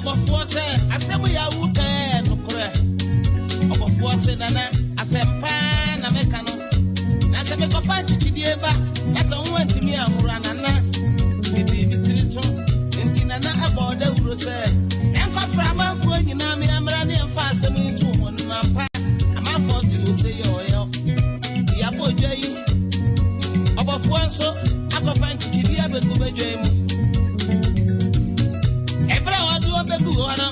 Ɔbɔfoɔ sɛ, Asɛm yi a woreka yi yɛ nokorɛ? Ɔbɔfoɔ se, Nana, asɛm paa na meka no. Na sɛ mekɔfa nkyekyedeɛ ba na sɛ wo antumi anworo a, Nana, mede me tiri to. Enti Nana bɔɔ dawuro sɛ, Yɛnkɔfrɛ amanfoɔ nyinaa me mmra ne yɛmfa asɛm yi nto wɔn anim. Ampa, amanfoɔ tee ose yɛ ɔyɔ. Yɛabɔ dwa yi. Ɔbɔfoɔ nso akɔfa nkyekyedeɛ abɛgu badwa yi mu. Ɛberɛ a wɔde wɔn bɛgu hɔ no,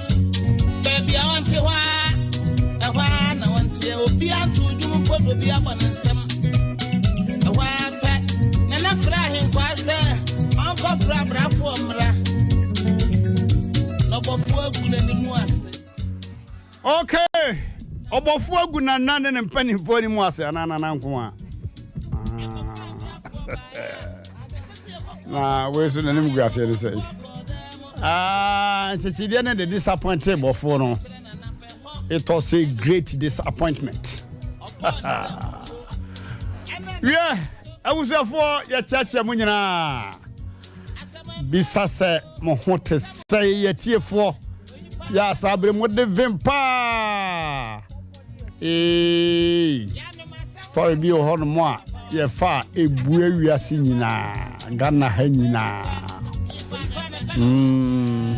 baabi a wɔnte hɔ ara, ɛhɔ ara na wɔnteɛ. Obiara nto dwom mpo na obi abɔ ne nsam. Ɛhɔ ara pɛ, Nana frɛ ahenkwaa sɛ ɔnkɔfrɛ abrafoɔ mmra. Na ɔbɔfoɔ agu n'anim ase. Okay, ɔbɔfoɔ agu Nana ne ne mpanimfoɔ anim ase anaa Nana nko a? Na wei so n'anim gu aseɛ ne sɛ ah, nkyekyedeɛ ne de disappointe bɔfoɔ no. It was a great disappointment. Wiɛ, abusuafoɔ yɛkyeakyea mu nyinaa. Bisa sɛ mo ho te sɛ yɛtiefoɔ. Yɛ a saa bere mo de vim paa. Ee, story bi wɔ hɔ nom a yɛfa a ebue wiase nyinaa, Ghana ha nyinaa. Mm.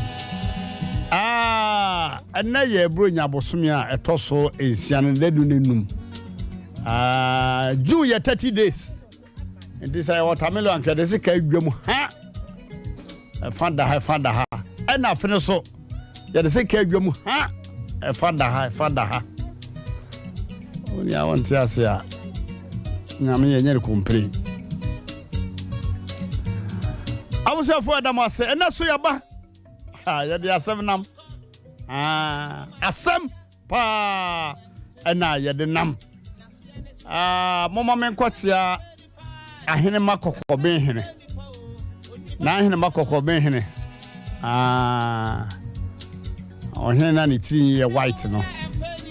Ah, ɛnɛ yɛ Buronya bosome a ɛtɔ so nsia no dadu ne num. Ah, June yɛ 30 days. Nti sɛ yɛ watermelon anka yɛde sika adwam ha. Ɛfa da ha, ɛfa da ha. Ɛna afe no so yɛde sika adwam ha. Ɛfa da ha, ɛfa da ha. Onua wɔnte ase a, nyame yɛnyɛ no kompire. Abusuafoɔ ɛda mo ase. Ɛnɛ so yɛba. Yɛde asɛm nam. Ah, asɛm. paa ɛna yɛde nam. Ah, momma menkɔkyea ahenema kɔkɔben hene. Na ahenema kɔkɔben hene. Ah, ɔhene na ne tiri yɛ white no.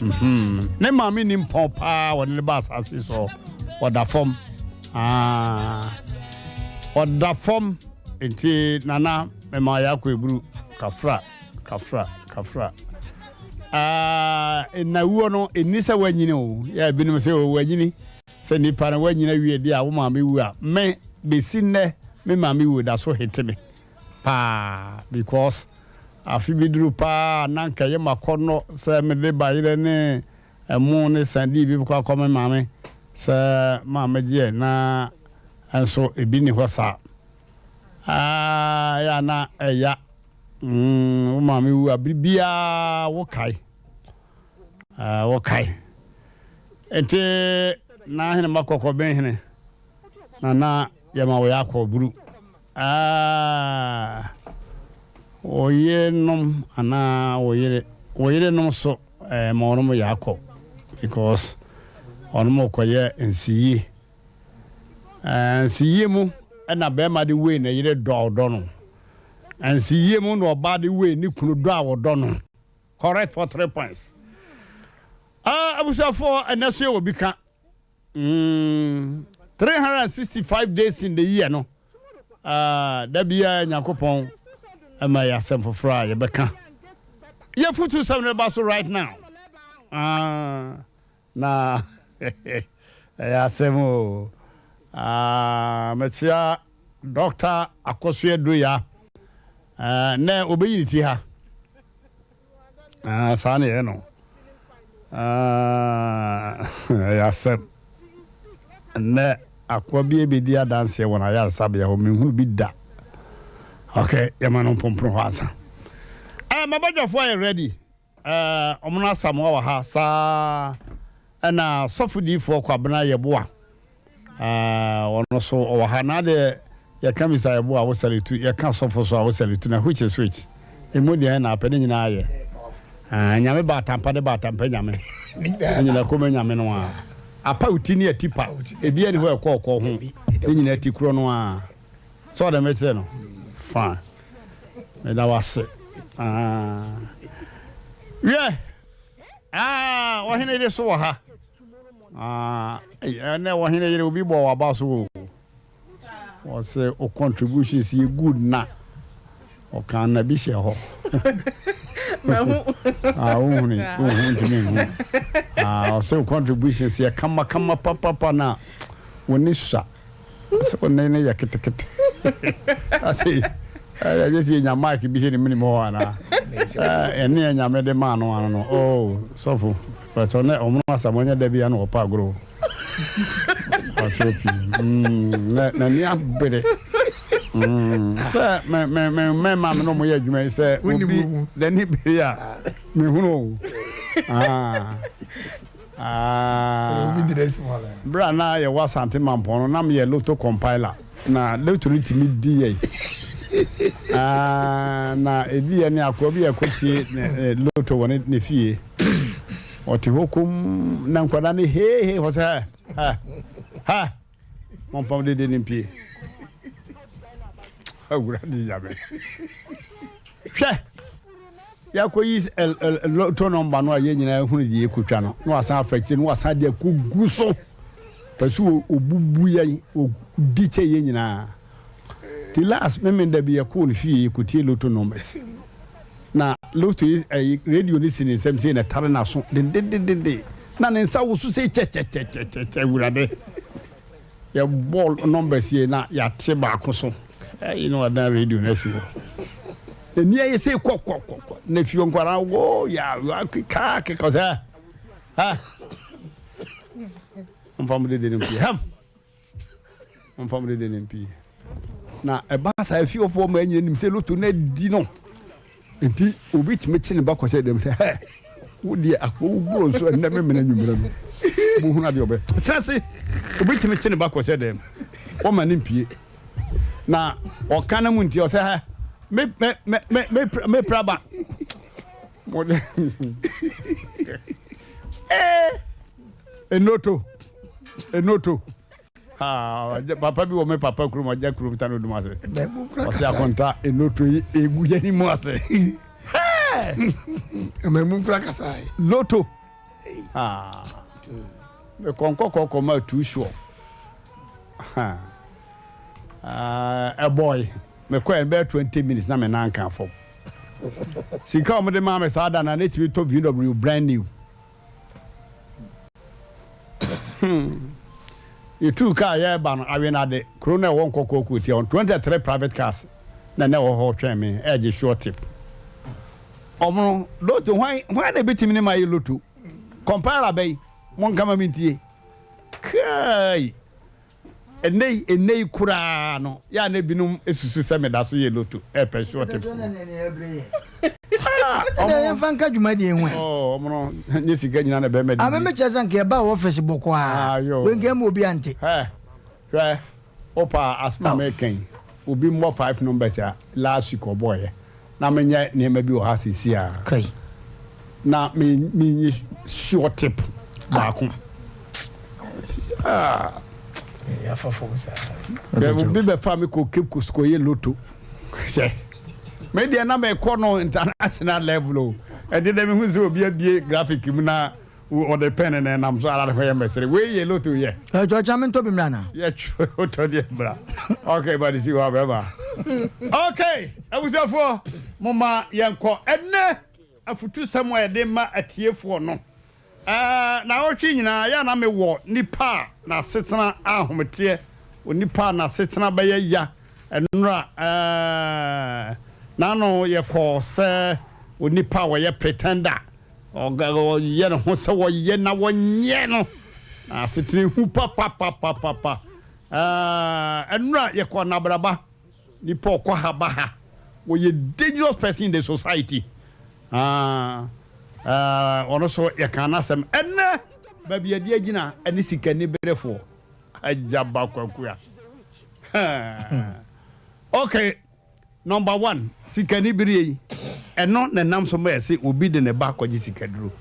Mm -hmm. Ne maame ni mpɔn paa wɔde ne ba asase so ɔda fam. Ah, ɔda fam nti nana mema yɛ akɔ eburu kafra. Kafra, kafra. Ah, nnawuo no, ɛnni sɛ woanyini o. Yɛ ebinom sɛ o wanyini. Sɛ nipa no woanyini awie deɛ a wo maame wu a, me, bɛsi nnɛ, me maame wu da so hete me paa because afe bi duru paa na nka ɛyɛ m'akɔnnɔ sɛ mede bayerɛ ne ɛmo ne sandii bi bɛkɔ akɔ me maame sɛ maame gyeɛ na nso ebi nni hɔ saa. Ah, ɛyɛ a na ɛya. Mm, wo maame wu a, biribiara wokae. Uh, wokae. Nti na ahene ma kɔkɔben hene na na yɛma wɔyɛ akɔ buru. Ah, wo yerenom anaa wo yere, wo yerenom so eh, ma wɔnom yɛ akɔ because wɔnom kɔyɛ nsiyie. Eh, nsiyie mu na bɛrima de wei na yere dɔ a ɔdɔ no. Nsiyie mu na ɔbaa de wei ne kunu dɔ a ɔdɔ no. Correct for three points. Ah, abusuafoɔ ɛnɛ so yɛ wɔ bi ka. Mm, 365 days in the year no. Ah, da biara Nyankopɔn ɛma yɛ asɛm foforɔ a yɛbɛka. Yɛfutu sɛm no ba so right now. Ah, Na ɛyɛ asɛm o. Ah, mekyea Dɔkta Akosua Duya. Eh, nɛ obeyi ne ti ha. Ah, saa na ɛyɛ no. Ah, ɛyɛ asɛm. Nnɛ akoa bi ebedi adanseɛ wɔ n'ayaresabea hɔ, menhunu bi da. Okay, yɛma no mpomporo hɔ ansa. Eh, mabadwafoɔ ayɛ ready. Eh, ɔmo no Asamoah wɔ ha saa ɛna sɔfo diifoɔ Kwabena Yeboah eh, ɔno so ɔwɔ ha na adeɛ yɛka Mr. Yeboah wo sɛre tu yɛka sɔfo so a wo sɛre tu na which is which emu deɛ na apɛ ne nyinaa yɛ eh, nyame ba atampa ne ba atampa nyame ne nyinaa kɔma nyame no a apa wo ti ne ati pa ebi ani hɔ ɛkɔ ɔkɔ ho ne nyinaa ti korɔ no a sɛ ɔde mekyerɛ no fine Meda wo ase. Ah. Wiɛ. Ah, ɔhene de so wɔ ha. Ah, ɛnɛ ɔhene yere obi bɔ waba so o. Wɔsɛ o contributions yɛ good na. Ɔka na bi hyɛ hɔ. Mahu. Ah, wohuni, wohu ntumi nhu. Ah, ɔsɛ wo contributions yɛ kama kama papapa na wo ne sua. Ɔsɛ wo ne ne yɛ ketekete. Ase, ɛyɛ sɛ yɛnya mic bi hyɛ ne menim hɔ anaa. Ɛne yɛ nyame de maa no ano no. Oh, sɔfo, pɛtɔ ne ɔmono asam ɔnyɛ da bi ano ɔpa agorɔ. Ɔkyerɛ pii. Mm, na n'ani abere. Mm, sɛ me me me mmarima me na wɔyɛ adwuma yi sɛ obi n'ani bere a mehunu o. Ah. Ah. Bere a na yɛwɔ Asante Mampɔn no, na meyɛ lotto compiler. Na lotto no tumi di yɛn. Ah, na ɛdi yɛn ne akoa bi a ɛkɔtie lotto wɔ ne fie. Ɔte hɔ komm na nkwadaa no heehee hɔ sɛ hɛ hɛ hɛ momfa mo dede no mpie. Awurade Nyame. Hwɛ yɛakɔyi lotto nɔmba no a yɛn nyinaa hunu deɛ yɛkɔtwa no na wasan afa akyire na wasan de akɔgu so pɛ so ɔbubu yɛn ɔdi kyɛ yɛn nyinaa. Nti last Memenda bi yɛkɔɔ ne fie yɛkɔtie lotto numbers. Na lotto yi ɛyi radio no si ne nsam sei na ɛtare n'aso dendendenden na ne nsa woso sei kyɛkyɛkyɛkyɛkyɛ awurade. Yɛbɔɔ numbers yie na yɛate baako so ɛyi na wadan radio no asi hɔ. N'ani ayɛ sei kɔkɔkɔkɔ na fie nkwadaa woo ya keka keka sɛ ha mfa mo dede no mpie ham. Ɔmfa mo dede no mpie. Na ɛba saa efiefoɔ ma nyina nim sɛ loto no adi no. Nti obi tumi kye ne ba kɔhyɛ dɛm sɛ hɛ wo deɛ akɔ wo buro nso ɛnnɛ memena nwummerɛ no bohunu adeɛ ɔbɛ tena ase. Obi tumi kye ne ba kɔhyɛ dɛm wɔma ne mpie na ɔka no mu nti ɔsɛ hɛ me me me me me me praba mo de ee enoto enoto haa papa bi wɔ me papa kurom ɔgya kurom ta no dum ase ɔsɛ akonta enoto yi egu yɛ ni mu ase hɛɛ ɛmɛmu kura kasa yi loto haa mekɔnkɔ kɔkɔ ma too sure haa ɛbɔe mekɔɛ no bɛyɛ 20 minutes na me nan ka fam sika a wɔde maa me saa da na ne tumi tɔ VW brand new Hmm. Yɛtuu kaa yɛreba no, Awenade, kuro no a ɛwɔ Nkɔkɔɔ kurotia hɔ no, 23 private cars na na ɛwɔ hɔ twɛn me ɛregye sure tip. Ɔmo no, loto, hwan, hwan na ebetumi ne ma ayɛ loto? Compiler bɛyi, monka ma mentie. Kai! Ɛnnɛ yi, ɛnnɛ yi koraa no, yɛ a na ebinom susu sɛ meda so yɛ loto, ɛrepɛ sure tip. Ah, Ɛnna yɛmfa nka dwumadie ho ɛ. Oh, ɔmo no, nyɛ sika nyinaa na bɛrima didi. Ame mekyerɛ sɛ nka yɛba wɔ office bɔkɔ a, Ayo. wei nka ɛma obi ante. Hɛ, hwɛ, wopa asɛm a meka yi, obi mmɔ five numbers a last week ɔbɔeɛ. na menyɛ nneɛma bi wɔ ha seesei a Kai. na me menyi sure tip baako. Ah. Yɛafa fam saa. Obi bɛfa me kɔ Cape Coast kɔyɛ loto. Sɛ me deɛ na mekɔ no international level o. Ɛde dɛ mehu sɛ obi abie graphic mu na Wɔde pɛn na ɛnam so ara ne ho yɛ mmɛsere. Wei yɛ loto yɛ. Ɛtɔ kya me ntɔ bi mmra na. Yɛ twerɛ wotɔ deɛ mmra. Okay, ba de si hɔ abɛma. Okay, abusuafoɔ, momma yɛnkɔ. Ɛnnɛ afutusɛm a yɛde ma atiefoɔ no, ɛɛ, naawɔtwe nyinaa yɛ a na mewɔ nipa a n'asetena ahometeɛ, onipa a n'asetena bɛyɛ ya. Ɛnora, ɛɛ, n'ano yɛkɔɔ sɛ onipa a ɔyɛ pretender. Ɔyɛ ne ho sɛ ɔyɛ na wɔnyɛ no. Na asetena ehu papapapapa. Ɛnora yɛkɔ Nabraba, nipa ɔkɔ ha ba ha. Wɔyɛ dangerous person in the society. Ɔno so yɛka n'asɛm. Ɛnɛ baabi yɛde agyina ɛne sikaniberefoɔ. Agyaba Kwakua. Okay. Number one, sikanibereɛ yi, ɛno na ɛnam so ma yɛse obi de ne ba kɔgye sikaduro.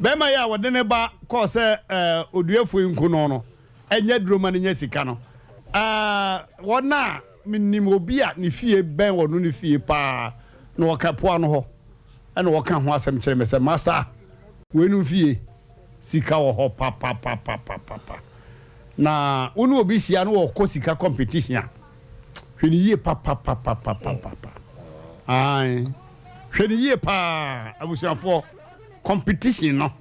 Bɛrima yi a wɔde ne ba kɔɔ sɛ eh, oduafoɔ yi nku no no, ɛnyɛ aduro ma no nya sika no. Eh, wɔn a menim obi a ne fie bɛn ɔno ne fie paa na wɔka poa no hɔ ɛna wɔka ho asɛm kyerɛ me sɛ master, weinom fie sika wɔ hɔ papapapapapa. Na wo ne obi hyia na wɔkɔ sika competition a, hwɛ no yie papapapapapa. Ae. Hwɛ no yie paa abusuafoɔ, competition no.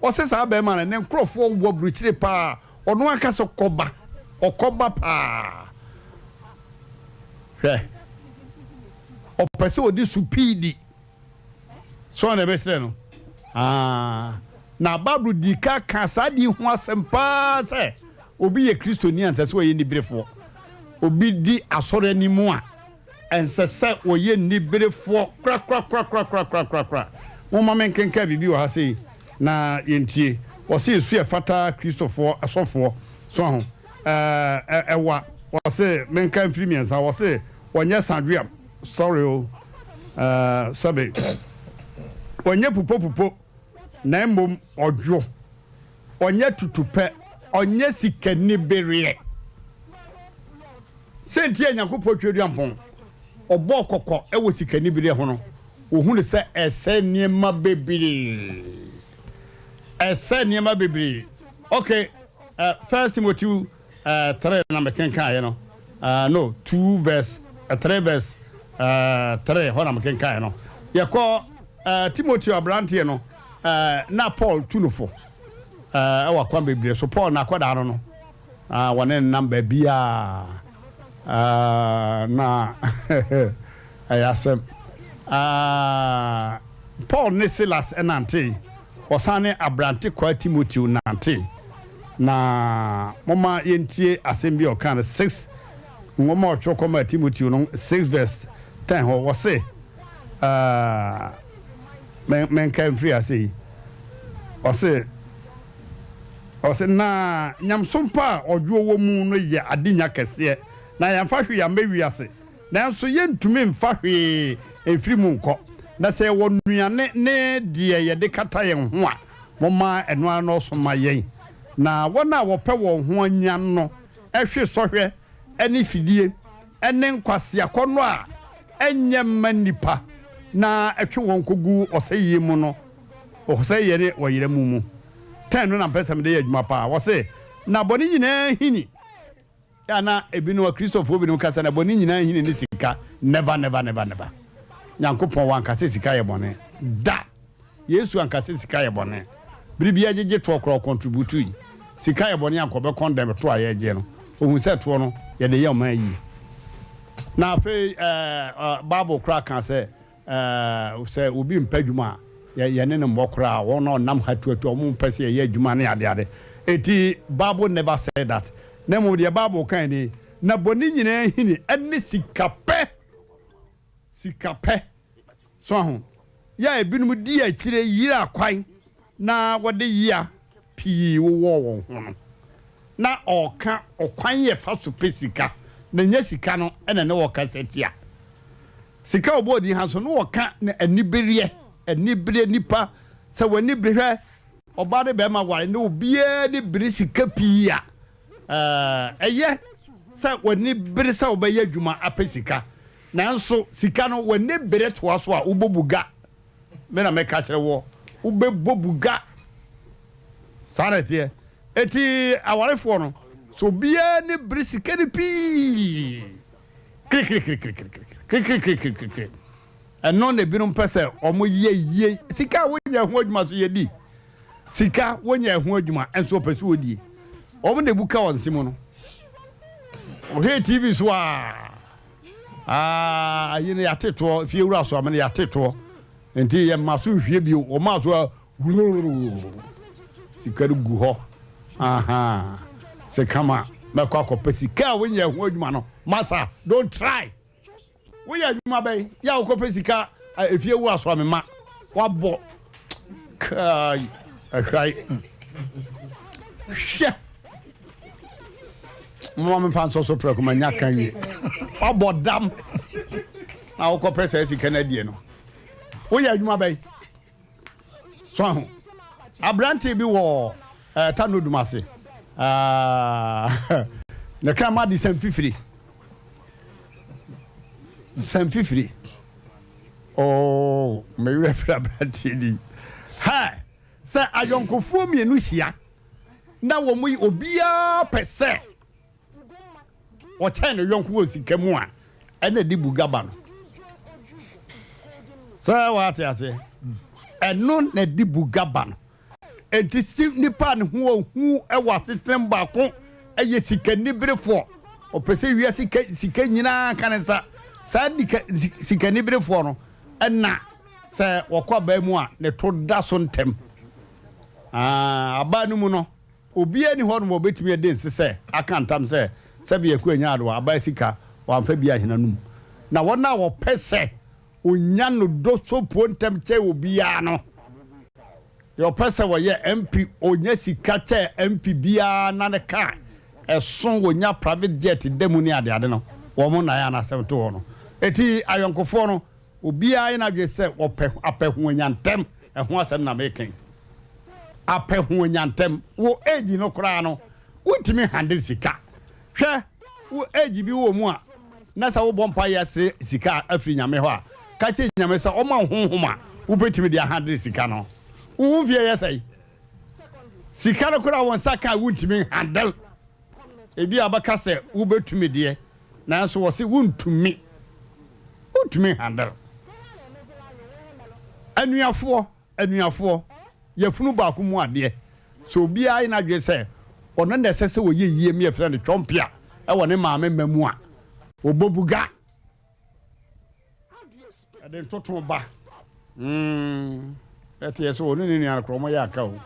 Ɔse saa bɛɛma no ne nkorɔfoɔ wɔ abrukyire paa, ɔno ankasa kɔba, ɔkɔba paa. Hwɛ, ɔpɛ sɛ ɔde supiidi. So na ɛbɛkyerɛ no? Ah, na Bible dii ka ka saa ade yi ho asɛm paa sɛ obi yɛ Kristoni a ɛnsɛ sɛ ɔyɛ niberefoɔ. Obi di asɔre anim a, ɛnsɛ sɛ ɔyɛ niberefoɔ korakorakorakorakorakorakora. Momma menkenkan biribi wɔ ha sei na yɛntie. Wɔse su a ɛfata Kristofoɔ asɔfoɔ. So aho? Ɛɛ, ɛwa. Wɔse menka mfiri mmiɛnsa. Wɔse wɔnyɛ sadweam. Sorry o, eh, sɛbe. Ɔnyɛ pupopupo, na mmom ɔdwo. Ɔnyɛ tutupɛ, ɔnyɛ sikanibereɛ. Sɛ nti a Nyankopɔn Tweaduampɔn ɔbɔɔ kɔkɔ wɔ sikanibereɛ ho no, wɔhunu sɛ ɛsɛe nneɛma bebree. Ɛsɛe nneɛma bebree. Okay, uh, First Timothy Eh, 3 na mekenkaeɛ no. Eh, no, 2 verse, 3 verse, eh, 3 hɔ na mekenkaeɛ no. Yɛkɔ eh, Timoteo aberanteɛ no, eh, na Paul tu no fo eh, ɛwɔ akwan bebree so. Paul na akɔdaa no no, ah, wɔne no nam baabiaa. Ah, na ɛyɛ asɛm. Ah, Paul ne Silas nantee, ɔsan ne aberante kwaa Timoteo nantee. Na momma yɛntie asɛm bi a ɔkaa no 6 nwoma a ɔtwerɛ kɔmaa Timoteo no 6 verse 10 hɔ. Wɔse, uh, menka mfiri ase yi. Ɔse, ɔse, na nyamesom pa a ɔdwoɔ wɔ mu no yɛ adenya kɛseɛ, na yɛamfa hwee amma wiase, Nanso yɛntumi mfa hwee mfiri mu nkɔ, na sɛ yɛwɔ nnuane ne deɛ yɛde kata yɛn ho a, momma ɛno ara nnɔɔso mma yɛn. Na wɔn a wɔpɛ wɔn ho anya no hwe sɔhwɛ ne fidie ne nkwaseakɔnnɔ a ɛnyɛ mma nnipa na ɛtwe wɔn kɔgu ɔsɛeɛ mu no, ɔsɛeɛ ne ɔyera mu mu. Tɛn no na mpɛ sɛ mede yɛ adwuma paa. Wɔse, Na bɔne nyinaa hini. Yɛ a na ebinom akristofoɔ binom ka sɛ na bɔne nyinaa hini ne sika. Never never never never. Nyankopɔn wanka sɛ sika yɛ bɔne. Da! Yesu anka sɛ sika yɛ bɔne. Bere bi yɛgyegye toɔ koraa ɔcontributui. Sika yɛ bɔne anka ɔbɛ condemn toɔ a yɛregye no. Ohun sɛ toɔ no yɛde yɛ ɔman yie. Na afei ɛɛ Bible koraa ka sɛ Ɛɛ, sɛ obi mpɛ adwuma a, yɛne no mmɔ koraa. Wɔn a wɔnam ha tuatua, wɔn mpɛ sɛ yɛyɛ adwuma ne adeade. Enti, Bible never said that. Na mmom deɛ Bible kae ni, Na bɔne nyinaa hini ne sikapɛ. Sikapɛ. So aho? Yɛ a ebinom di akyire yera kwan na wɔde yea pii wowɔɔ wɔn ho no, na ɔreka ɔkwan yɛfa so pɛ sika, na ɛnyɛ sika no na ne wɔkasa tia. Sika a ɔbɔɔ din ha nso, na wɔka no anibereɛ, anibereɛ, nipa, sɛ w'ani bere, hwɛ, ɔbaa ne bɛrima ware na obiara ani bere sika pii a, ɛyɛ sɛ w'ani bere sɛ wobɛyɛ adwuma apɛ sika, nanso sika no w'ani bere toa so a, wobɔ buga. Me na meka kyerɛ woɔ, wobɛbɔ buga. Saa na ɛteɛ. Eti awarefoɔ no, sɛ obiara ani bere sika no pii, Kirikirikirikirikirikirikirikirikiri. Ɛno na ebinom pɛ sɛ wɔyɛ yie. Sika a wonyɛ ho adwuma so yɛdi. Sika wonyɛ ho adwuma nso wɔpɛ sɛ wɔdie. Wɔn na ebu ka wɔn se mu no. Wɔhwɛ TV so a, ayi no yɛate toɔ, fie wura so amene yɛate toɔ. Nti yɛma so nhwie bio, wɔma so a Sika no gu hɔ. Aha. Sɛ kama mɛkɔ akɔpɛ sika a wonyɛ ho adwuma no. Masa, don't try. Woyɛ adwuma bɛn? Yɛ a wokɔpɛ sika efie wura so a mema wabɔ. Kai, ahwai. Hwɛ. Mama memfa nsɔ so prɛko manya ka wie. Wabɔ dam. Na wokɔpɛ saa sika no adie no. Woyɛ adwuma bɛn? So ahu? Aberanteɛ bi wɔ eh, Tanodum ase. Ah, ne kraman de sɛmfifiri. Sɛmfifiri. Oh, me werɛ firi aberanteɛ di. Hɛ, sɛ ayɔnkofoɔ mmienu hyia na wɔn yi obiara pɛ sɛ ɔkyɛn ne yɔnko wɔ sika mu a, ɛna ɛde buga ba no. Sɛ wate aseɛ? Ɛno na ɛde buga ba no. Enti si nipa a ne ho ɔhu wɔ asetenam baako yɛ sikaniberefoɔ. Ɔpɛ sɛ wiase sika nyinaa ka ne nsa. Saa sikaniberefoɔ no na sɛ wɔkɔ abaa mu a, ne to da so ntɛm. Abaa no mu no, obiara nni hɔ nom a ɔbɛtumi adi nse sɛ aka ntam sɛ sɛbe Akua nyaa adowa, abaa sika, wamfa bi anhena no mu. Na wɔn a wɔpɛ sɛ Onya no dɔ sopuo ntɛm kyɛn obiara no. Deɛ ɔpɛ sɛ ɔyɛ MP ɔnya sika kyɛn MP biara na ne car ɛso ɔnya private jet da mu ne adeade no wɔn na ɛyɛ anasɛm to hɔ no. Eti ayɔnkofoɔ no obiara yɛ n'adwene sɛ ɔpɛ apɛ ho anya ntɛm ɛho asɛm na meka yi. Apɛ ho anya ntɛm wo age no koraa no wontumi handle sika. Hwɛ wo age bi wɔ mu a na sɛ wobɔ mpaeɛ srɛ sika afiri Nyame hɔ a, ka kyerɛ Nyame sɛ ɔma wo honhom a wobɛtumi de ahandle sika no. Wo wo mfeɛ yɛ sɛn? Sika no koraa wo nsa ka a wontumi nhandle. Ebi a bɛka sɛ wobɛtumi deɛ, nanso wɔse wontumi. Wontumi nhandle. Anuafoɔ. Anuafoɔ, yafunu baako mu adeɛ, sɛ obiara yɛ n'adwene sɛ ɔno na ɛsɛ sɛ ɔyɛ yie ma yɛfrɛ no twɔmpea wɔ ne maame mma mu a, ɔbɔ buga. Ɛde ntoto ba. Mm, ɛteɛ sɛ ɔne ne nua no korɔ wɔyɛ aka o.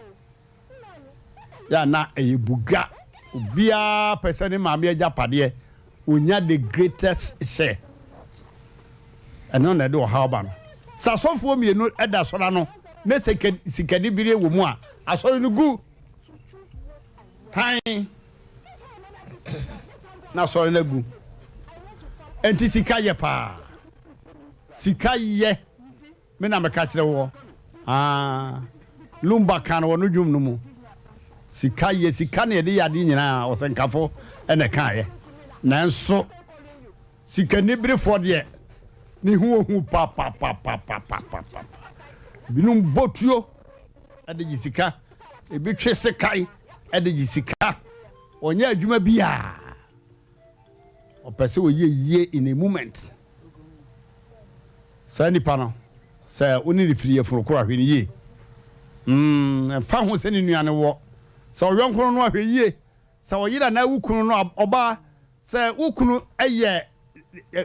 Yɛ a na ɛyɛ buga. Obiara pɛ sɛ ne maame agyapadeɛ ɔnya the greatest share. Ɛno na ɛde ɔhaw ba no. Sɛ asɔfoɔ mmienu da asɔre ano na sɛ sikanibereɛ wɔ mu a, asɔre no gu. Hann na asɔre no agu. Enti sika yɛ paa. Sika yɛ. Me na meka kyerɛ woɔ. Aa Lumba ka no wɔ no dwom no mu. Sika yɛ sika na yɛde yɛ adeɛ nyinaa ɔsɛnkafo na ɛkaeɛ. Nanso sikaniberefoɔ deɛ ne ho ohu papapapapapapa. Ebinom bɔ tuo de gye sika, ebi twe sekan de gye sika. Ɔnyɛ adwuma biara. Ɔpɛ sɛ ɔyɛ yie in a moment. Saa nipa no, sɛ wo ne no firi yafunu koro a, hwɛ no yie. Mm, ɛmfa ho sɛ ne nua no wɔ, sɛ ɔyɔnko no no a, hwɛ yie. Sɛ ɔyere anaa wo kunu no, ɔbaa, sɛ wo kunu yɛ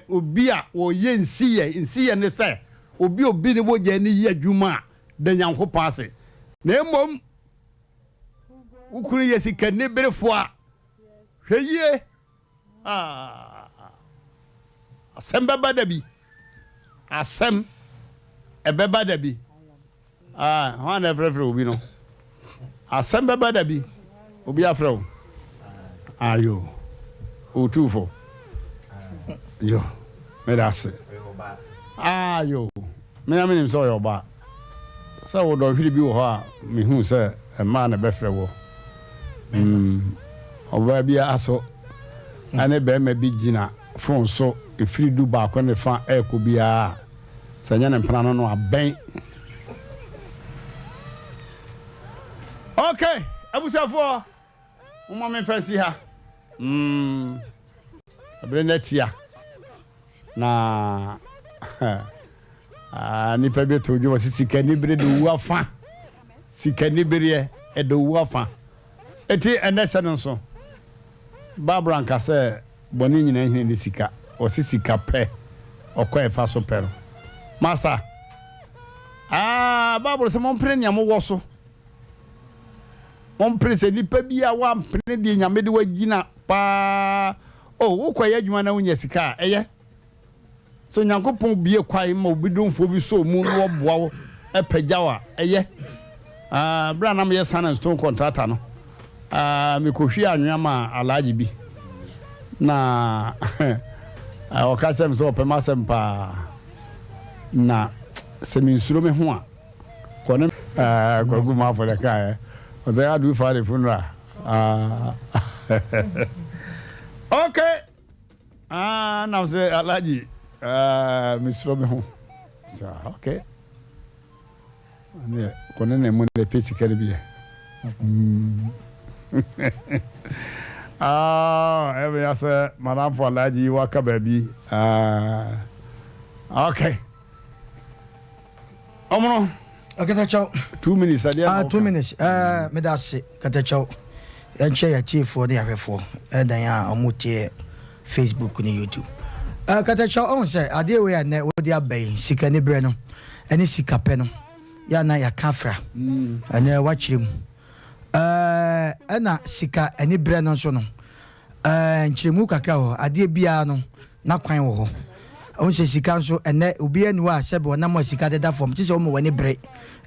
obi a ɔyɛ nsiyɛ, nsiyɛ ne sɛ obi obi ne mogya ani yɛ adwuma a, da Nyankopɔn ase. Na mmom, wo kunu yɛ sikaniberefoɔ a, hwɛ yie. Ah, asɛm bɛba da bi. Asɛm ɛbɛba da bi. Ah, hwan na ɛfrɛfrɛ obi no? Asɛm bɛba da bi. Obi afrɛ wo. Ayo, otuufo. Yo, meda ase. Ayo. Me ara menim sɛ ɔyɛ ɔbaa. Sɛ wo dɔnhwere bi wɔ hɔ a mehu sɛ mmaa na ɛbɛfrɛ woɔ. Mm, ɔbaa bi aso ɛne barima bi gyina fon so ɛfiri du baako ne fa ɛrekɔ biara a, sɛ ɛnyɛ ne mpena no no abɛn. Okay, abusuafoɔ. Momma memfa nsi ha. Mm, ɛbere no atia. Na ah, nipa bi to dwom sɛ sika nibere de owu afa. Sika nibereɛ ɛde owu afa. Eti ɛnɛ sɛ no nso, Barbara nka sɛ bɔne nyinaa hini ne sika. Ɔse sika pɛ, ɔkɔ ɛfa so pɛ no. Masa, ah, Bible sɛ mompere nea mowɔ so. Mompere sɛ nipa bi a wampene deɛ Nyame de wagyina paa. Oh, wokɔyɛ adwuma na wonya sika a, ɛyɛ. Sɛ Onyankopɔn bue kwan ma obi domfoɔ bi sɔ mu na wɔboa wo pagya wo a, ɛyɛ. Ah, berɛ a na meyɛ sand and stone contractor no, ah, mekɔhwie anwea maa Alhaji bi. Na ɔka kyerɛ me sɛ ɔpɛ m'asɛm paa. Na sɛ mensuro me ho a, Kɔ ne eh, Kwaku Mafo na kaeɛ. Ɔsɛ how do you find a funeral? Ah. okay. Ah, nam sɛ Alhaji, ah, mesuro me ho. So, okay. Ne kɔ ne na mu na pɛ sika no bi ɛ. Ah, ɛbɛyɛ sɛ madamfo Alhaji waka baabi. Ah, okay. Ɔmono. Katakyɛw. 2 minutes adeɛ na. 2 minutes. Meda ase, Katakyɛw. Yɛnkyɛ yɛatiefoɔ ne yɛahwɛfoɔ ɛdan a ɔmo tie Facebook ne YouTube. Katakyɛw, ɔhu sɛ adeɛ wei a nnɛ wode aba yi, sika ni berɛ no ɛne sika pɛ no yɛ ana yɛaka afra. Ɛnɛ wakyerɛ mu. Ɛna sika ani berɛ no nso no, nkyerɛmu kakra wɔ hɔ. Adeɛ biara no na kwan wɔ hɔ. Ɔhu sɛ sika nso ɛnɛ obiara ni hɔ a sɛbi ɔnam a sika deda fam te sɛ ɔma w'ani bere.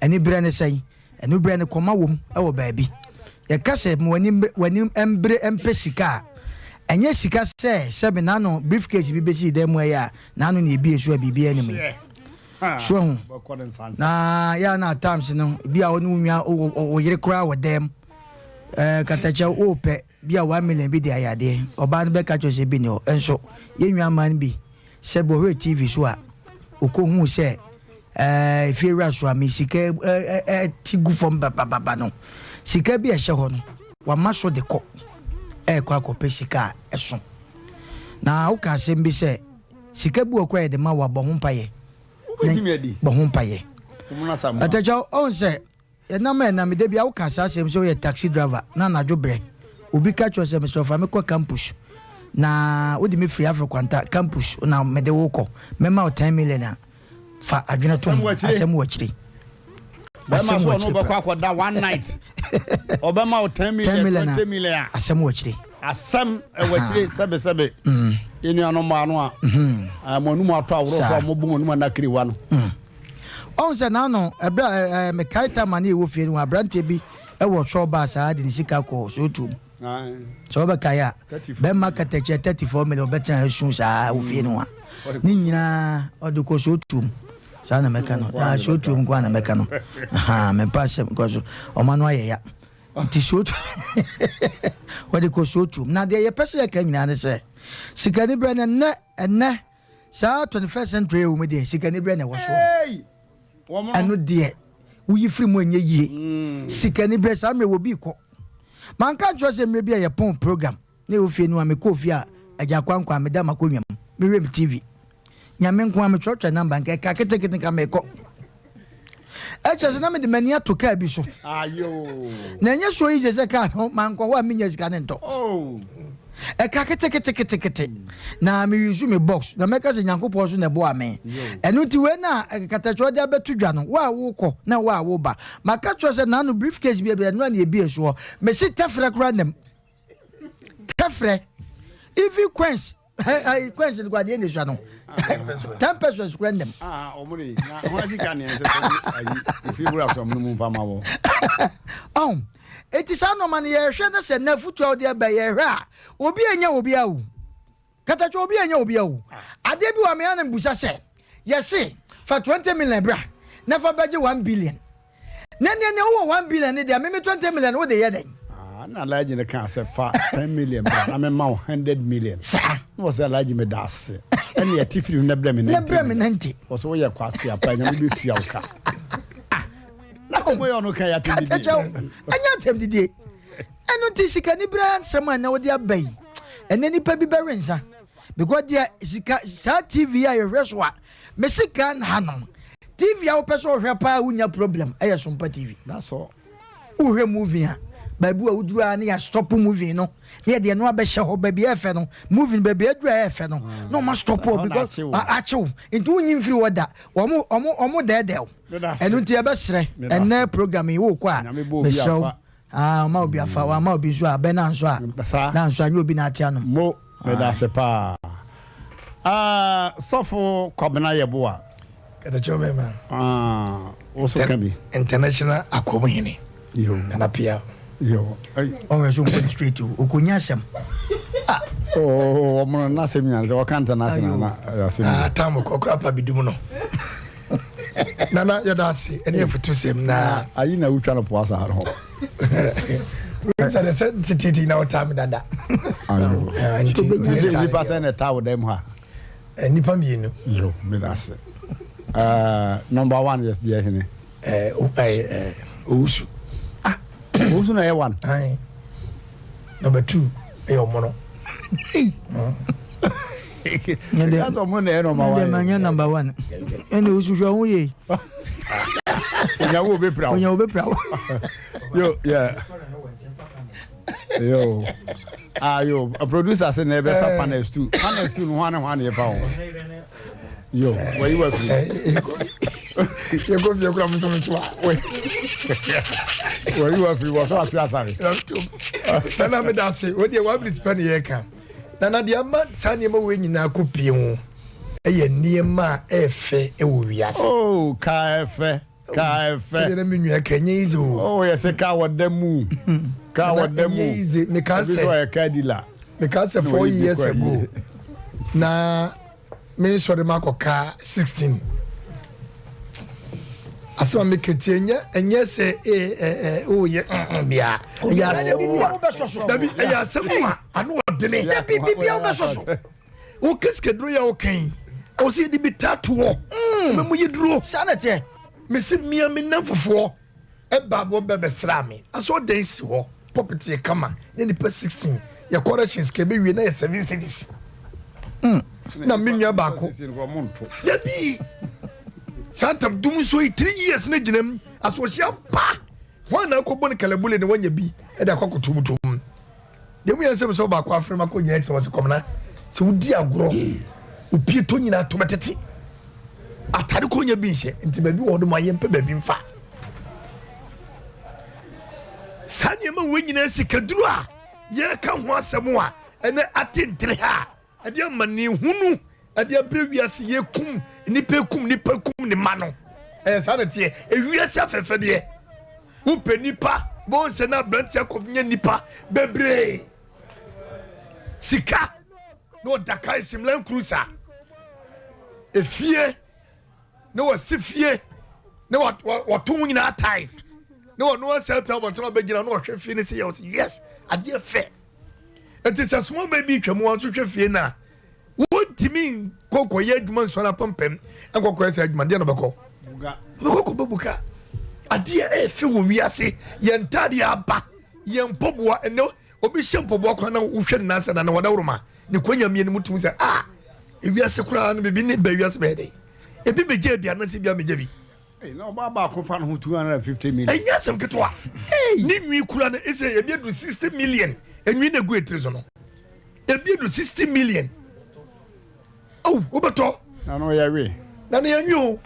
Ani berɛ ne sɛn? Ɛno berɛ no kɔma wom wɔ baabi. Yɛka sɛ ma w'ani mbere mpɛ sika a, ɛnyɛ sika sɛ sɛbi n'ano briefcase bi bɛsii dan mu ɛyɛ a n'ano na ebie so a biribiara anim yi. So ho na yɛ na times no bi a ɔne wo nua wo yere koraa wɔ dan mu, katakyɛ wopɛ bi a 1 million bi de ayɛ adeɛ, ɔbaa no bɛka kyerɛ sɛ bi ni hɔ. Nso yɛn nua man bi sɛ bɔhwɛ TV so a okɔhuu sɛ efie wura so a me sika ɛɛ ti gu fam babababa no, sika bi a ɛhyɛ hɔ no wama so de kɔ ɛɛkɔ akɔpɛ sika a ɛso. Na woka asɛm bi sɛ sika bi wɔ kora yɛde ma wɔ abɔ ho mpayɛ. Bɔ ho mpayɛ. Ɛtɛkyɛw, ɔn sɛ yɛnam a ɛnam da bi a woka saa asɛm sɛ woyɛ taxi driver na anadwo berɛ obi ka kyerɛ sɛ, "Mesrɛ, fa me kɔ Campus na wode me firi Afrikwanta Campus na mede wo kɔ, mɛma wo 10 million" a, fa adwene to ho, asɛm wɔ akyire. Bɛma so ɔno bɛkɔ akɔda one night, ɔbɛma wo 10 million, 20 million a, asɛm wɔ akyire. Asɛm ɛwɔ akyire. Sɛbesɛbe, yɛnuanom mmaa no a mo anum atɔ aworɔ so a mobɔ mo anum anakiriwa no. Ɔhu sɛ n'ano ɛberɛ a mekae tama ne ɛwɔ fie no, aberanteɛ bi ɛwɔ sɔɔbaa saa de ne sika kɔ sootuom sɛ wobɛkae a, bɛma katakyia 34 million bɛtena asu saa wɔ fie no a ne nyinaa ɔde kɔ sootuom. Saa na mɛka no, sootuom nko a na mɛka no. Mempa asɛm because ɔma no ayɛ ya nti sootu wɔde kɔ sootuom. Na deɛ yɛpɛ sɛ yɛka nyinaa ne sɛ sikani berɛ no, ɛnnɛ ɛnnɛ saa 21st century wɔ mu deɛ, sikani berɛ na ɛwɔ soɔ. Ɛno deɛ woyi firi mu ɛnyɛ yie. Sikani berɛ saa mmerɛ wɔ bi kɔ. Manka nkyerɛ sɛ mmerɛ bi a yɛpɔn program na ɛwɔ fie no a mekɔɔ fie a agya kwankwa meda makɔnwa mu mehwɛ me TV, Nyame nko a metwerɛtwerɛ number nka ɛka ketekete nka mekɔ ɛkyɛ sɛ na mede m'ani ato kaa bi so na ɛnyɛ so yi sɛ kaa no mankɔ hɔ a menya sika ne ntɔ. Ɛka keteketekete na meyusu me box na mɛka sɛ Nyankopɔn so na ɛboa me. Ɛno nti wei na katakyɛ ɔde abɛto dwa no, wo a wokɔ na wo a woba, maka kyerɛ sɛ naano briefcase bi ɛno a ne ɛbie soɔ mesi tɛfrɛ koraa nam tɛfrɛ, even coins coins no kwadeɛ ne sua no 10 pesewas kora nnam. Ɔmo de na wɔn sika ne ɛsɛ sɛ ayi efi wura sɔm no mu nfa ma wɔ. Ɔn eti saa nɔɔma no yɛhwɛ ne sɛ na afutu a wɔde aba yɛhwɛ a obi anya obi awu katakye, obi anya obi awu. Adeɛ bi wɔ amea na mbusa sɛ yɛse fa 20 million bra na fa bɛgye 1 billion na nea nea wowɔ 1 billion ne deɛ meme 20 million wode yɛ dɛn? Na Alhaji no kaa sɛ fa 10 million bra na mema wo 100 million. Saa. Na wɔ sɛ Alhaji, meda ase, ɛne ɛte firi mu na brɛ me 90. Na brɛ me 90. Wɔ sɛ woyɛ kwase apa, Nyame bɛtua wo ka. Na sɛ moyɛ ɔno ka yɛ atɛm didie. Ɛnyɛ atɛm didie. Ɛno nti sikani berɛ nsɛm a na wode aba yi, ɛnɛ nipa bi bɛwe nsa because deɛ sika saa TV a yɛhwɛ so a mesi Ghana hanom, TV a wopɛ sɛ ɔhwɛ paa wonya problem ɛyɛ Sompa TV. That's all. Wohwɛ movie a baabi a woduru a ne yɛ stop movie no ne yɛde ɛno abɛhyɛ hɔ baabi a ɛfɛ no, movie no baabi aduru a ɛfɛ no na ɔma stop hɔ because akyew nti wonyi mfiri hɔ da. Wɔn ɔmo dɛɛdɛw. Ɛno nti yɛbɛsrɛ ɛnɛ program yi wokɔ a mesrɛ wo, ɔma obi afa wama obi nso a bɛ na nso a na nso a nyɛ obi na ate anom. Mo meda ase paa, Sɔfo Kwabena Yɛboa. Katakyɛ bɛma. Wo so ka bi. International Akɔm Hene. Nana Pia. Ɔwɛ so nkɔ straight o okonya asɛm. Ɔmono n'asɛm nyina sɛ wɔka international na asɛm. Ah, tam kɔkora pa bi dum no. Nana, yɛda ase ɛne afutu sɛm na. Ayi na wotwa no poa saa no. Sɛ de sɛ tititi na wotaa me dada. Nti nipa sɛ na ɛta wo dɛm ha. Nipa mmienu. Yo, meda ase. Number one yɛ deɛ hene? Owusu. Ah, Owusu na ɛyɛ one. Number two ɛyɛ Ɔmono. Ɛyɛ ɔmono na ɛyɛ number one. Ɛnyɛ number one ɛna Owusu hwɛ ɔho yie. Onya wo bɛpira wo. Onya wo bɛpira wo. Yo, yeah. Yo. Ah, yo. Producer sɛ na ɛbɛfa panels tu. Panels tu no hwan ne hwan na yɛfa ho. Yo, wɔyi wa firi. Yɛkɔ fie kura muso muso a. Wɔyi wa firi wɔsɔ atwe asare. Nana mi da ase, o deɛ one minute pɛ ne yɛ ka. Nana deɛ ama saa nneɛma wei nyinaa kɔ pie ho ɛyɛ nneɛma a ɛɛfɛ ɛwɔ wiase. Oh, kaa ɛfɛ. Kaa ɛfɛ. Sɛdeɛ na me nua ka ɛnyɛ easy o. Oh, yɛ sɛ kaa wɔ da mu. Kaa wɔ da mu. Ɛnyɛ easy. Meka sɛ. Ebi sɛ ɔyɛ car dealer. Meka sɛ 4 years ago na me nsɔre ma akɔ kaa 16. Asɛm a meka tie ɛnyɛ ɛnyɛ sɛ ee ɛɛ ɔyɛ mm bia. Ɛyɛ asɛm a dabi ɛyɛ asɛm a ano ɔdene. Dabi bibia wobɛsɔ so. Wo kesekeduro yɛ wo kɛn. Ɔsɛ yɛde bi taa toɔ. Ɛmɛ mu yɛ duro. Saa na ɛteɛ. Mesi mmea me nam fufuɔ ɛba bɔ bɛ bɛsra me. Asɔ dan si hɔ. Pulpit yɛ kama. Ne nipa 16. Yɛ corrections ka ebe wie na yɛ 7 cedis. Na me nua baako. Dabi. Saa ntam dum nso yi 3 years ne gyina mu. Asɔhyia ba. Wɔn na akɔbɔ ne kalabule ne wɔnyɛ bi ɛde akɔ akɔtomutom. Deɛ mu yɛ nsɛm sɛ ɔbaako afrɛ ma kɔ nyina kyerɛ wɔ sɛ kɔmena sɛ wodi agorɔ opie tɔ nyinaa to bɛtete atade kɔ nya bi nhyɛ nti baabi wɔ hɔ ma yɛmpɛ baabi mfa saa nneɛma wɔ nyinaa sikaduro a yɛreka ho asɛm a ɛnɛ ate ntere ha a ɛde ama ne hunu ɛde abere wiase yɛkum nipa, kum nipa, kum ne ma no. Ɛyɛ saa na teɛ. Ewiase afɛfɛ deɛ wopɛ nipa bɔn sɛ na aberanteɛ akɔ nyɛ nipa bebree sika na ɔda kae sim Land Cruiser efie na wasi fie na wɔto ho nyinaa tiles na wɔno asɛ pɛ abɔntene ɔbɛgyina na ɔhwɛ fie no sɛ yɛ ɔsɛ yes, adeɛ fɛ. Nti sɛ small baby twa mu wɔn nso hwɛ fie no a wɔntumi nkɔkɔyɛ adwuma nsɔre apampam nkɔkɔyɛ sɛ adwuma deɛ no bɛkɔ bɛkɔ kɔbɔ buka. Adeɛ ɛɛfɛ wɔ wiase, yɛn ntaadeɛ aba, yɛn mpɔboa. Ɛnɛ obi hyɛ mpɔboa koraa na wohwɛ ne nan sɛ na ne wɔdaworo ne kwanya mmienu mu tumi sɛ a ewiase koraa no bibi ne ba wiase bɛyɛ dɛ ebi bɛgye ebi anase bi amegye bi. Na ɔbaa baako fa ne ho 250 million. Ɛnyɛ asɛm ketewa. Ne nwi kura no ɛsɛ ebi edu 60 million. Enwi na egu etiri so no ebi edu 60 million. Awo wobɛtɔ. Na no yɛ we. Na ne yɛ nwi o.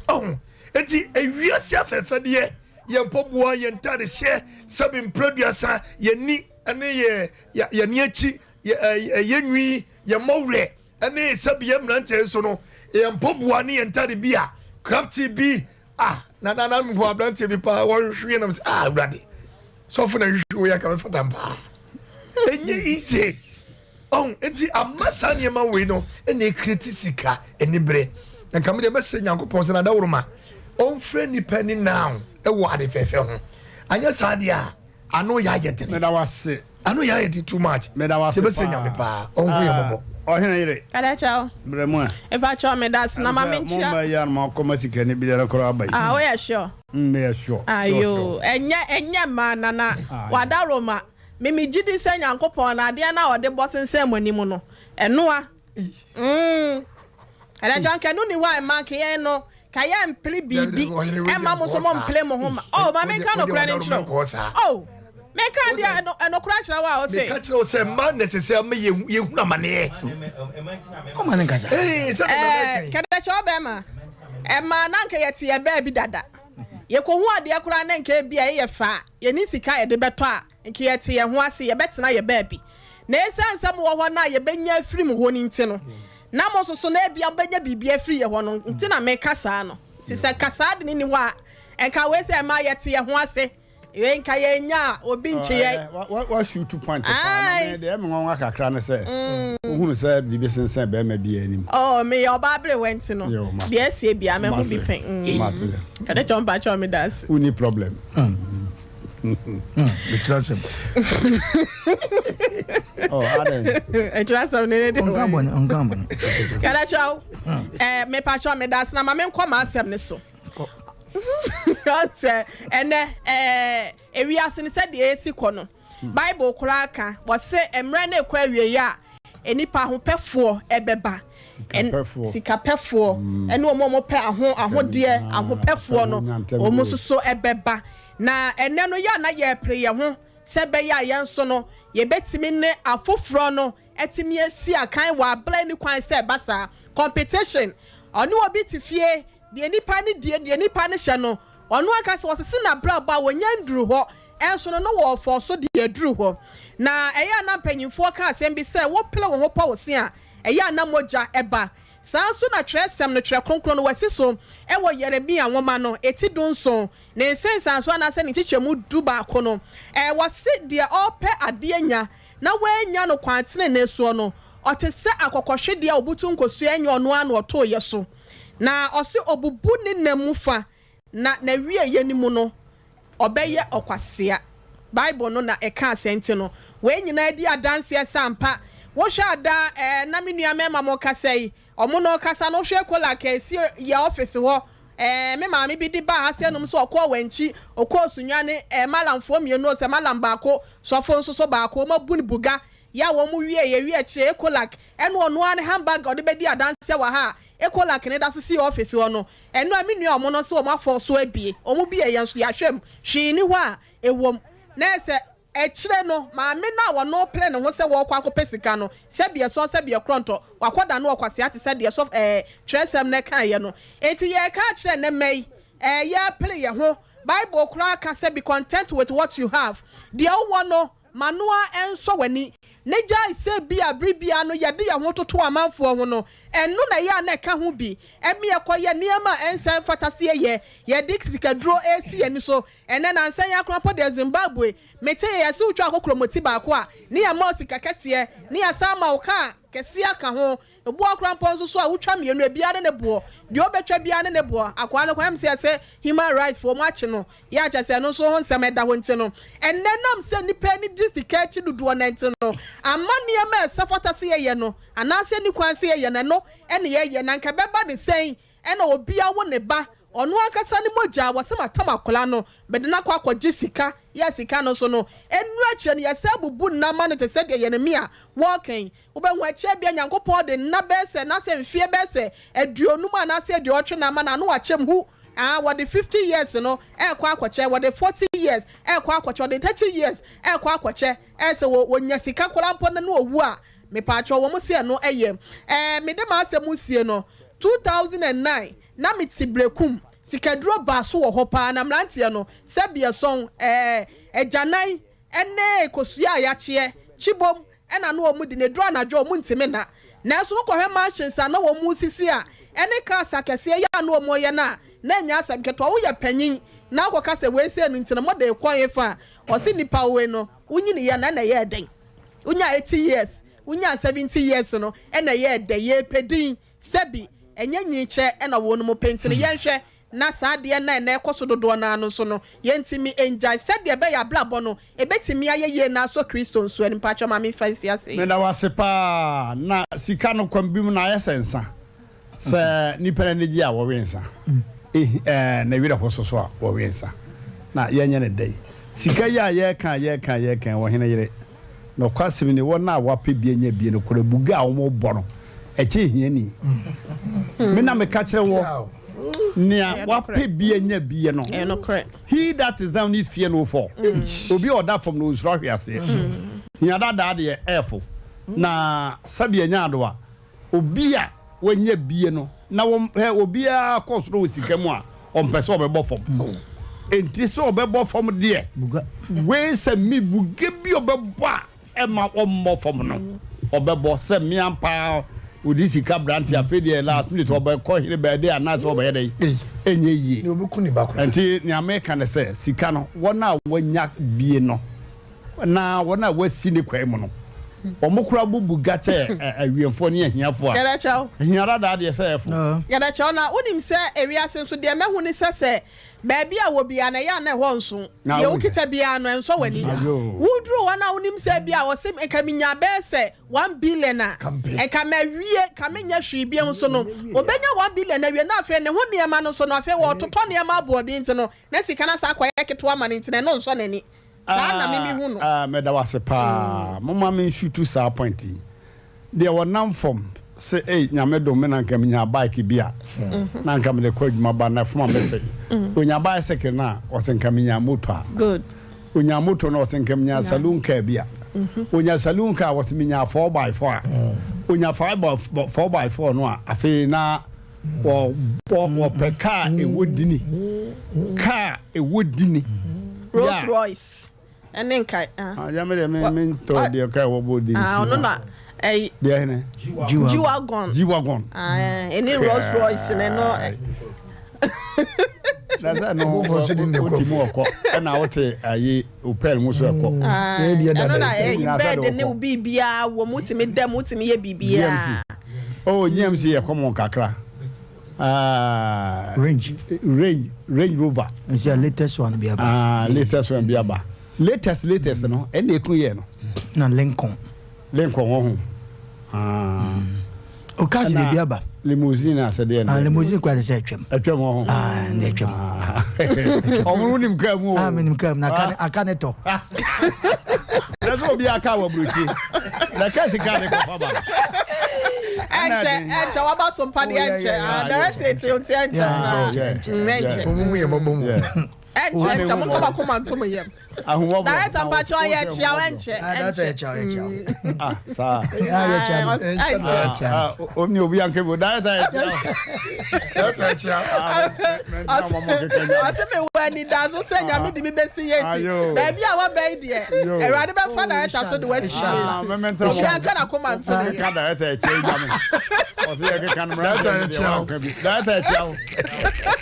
Ɔho eti ewiase afɛɛfɛ deɛ, yɛn mpɔboa, yɛn ntaade hyɛ, sɛbi mprɛduasa, yɛn ni ɛne yɛ yɛn ni akyi, yɛ ɛ yɛ nwi, yɛn mɔwerɛ ɛne sɛbi yɛn mmeranteɛ nso no yɛn mpɔboa ne yɛn ntaade bi a crafty bi a na na na mpo aberanteɛ bi paa wɔhwehwɛ nam sɛ ah, Awurade sɔfo na hwehwɛ wo yɛ aka mɛfata mpaa. Ɛnyɛ easy ɔn. Nti ama saa nneɛma wei no ɛna ekireti sika anibere. Na nka mi deɛ mɛsɛ Nyankopɔn sɛ n'adaworo ma ɔnfrɛ nipa ni now ɛwɔ ade fɛɛfɛ ho. Anyɛ saa deɛ a ano yɛ ayɛ dene. Meda wase. Ano yɛ ayɛ den too much. Meda wase. Sɛ bɛsɛ Nyame paa ɔnhu yɛ mmɔbɔ. Ɔhene yere. Kadakyɛw. Brɛ mu a. Mepakyɛw, meda ase na ma menkyia. Mo mma yi anoma kɔma sika ni biara koraa aba yi. Ah, woyɛ sure? Meyɛ sure. Ayo, ɛnyɛ mmaa nana wadaroma. Mimi gyi di sɛ Nyankopɔn na adeɛ no a ɔde bɔ sensɛn mo anim no ɛnoa. Ɛdɛkyɛ nka ɛno ni hɔ a mmaa nka yɛn no ka yɛ mpere biribi ɛma mo so mo mpere mo ho ma. Oh, ma menka nokorɛ no nkyerɛ wo. Oh, menka deɛ ɛnokorɛ kyerɛ wo a wo se. Meka kyerɛ wo sɛ mmaa na ɛsɛ sɛ ama yɛhunu amanneɛ. Ɔma ne nkasa. Kɛdɛkyɛ ɔbɛrima ɛmaa na nka yɛte yɛ baabi dada yɛkɔhu adeɛ koraa na nka ebi a ɛyɛ fa a yɛne sika yɛde bɛtɔ a nka yɛte yɛn ho ase yɛbɛtena yɛ baabi. Na ɛsiane sɛ mowɔ hɔ no a yɛbɛnya afiri mu hɔ no nti no na mo nso so na ebia mobɛnya biribi afiri yɛ hɔ no nti na meka saa no. Nti sɛ nka saa de ne ni hɔ a nka wei sɛ ɛma yɛte yɛn ho ase wei nka yɛnya a obi nkye yɛn. Wa shoot point paa na me deɛ ɛmi nwanwa kakra ne sɛ wohunu sɛ biribi sensɛn bɛrima bi anim. Oh, meyɛ ɔbaa bere wɛ nti no deɛ ɛsie bia mɛho bi pɛn. Mate. Kɛdɛ kyɛw mpa kyɛw me da ase. Wonni problem. Ɛkyerɛ asɛm. Oh, adɛn? Ɛkyerɛ asɛm ne ne de. Ɔnka bɔne, ɔnka bɔne. Kɛdɛ kyɛw mepa kyɛw me da ase na ma menkɔ m'asɛm ne so. Sɛ ɛnɛ ewiase no sɛdeɛ esi kɔ no, Bible koraa ka wɔsɛ mmerɛ no ekɔ awieeɛ a nipa ahopɛfoɔ ɛbɛba. Sikapɛfoɔ ɛne wɔn a wɔpɛ aho ahodeɛ ahopɛfoɔ no wɔn nso so ɛbɛba. Na ɛnɛ no yɛ a na yɛrepere yɛn ho sɛ ɛbɛyɛ a yɛn nso no yɛbɛtumi ne afoforɔ no atumi asi akan wɔ abere ne kwan sɛ ɛba saa. Competition, ɔne obi te fie, deɛ nipa ne die, deɛ nipa ne hyɛ no, ɔno ankasa wɔsese n'abrabɔ a wɔnya nduru hɔ, ɛnso no no wɔfɔ so deɛ aduru hɔ. Na ɛyɛ a na mpanyinfoɔ ka asɛm bi sɛ wopele wo ho pɔ wo se a, ɛyɛ a na mogya ɛba. Saa nso na twerɛsɛm no, Twerɛ Kronkron no, wɔasi so ɛwɔ Yeremia nwoma no eti 17 ne nsensanso anaasɛ ne nkyekyɛmu 11 no, wɔse deɛ ɔrepɛ adeɛ nya na wɔanya no kwan tenene soɔ no, ɔte sɛ akɔkɔhwedeɛ a obutu nkosua nyɛ ɔno ara na ɔtooyɛ so. Na ɔse obubu ne nam mu fa, na n'awieeɛ no mu no, ɔbɛyɛ ɔkwasea. Bible no na ɛka asɛm nti no, wei nyinaa di adanseɛ sɛ ampa. Wohwɛ ada na me nua mmarima mo kasa yi, ɔmo no kasa no, wohwɛ Kolak a ɛsi yɛ office hɔ, me maame bi de baa ha sɛ nom so ɔkɔɔ Wankyi, ɔkɔɔ Sunyani, malamfoɔ mmienu, sɛ malam baako, sɔfo nso so baako, wɔn abu no buga. Yɛ a wɔn wie yɛ wie akyire Ekolak ɛne ɔno ara ne handbag a ɔde bɛdi adanseɛ wɔ ha a Ekolak ne da so si office hɔ no, ɛno a me nua ɔmo no nso wɔn afɔ so abie, wɔn bie yɛn nso yɛahwɛ mu, hwee nni hɔ a ɛwom. Na ɛsɛ akyire no maame no a ɔno pere ne ho sɛ wɔrekɔ akɔpɛ sika no, sɛbi ɛsɔn sɛbi ɛkorɔntɔ, wakɔda no ɔkwasea te sɛ deɛ sɔf ɛɛ twerɛsɛm no kaeɛ no. Enti yɛreka akyerɛ nnɛ mma yi, ɛɛ yɛrepere yɛn ho. Bible koraa ka sɛ be content with what you have, deɛ wowɔ no ma no ara nsɔ w'ani, na gyae sɛ ebia bere biara no yɛde yɛn ho toto amanfoɔ ho no, ɛno na ɛyɛ a na ɛka ho bi ma yɛkɔyɛ nneɛma a ɛnsɛ mfata sɛ yɛyɛ. Yɛde sikaduro resi yɛn ani so. Ɛnnɛ, nnansa yi ara koraa mpo deɛ, Zimbabwe, metee yɛse wotwa kokuromoti baako a, ne yɛma wo sika kɛseɛ, ne yɛasan ama wo kaa kɛseɛ aka ho. Boɔ koraa mpo nso so a, wotwa mmienu a, ebiara ne ne boɔ. Deɛ wobɛtwa biara ne ne boɔ. Akoa no koraa, ɛyɛ me sɛ yɛse human rights foɔ wɔakye no. Yɛ a kyerɛ sɛ ɛno nso ho nsɛm da hɔ nti no, ɛnnɛ ɛnam sɛ nnipa ani gye sika akyi dodoɔ no nti no, ama nneɛma a ɛsɛ fata sɛ yɛyɛ no anaasɛ ɛnni kwan sɛ yɛyɛ no, ɛno na yɛyɛ. Na anka ɛbɛba ne sɛn na obi awo ne ba, ɔno ankasa ne mogya a wɔsɛ matam akwadaa no, mede no akɔ akɔgye sika, yɛ sika no nso no, ɛnnuru akyire no yɛsan bubu nna ma no te sɛ deɛ Yeremia wɔreka yi. Wobɛhu akyire bia Nyankopɔn de nna bɛyɛ sɛ anaasɛ mfeɛ bɛyɛ sɛ 50 anaasɛ 80 na ama no ano akyɛm hu. Ah, wɔde 50 years no ɛrekɔ akɔkyɛ, wɔde 40 years ɛrekɔ akɔkyɛ, wɔde 30 years ɛrekɔ akɔkyɛ, ɛyɛ sɛ wɔ wɔnya sika koraa mpo na no owu a, mepaakyɛw wɔn se ɛno ɛyɛ. Ɛɛ, mede m'asɛm sie no, 2009 na mete Berekum, sikaduro baa so wɔ hɔ paa, na mmeranteɛ no, sɛbi ɛsɔn, ɛɛ, agyanan ne kosua a yɛakyeɛ, kyibom, na na wɔn di, na ɛduru anadwo a wɔn ntumi nna. Nanso no kɔhwɛ mansions a na wɔn resisi a ɛne cars akɛseɛ yɛ a na wɔn reyɛ no a, na ɛnyɛ asɛm ketewa. Woyɛ panyin na wokɔka sɛ wei sei no nti no mode rekɔ hefa a, ɔse nipa wei no wonyiniiɛ no ɛna ɛyɛɛ dɛn? Wonyaa 80 years, wonyaa 70 years no ɛna ɛyɛɛ dɛn? Yɛrepɛ din, sɛbi ɛnyɛ nyinkyɛ na wɔn pɛ nti no yɛnhwɛ Na saa adeɛ no a ɛnnɛ ɛkɔ so dodoɔ no ara no nso no, yɛntumi nnyae. Sɛdeɛ ɛbɛyɛ a abrabɔ no, ɛbɛtumi ayɛ yie na asɔ Kristo nso ani. Mpakyɛw ma memfa nsi ase yi. Meda wo ase paa. Na sika no kwan bi mu no ayɛ sɛ nsa. Sɛ nipa no ani gye a wɔwe nsa. Ehi ɛɛ ne werɛ ho soso a wɔwe nsa. Na yɛnyɛ no dɛn? Sika yi a yɛreka a yɛreka a yɛreka yi, ɔhene yere. Nokwasɛm ni, wɔn a wɔapɛ bi anya bi no, korabuga a wɔbɔ no, ɛkyɛn hiani. Me na meka kyerɛ wɔ, nea wapɛ bi anya bi no, he that is down need fear no fall. Obi a ɔda fam no, onsuro ahweaseɛ. Hia dadaa deɛ, ɛɛfo. Na sɛdeɛ anya adowa. Obi a wanya bie no na wɔn hɛ obiara kɔ soro wɔ sika mu a, ɔmpɛ sɛ ɔbɛbɔ fam. Enti sɛ ɔbɛbɔ fam deɛ, wei sɛ me buge bi ɔbɛbɔ a ɛma ɔmmɔ fam no, ɔbɛbɔ. Sɛ me ampa ara ɔdi sika aberante afei deɛ last minute ɔbɛkɔ hene bɛɛde anaasɛ ɔbɛyɛ dɛn, ɛnyɛ yie. Enti nea meka ne sɛ sika no, wɔn a wɔanya bie no, Na wɔn a wɔasi ne kwan mu no, wɔn koraa bo bu ga kyɛ awiɛmfoɔ ne ahiafoɔ a. Yɛbɛkyɛ wo. Ahia dadaa deɛ sɛ ɛfo. Yɛbɛkyɛ wo. Na wonim sɛ ewiase nso, deɛ mahu ne sɛ, sɛ baabi a wɔ biara no, ɛyɛ a na ɛhɔ nso. Deɛ wokita biara no, ɛnsɔ w'ani. Woduru hɔ no a, wonim sɛ ebia wɔse nka menya bɛyɛ sɛ 1 billion a, nka mawie, nka menyɛ hwee bio nso no, ɔbɛnya 1 billion awie, na afei ne ho nneɛma no nso no, afei wɔretotɔ nneɛma aboɔden nti no, na sika no asan akɔyɛ ketewa ma no nti no, ɛno nsɔ n'ani. Saa na me me hu no. Ah, meda wo ase paa. Momma me nshutu saa point yi. Deɛ ɔnam fam. Se ei Nyame dom me na nka menya bike bi a na nka mede kɔ adwuma ba na fom a mɛfɛ. Onya bicycle no a ɔse nka menya moto a. Good. Onya moto no ɔse nka menya saloon car bi a. Onya saloon car ɔse menya 4x4 a. Onya 4x4 no a afei na wɔpɛ car ɛwɔ dini. Car ɛwɔ dini. Rolls Royce. Ɛne nka ah. Ah, yɛ me deɛ me me ntɔ deɛ ɔka ɛwɔ bɔ din. Ah, ɔno na ɛyi. Deɛ hene. G-Wagon. G-Wagon. Ah, ɛne Rolls Royce ne no. Na sɛ no wote mu ɔkɔ ɛna wote ayi opɛl mu so ɛkɔ. Ɛno na ɛyi bɛɛde ne biribiara wɔ mu wotumi dɛ mu wotumi yɛ biribiara. GMC. Oh, GMC yɛ kɔmɔ kakra. Ah, Range. Range Range Rover. Nsi a latest one bi aba. Ah, latest one bi aba. Latest latest no, ɛna eku yɛ no. Na Lincoln. Lincoln wɔ ho. Ah. O cars de bi aba. Limousine asɛdeɛ no. Ah, limousine kura de sɛ atwam. Atwam wɔ ho. Ah, ɛna atwam. Ɔmo no nim kaa mu o. Ah, menim kaa mu na aka aka ne tɔ. Na sɛ obi aka wɔ aburokyi. Na kɛse kaa ne kɔfa ba. Ɛnkyɛ ɛnkyɛ waba so mpa deɛ ɛnkyɛ ah director eti nti ɛnkyɛ koraa ɛnkyɛ. Mo mu yɛ mɔbɔ mu. Ɛnkyɛ ɛnkyɛ mo nkɔba kɔma nto mo yam. Director mpakyɛ ɔyɛ kyia ɛnkyɛ ɛnkyɛ. Ah saa. Ɛnkyɛ. Omi obi anke bo director yɛ kyia. Director kyia. Ɔsɛ mi wɔ anidaso sɛ nyame de mi bɛsi yɛ nti baabi a wabɛn deɛ awurade bɛfa director so de wasi yɛ nti obi anka na koma nto ne yɛ. Director yɛ kyia gya mi. Ɔsɛ yɛ keka no mmerɛ deɛ wanka bi. Director yɛ kyia wo.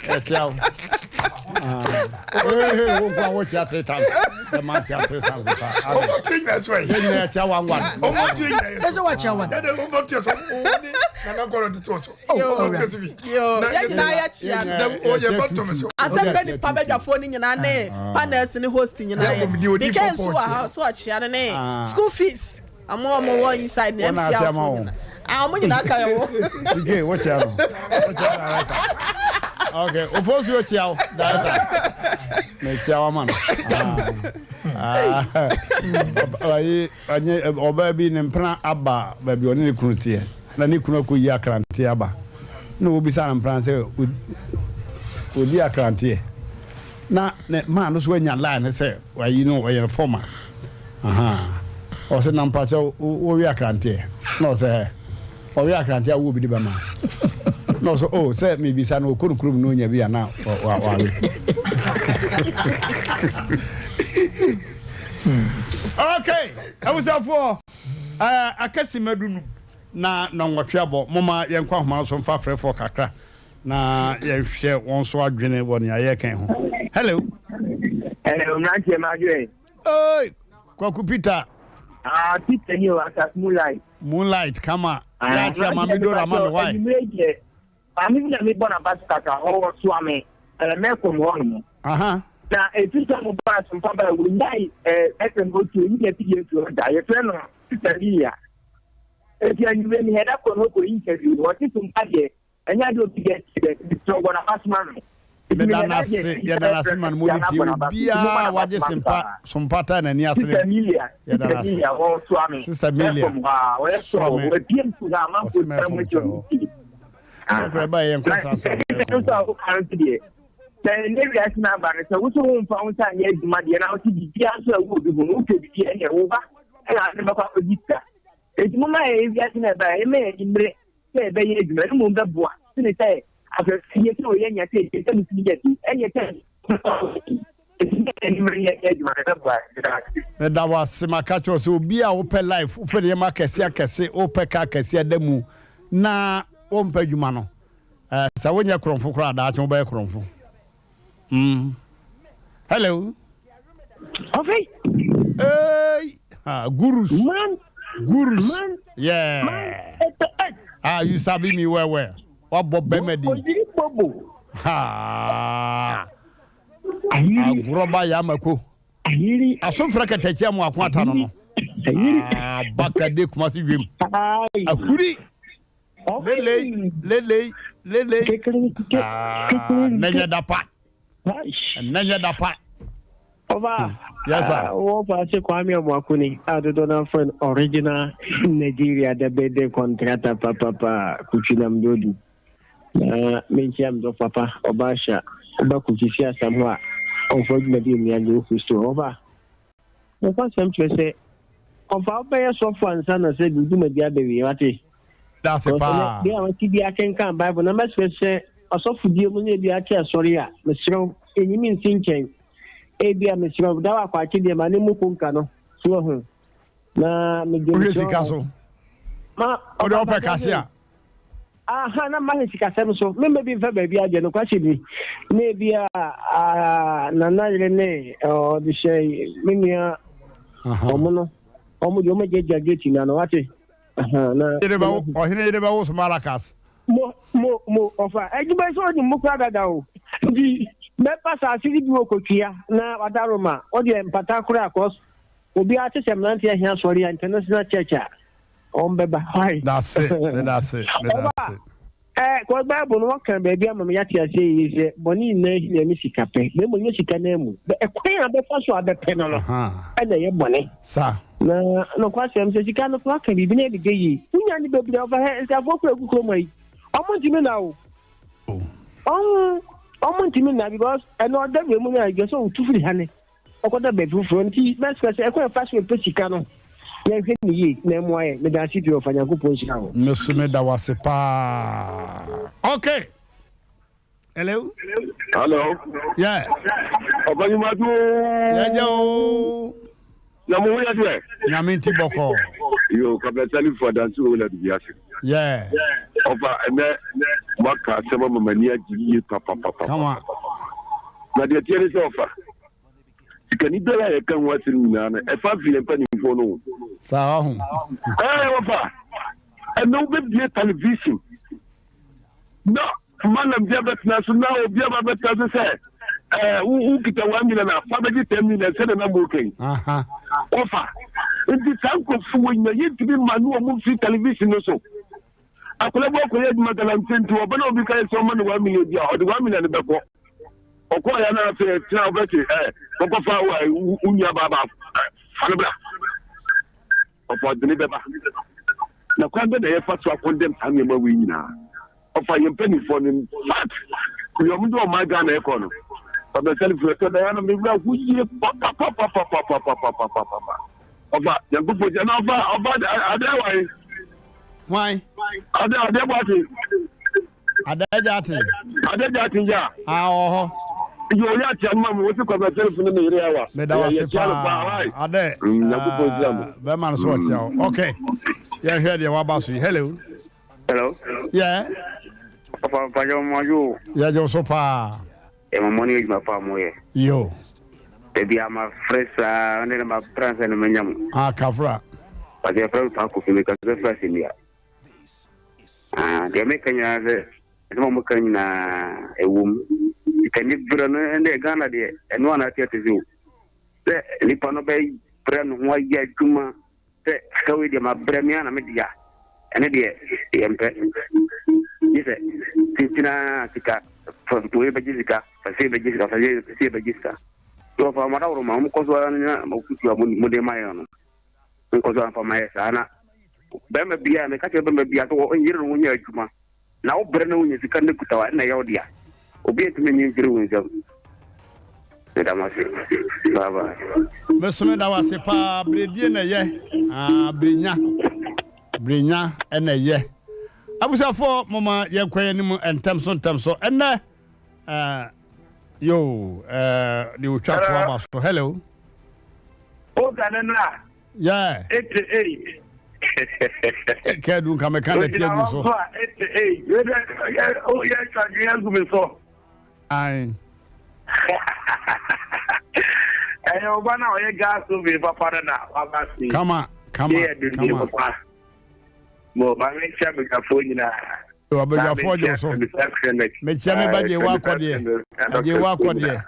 Yɛ kyia wo. Hey, wo nko a wokyia three times. Ɛma kyia three times. Ɔmo tie nyina so yi. Yɛ nyina kyia one one. Ɔmo tie nyina yɛ so. Ɛsɛ wakyia one. Dade ɔmo tie so. Ɔmo ni nana kɔrɔ tete wɔ so. Ɔmo tie so bi. Yɛ nyinaa yɛ kyia no. Ɔyɛ fa tɔmɛ so. Asɛm bɛ nipa bɛdwafoɔ no nyinaa ne panels ne host nyinaa yɛ. Bike nso wɔ ha so ɔkyia no ne school fees. Ɔmo ɔmo wɔ inside ne MC afo nyinaa. Ah, ɔmo nyinaa ka yɛ wo. Ike, wokyia no. Wokyia director. Okay, ofo so wokyia wo director. Mekyia wo ama no. Ah. Ayi, ɔnye ɔbaa bi ne mpena aba baabi ɔne ne kunu teɛ. Na ne kunu akɔyi akranteɛ aba. Na wɔbisa no mpena sɛ ɔdi akranteɛ. Na ne maa no so anya line sɛ Wayi no ɔyɛ fɔma ahaa ɔse na mpakyɛw wo we akranteɛ na ɔsɛ hɛ ɔwe akranteɛ a wowɔ bi de bɛma na ɔsɛ oh sɛ mebisa no ɔkɔ no kurom na ɔnya bi a na wawe. Okay abusuafoɔ akasi madu na nɔnwɔtwe abɔ moma yɛnkɔ ahoma no so mfa frɛfoɔ kakra Na yɛnhwɛ wɔn nso adwene wɔ nea yɛreka yi ho. Hello. Hello, mmeranteɛ ma adwene. Hey, Kwaku Peter. Ah, Peter ni o, asas moonlight. Moonlight, kama. Ah, Yɛ akyɛ maame Dora ma me why. Enyimire deɛ, maame bi na mi bɔ n'aba so kakra, ɔwɔ soa me, ɛɛ mɛkɔm hɔ nom. Aha. Na efi sɛ mo ba asompa ba wɔnyae ɛɛ FM otu enyi na efi yɛ nsu ɔda, yɛfrɛ no Sister Lilia. Eti enyimire mi hɛda kɔ no kɔ interview no, ɔte so mpa deɛ. Ɛnyɛ adeɛ obi deɛ ti dɛ mesrɛ bɔ n'aba so ma me. Meda no ase yɛda no ase ma no mɔne tie obiara a wagye sempa sompa taa n'ani ase ne yɛda no ase Sister Melia soa me ɔse mɛkɔm kyɛ hɔ ɛkora ɛba yɛ nkɔ srasra mɛkɔm hɔ. Sɛ ɛnɛ wiase no aba no sɛ wo so womfa wo nsa nyɛ adwuma deɛ na wote biribiara nso a ɛwɔ obi ho no wopɛ biribi ɛneɛ wo ba ɛna ade bɛkɔ akɔgye sika enti momma yɛ wiase no ɛba yɛma yɛn ani mmere sɛ yɛbɛyɛ adwuma no mmom bɛboa sene sɛ afɛfɛdeɛ sɛ ɔyɛ nya sɛ ɛsɛ sɛ metumi yɛ bi ɛnyɛ sɛ Meda wo ase maka kyerɛ sɛ obi a wopɛ life wopɛ nneɛma akɛse akɛse wopɛ ka akɛse ada mu na wompɛ adwuma no sɛ wonyɛ korɔmfo koraa daakye wobɛyɛ korɔmfo. Mm. Hello. Okay. Hey, ah, gurus. Man. Gurus. Man. Yeah. Man. Ah, you sabi me well well. What Bob Bemedi? Ha. Agoroba Yamako. Asomfra katakyia mu ako ata no no. Ah, bakade kumasi dwem. Ahuri. Lelei, lelei, lelei. Ah, nɛnyɛ dapa. Nɛnyɛ dapa. Ɔba, Yes, sir. wɔ fa ase Kwame Amoako ni a dodoɔ no afrɛ no original Nigeria the building contractor papapa Kutwi nam dodu. Na menkyia me dɔ papa ɔba ahyɛ ɔba Kutwi si asam hɔ a ɔmfa adwuma bi mmea gye wo Kristo. Ɔba, nokwasɛm kyerɛ sɛ ɔfa wobɛyɛ sɔfo ansa na sɛ bi dwumadi abɛwie wate. Dase paa. Bia wate bi akenkan Bible na mɛsrɛ sɛ ɔsɔfodie mu ne ebi ate asɔre a mesrɛ wo ɛnyimi nsi nkyɛn. Ebia mesrɛ wo da wɔ akwakye deɛ ma ne mu konka no so wahu na megye Wohwɛ mesrɛ sika wo so. ma Wode ɔba wopɛ mpakyɛ kase sɛ a. aha na mahwɛ sikasɛm so memma bi mfa baabi agye nokwasɛ bi na ebi a ah, nana yere ne ɔde hyɛ me nua ɔmo no ɔmo deɛ ɔmo agyagya gate na no wate aha na Yere bɛwo ɔhene yere bɛwo so malakas. Mo mo mo ɔfa adwuma yi sɛ ɔde mu kora dada o nti mɛpa saase no bi wɔ kotwia na wadaroma ɔdeɛ mpata koraa cause obiara te sɛ mmeranteɛ ahia sɔre a international church a wɔn bɛba why Dase, medase, ɔba medase. ɛ kɔ bible no wɔka baabi ama me yɛate aseɛ yie sɛ bɔne nyinaa hia ne sika pɛ na mmom nyɛ sika no amu bɛ ɛkwan a bɛfa so a bɛpɛ no no Aha. ɛna ɛyɛ bɔne Sa. na nokwasɛm sɛ sika no koraa ka biribi na ɛde gye yie wonya ne bebree ɔfa hɛ nsikafoɔ kura gu kurom ha yi ɔmo ntumi na o ɔmo ɔmo ntumi na because ɛna ɔda wura mu no a ɛdwa sɛ ɔtu firi ha ne ɔkɔda baabi foforɔ nti bɛsɛ sɛ ɛkwan ɛfa so ɛpɛ sika no yɛnhwɛ ne yie na ɛmmoa yɛ meda ase pii ɔfa nyankopɔn nhyira wo Me so meda wo ase paa. Okay. Hello. Hello. Yeah. Ɔbɛnyimadu. Yɛgye o. Na mo ho yɛ deɛ. Nyame nti bɔkɔ. Yo, Kabla Salifo adansi wo na dubi ase. Yeah. Ɔfa ɛnɛ mo aka asɛm ama m'ani agye yie papapapa. Kama. Na deɛ teɛ ne sɛ ɔfa sikani biara a yɛka ho asɛm nyinaa no ɛfa firi yɛn mpanimfoɔ no o. Saa ɔho. Ɛɛ wɔfa ɛnɛ wobɛbie television na malam bi abɛtena so na obi aba abɛtena so sɛ ɛɛ wo wokita 1 million a fa bɛgye 10 million sɛdeɛ na mo kan wɔfa nti saa nkurɔfoɔ wɔ nyina yɛntumi ma ne wɔn mfiri television no so akwadaa bi akɔyɛ adwuma galamsey nti ɔbɛ na obi ka yɛ sɛ ɔma no 1 million bi a ɔde 1 million bɛkɔ ɔkɔ yɛ na afei tena ɔbɛte ɛ kɔkɔfa wo nua baaba fa no bra ɔfa ɔde ne bɛba na kwan bɛ na yɛfa so akɔndɛm saa nneɛma wei nyinaa ɔfa yɛn mpanimfoɔ no in fact deɛ ɔmo de ɔman Ghana ɛkɔ no ɔbɛsɛlifo ɛtɔ da yɛn no mewura ho yie papapapapapapapapapa ɔfa nyankopɔn gya na ɔfa ɔfa adeɛ wae Why? ade adeɛ bɔ ate Adagya ate. ade gya ate gya Ah, wɔ hɔ. yɛ ɔyɛ akyea no ma mo wɔsi kɔfɛ sɛlifo ne ne yere awa Meda wo ase yɛkyia no paa paa. wae Adɛ. Nyankopɔn nhyira mo. Bɛrima no so ɔkyea wo. Okay. Yɛhwɛ deɛ waba so yi. Hello. Hello. Yeah. Papa mpakyɛ mo adwo. Yɛgye wo so paa. Ɛma mo ne adwuma pa a moyɛ. Yo. Dabi a mafrɛ saa ne na mapra sɛ na manya mo. Ah, kafra. Pakyɛ yɛfrɛ me Paa Kofi mekasa firi Asɛnnua. Ah, deɛ meka nyinaa sɛ ɛsɛm a moka nyinaa ɛwom. Sikani berɛ no ɛnɛ Ghana deɛ ɛno ana ate ate sɛ o. Sɛ nipa no bɛbrɛ ne ho ayɛ adwuma sɛ sika wei deɛ mabrɛ me a na medea ɛne deɛ yɛmpɛ gye sɛ tintinaa sika wei bɛgye sika fɛsɛ bɛgye sika fɛsɛ bɛgye sika nti wɔfa ɔmadaworo ma wɔkɔ so ara nya mafotu a mode ma yɛn no nkɔ so amfa ma yɛ saa na bɛrima biara meka kyerɛ bɛrima biara sɛ ɔnyere ne ho nyɛ adwuma na wobrɛ na wonya sika no kuta wa ɛna ɛyɛ wo dea obi antumi nyi mfiri wo nsam meda mo ase bye bye. Meso meda wo ase paa beredie na ɛyɛ ah berenya berenya ɛna ɛyɛ abusuafoɔ moma yɛnkɔ yɛn anim ntɛm so ntɛm so ɛnɛ eh, yo eh, deɛ otwa to aba so hello Oga no na yeah 88. kɛdu nka meka na tie gu so Ogyina hɔ a 88. Yɛtwa dwen agu me so. Ae. Ɛyɛ ɔba no a ɔyɛ gas oven papa no na waba se. Kama kama Yɛ dundun kama papa. Mo ma menkyia badwafoɔ nyinaa. Abadwafoɔ gye wo so. Mekyia me ba Gyewa akɔdeɛ. Agyewa akɔdeɛ.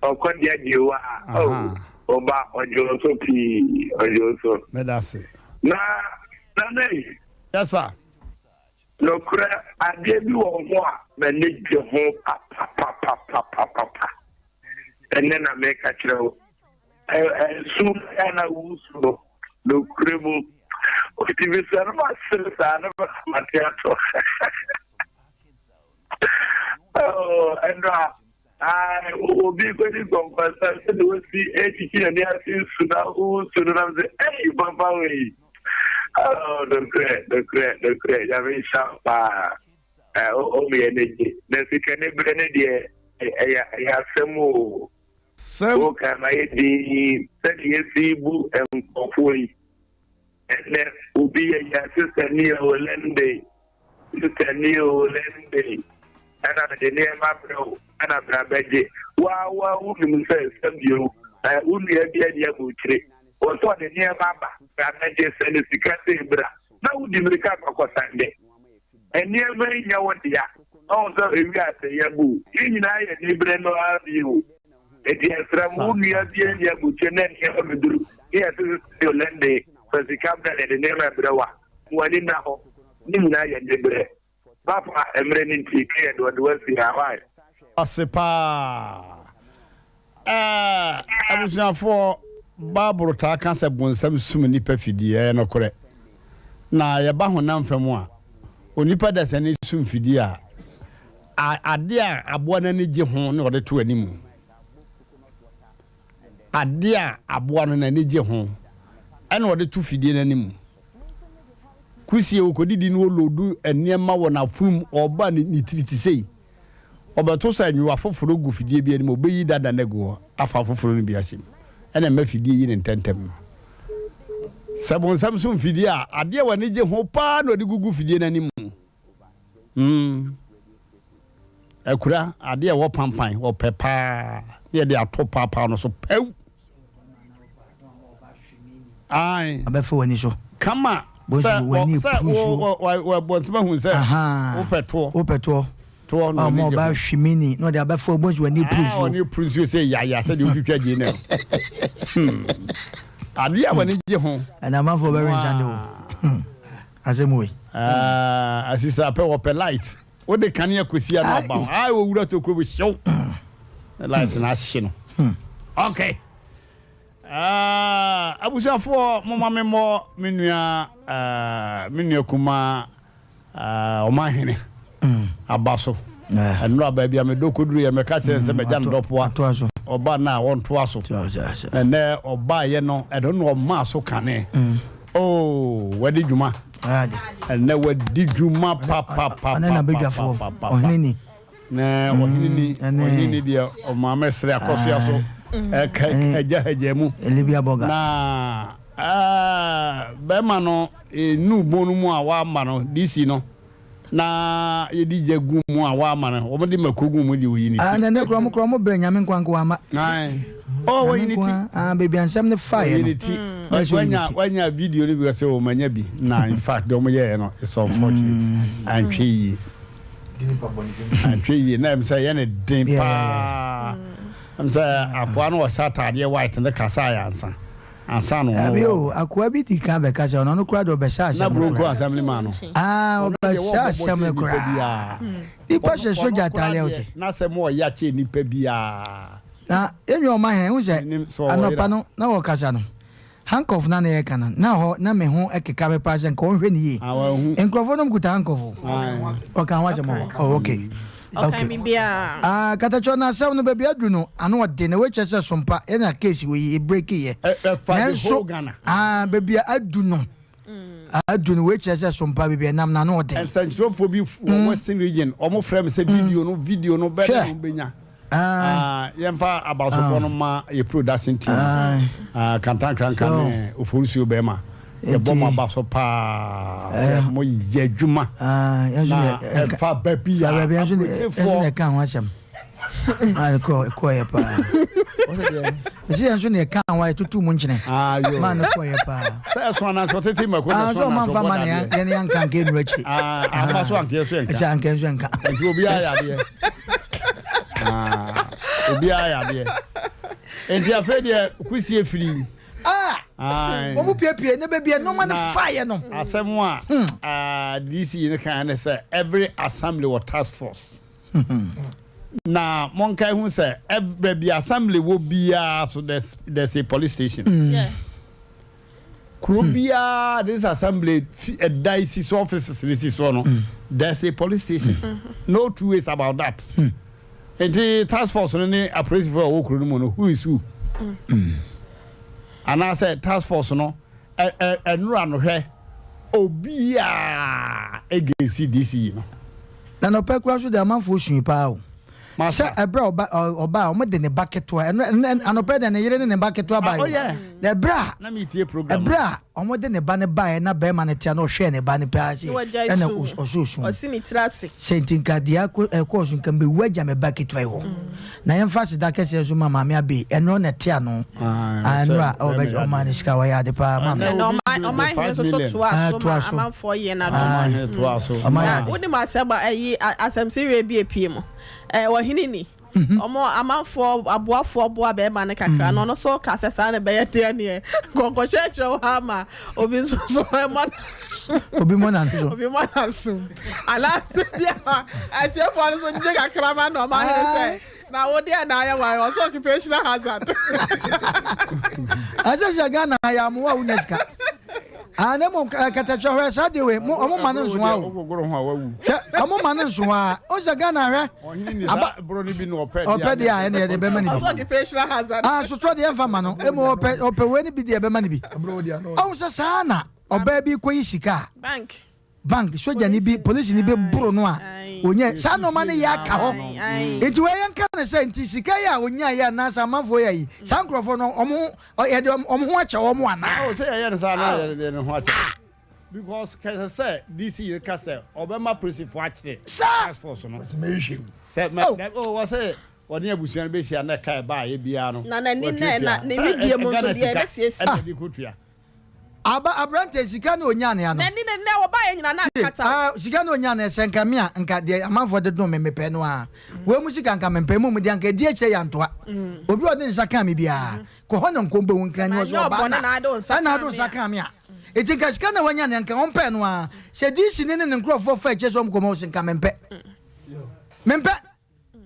Ɔkɔdeɛ Gyewa. Oh, ɔba ɔgye wo so pii. Ɔgye wo so. Meda ase. Na nana yi. Yes sir. Nokorɛ adeɛ bi wɔ ho a m'ani gye ho papapapapapapa. Ɛnnɛ na meka kyerɛ wo. Ɛsu a na wosu no, nokorɛ mu, ɔtumi sɛ no masere saa no mate atɔ. Ɛno a, obi kɔdi nkɔnkɔnsa sɛdeɛ wɔsi ɛtiti n'ani ase nsu na wosu no nam sɛ ɛyi papa wei. Nokorɛ, nokorɛ, nokorɛ, Nyame nhyira paa. Ɔmeyɛ no gye. Na sika ne berɛ no deɛ, ɛyɛ asɛm o. Sɛm. Woka ma yɛ dinn sɛdeɛ yɛsi bu nkurɔfoɔ yi. Ɛnnɛ obi yɛ yɛ sista ni o lɛnde, sista ni o lɛnde, ɛna mede nneɛma brɛ wo, ɛna bra bɛgye. Waa waa wonim sɛ sɛbio wo nua bi ani aburukyire, wɔ sɛ ɔde nneɛma aba, bra bɛgye, sɛ ne sika sei bra, na wodi mmirika kɔkɔsan de. Nneɛma yi nyɛ wo dea. Ɔhu sɛ ewiase yɛ bu. Yɛn nyinaa yɛ anibere no ara bi o. Enti yɛsrɛ mo, wo nua bi ani abukyɛ na nneɛma bɛduru ne yɛse sɛ Yolande fa sika brɛ na yɛde nneɛma rebrɛ wo a, ma w'ani nna hɔ. Ne nyinaa yɛ anibere. Papa, mmerɛ no nti, ka yɛde ɔde wo asi ha, why? Ase paa. Ɛɛ, abusuafoɔ, Bible taa ka sɛ bonsam sum nnipa fidie. Ɛyɛ nokorɛ. Na yɛba honam fam a, onipa dasani sum fidie a, a adeɛ a aboa no ani gye ho na ɔde to anim. Adeɛ a aboa no n'ani gye ho ɛna ɔde to fidie no anim. Kusie ɔkɔdidi no ɔlodu nneɛma wɔ n'afunum, ɔba ne tiri te sei. Ɔbɛto sɛ nwowa foforo gu fidie bi anim, ɔbɛyi dada no agu hɔ afa foforo no bi ahyɛ mu. Ɛna ɛma fidie yi no ntɛmntɛm no. Sɛ bonsam so mfidie a, adeɛ a w'ani gye ho paa na ɔde gugu fidie no anim. Mm. Akura, adeɛ a ɛwɔ pampan, ɔpɛ paa, na yɛde ato paapaa no so pɛw. Ae. Abɛfa w'ani so. Kama. Sɛ w'ani sɛ wo wɔ bɔnsɛm ahu sɛ wopɛ toɔ. Wopɛ toɔ. Toɔ na ɔni gye ho. Ɔba hwi mini na ɔde abɛfa ɔbɔnsi w'ani puru nsuo. Ɔni puru nsuo sɛ yaya sɛ deɛ wotwitwa gye na. Adeɛ a w'ani gye ho. Ɛna amanfoɔ bɛwe nsa de o. Asɛm wei. Asisa pɛ wɔpɛ light. Wode kanea kɔsi ano aba ho. Ae owura tokuro bi hyew. Light na ahye no. Okay. Ah, abusuafoɔ moma me mmɔ me nua ah, me nua kumaa ah, ɔmanhene mm. aba so ah. ɛnora baabi a medɔ kɔduru yɛ mɛka kyerɛ sɛ mɛgya no dɔpoa ɔba no a ɔntoa so ɛnɛ ɔbaeɛ no ɛno na ɔmaa so kane mm. oh, wadi dwuma ɛnɛ wadi dwuma papapapapapapa Na ɔhene ni, ɔhene ni deɛ ɔmaame srɛ akɔsoa so ɛka agya agya mu. Na bɛrima no enu bon no mu a wama no DC no na yɛde gya gu mu a wama no wɔn de mako gu mu deɛ oyi ne ti. Ah, na ne kura mo kura mo brɛ nyame nkwa nko ama. Oh, oyi ne ti. Ah, baby ansɛm ne fa yɛ no. Oyi ne ti. Wanya wanya video no bi sɛ o manya bi na in fact deɛ wɔn yɛɛ no it's unfortunate antwe yie. Antwe yie na ɛm sɛ ɛyɛ ne den paa ɛm sɛ akoa no ɔhyɛ ataadeɛ white ne kasa yɛ ansa ansa no Abi o akoa bi di kan bɛka sɛ ɔno no koraa de ɔbɛhyɛ asɛm na bronco assembly man no ah ɔbɛhyɛ asɛm no koraa nipa hyɛ sogya ataadeɛ ɔsɛ na sɛ mo ɔyɛ akyɛ nipa biara na enyo ɔma hɛn ehu sɛ anɔpa no na wɔkasa no Handcuff no a na yɛreka no, na hɔ na me ho keka me paa sɛ nka ɔnhwɛ no yie. Nkurɔfoɔ nom kuta handcuff o. Ɔka ho asɛm ɔ. Oh, okay. Okay. Ah, katakyɛ na asɛm no baabi aduru no, ano ɔde na wɔakyɛ sɛ sompa yɛna case wɔ yi break yɛ. Nanso, ah, baabi a adu no, adu no wɔakyɛ sɛ sompa baabi a ɛnam no ano ɔde. Nsɛnkyerɛfoɔ bi wɔ Western region, wɔn frɛ me sɛ video no, video no bɛyɛ na wɔn bɛnya. Ah, yɛmfa abasobɔ no ma yɛ production team. Ah, Kantankranka ne Oforusuo bɛrima. Yɛbɔ mo aba so paa sɛ mo yɛ adwuma. Na ɛfa baabi a aburokyefoɔ. Ɛka ho asɛm. Maa kɔ kɔɔyɛ paa. Mesi yɛn nso na ɛka ho a yɛtutu mu nkyene. Maa no kɔɔyɛ paa. Sɛ ɛso ananso tete mako na ɛso ananso bɔ dadeɛ. Yɛn yɛn nka nka enu akyi. Aba so anka yɛ so nka. Sɛ anka nso nka. Nti obiara yɛ adeɛ. Ah, obiara yɛ adeɛ. Nti afei deɛ kusie firi. Ah, wɔn mu piepie ne baabi a nneɛma no faeɛ no. Asɛm a ah, DC yi no kan ne sɛ every assembly wɔ task force. Na monkae hu sɛ baabi assembly wɔ biara so there's, there's a police station. Mm. Kuro hmm. biara this assembly ɛda si so offices ne si so no mm. there's a police station. Mm. No two ways about that. Mm. Nti task force no ne apolisifoɔ a wɔwɔ kuro no mu no who is who? Mm. Anaasɛ task force no Ɛnora no hwɛ obiaa against DC no. Na nɔpɛ koraa nso deɛ amanfoɔ sui paa o. Sɛ ɛberɛ a ɔba ɔba a wɔde ne ba ketewa ɛno ɛno anɔpɛ deɛ ne yere ne ne ba ketewa baeɛ oh, yeah. Na ɛberɛ a na metie program ɛberɛ a wɔde ne ba no baeɛ na bɛrima no tea na ɔhwɛɛ ne ba no paa sɛ ɛna ɔsɔ osu ɔsi ne tiri ase. Sɛ nti nka deɛ akɔ ɛkɔɔ so nka mbɛwu agya me ba ketewa yi hɔ. Na yɛmfa aseda kɛseɛ nso ma Maame Abbey, ɛno na ɛte ano. Ɛno a ɔbɛ ɔma ne sika wɔyɛ ade paa maame. Ɛna ɔman ɔman hene nso so toa so ma amanfoɔ yɛ n'adom. Ɔman hene toa so. Na wonim asɛm a ɛyi asɛm sereɛ bi epie mu. Ɛɛ ɔhene ni. Ɔmo amanfoɔ aboafoɔ boa bɛrima no kakra na ɔno nso ka sɛ saa na ɛbɛyɛ deɛ neɛ nkɔnkɔhyɛ kyerɛ wo ha ama obi nso so ɛmɔ n'aso. Obi mmɔ n'aso. Obi mmɔ n'aso. Anaasɛ bi a atiefoɔ no so gye kakra ma na ɔma ahene sɛ na wo deɛ na ayɛ wan ɔsɛ occupational hazard. Ɛsɛ sɛ Ghana yɛ amoa a wonya sika. Ah, na mmom kɛtɛkyɛ hwɛ saa deɛ wei mo ɔmo ma no nsoa o. Hwɛ ɔmo ma no nsoa. O sɛ Ghana hwɛ. Aba ɔpɛ deɛ a ɛna yɛde bɛma no bi. Ɔsɛ occupational hazard. Ah, sotorɔ deɛ ɛmfa ma no. Emu ɔpɛ ɔpɛ wei no bi deɛ ɛbɛma no bi. Ɔmo sɛ saa na ɔbaa bi kɔyi sika a. Bank. Bank sogyani bi polisini bi boro no a ɔnya saa nneɛma no yɛ aka hɔ nti wei yɛnka no sɛ nti sika yi a ɔnya yɛ anaasɛ amanfoɔ yɛ yi saa nkurɔfoɔ no ɔmo yɛde ɔmo ho akyɛ wɔn anaa. Ɔ sɛ yɛyɛ no saa na yɛde ne ho akyɛ because kɛsɛ sɛ DC yɛ ka sɛ ɔbɛma polisifoɔ akyere task force no sɛ mɛ wɔ sɛ wɔne abusua no bɛhyia na ɛka ɛbaa yɛ biara no na n'ani na ɛna ne wedeɛ mu nso deɛ ɛbɛsiesie ɛna ɛde kɔtua. Aba aberanteɛ sika na ɔnyaa no ya no. N'ani ne nnɛ wɔbaeɛ nyina na Tie, akata. ah, sika na ɔnyaa no sɛ nka me a nka deɛ amanfoɔ de dom me mepɛ no ara. Wei mu sika nka mempɛ mmom deɛ anka ɛdi akyire yɛ antoa. Obi a ɔde ne nsa kaa me biara, kɔ hɔ na nkɔ bɛhu nkra ni Ɛma ɔsɛ nyɛ ɔbaa ɔbɔne na na ade wo nsa ɛna kaa ade wo me nsa a. kaa me a. Enti nka sika na wanya no nka ɔmpɛɛ no ara. Sɛ DC ne ne ne nkurɔfoɔ fa akyire sɛ wɔn kɔma wo sɛ nka mempɛ. Mempɛ.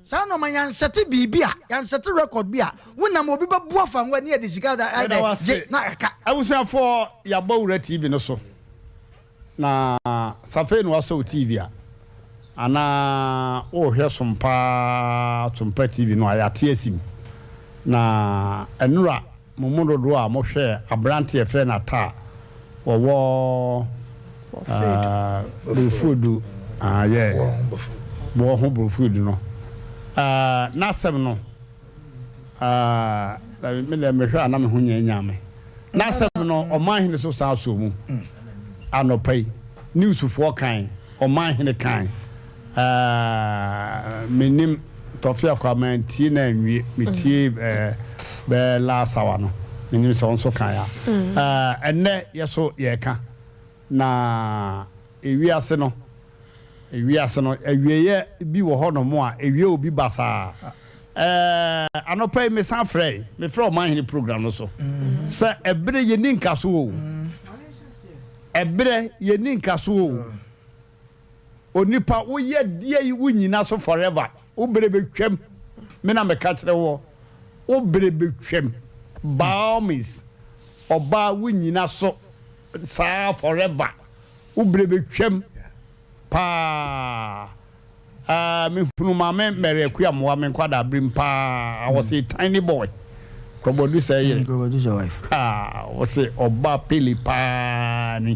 Saa nnoɔma yansɛte biribi a yansɛte record bi a wonam obi bɛbu afa ho ani yɛde sika da ayɛ Yɛda dɛ wo ase. gye na ɛka. Abusuafoɔ yɛabɔ wura TV no so na sɛ afei na wasɔ wo TV a anaa worehwɛ Sompa Sompa TV no a yɛate asim na ɛnora Mo mu dodoɔ a mohwɛɛ aberanteɛ a yɛfrɛ no Atta a ɔwɔ Brofuodu, yeah, Boɔ ho Brofuodu no, n'asɛm no, me deɛ mehwɛ a na me ho nyanyaa me. N'asɛm no, ɔmanhene so san sɔɔ mu anɔpa yi. Newsfoɔ kan, ɔmanhene kan. Ɛɛɛ mennim Tɔfia koraa mantie no anwie metie ɛɛ bɛyɛ last hour no mennim sɛ wo nso kae a ɛɛ ɛnnɛ yɛ so yɛreka na ewiase no ewiase no awieɛ bi wɔ hɔ nom a ewie obi basaa ɛɛ anɔpa yi mesan frɛe mefrɛ ɔmanhene program no so sɛ ɛberɛ yɛnni nkaso o ɛberɛ yɛnni nkaso o. Onipa wo yɛ deɛ yi wo nyina so forever wo bere bɛ twam me na me ka kyerɛ woɔ wo bere bɛ twam by all means ɔbaa wo nyina so saa forever wo bere bɛ twam paa ɛɛ me hunu maame Mary Akua Moa me nkwadaa berim paa I was a tiny boy Krɔbɔdu sɛ yere ah wɔse ɔbaa pele paa ni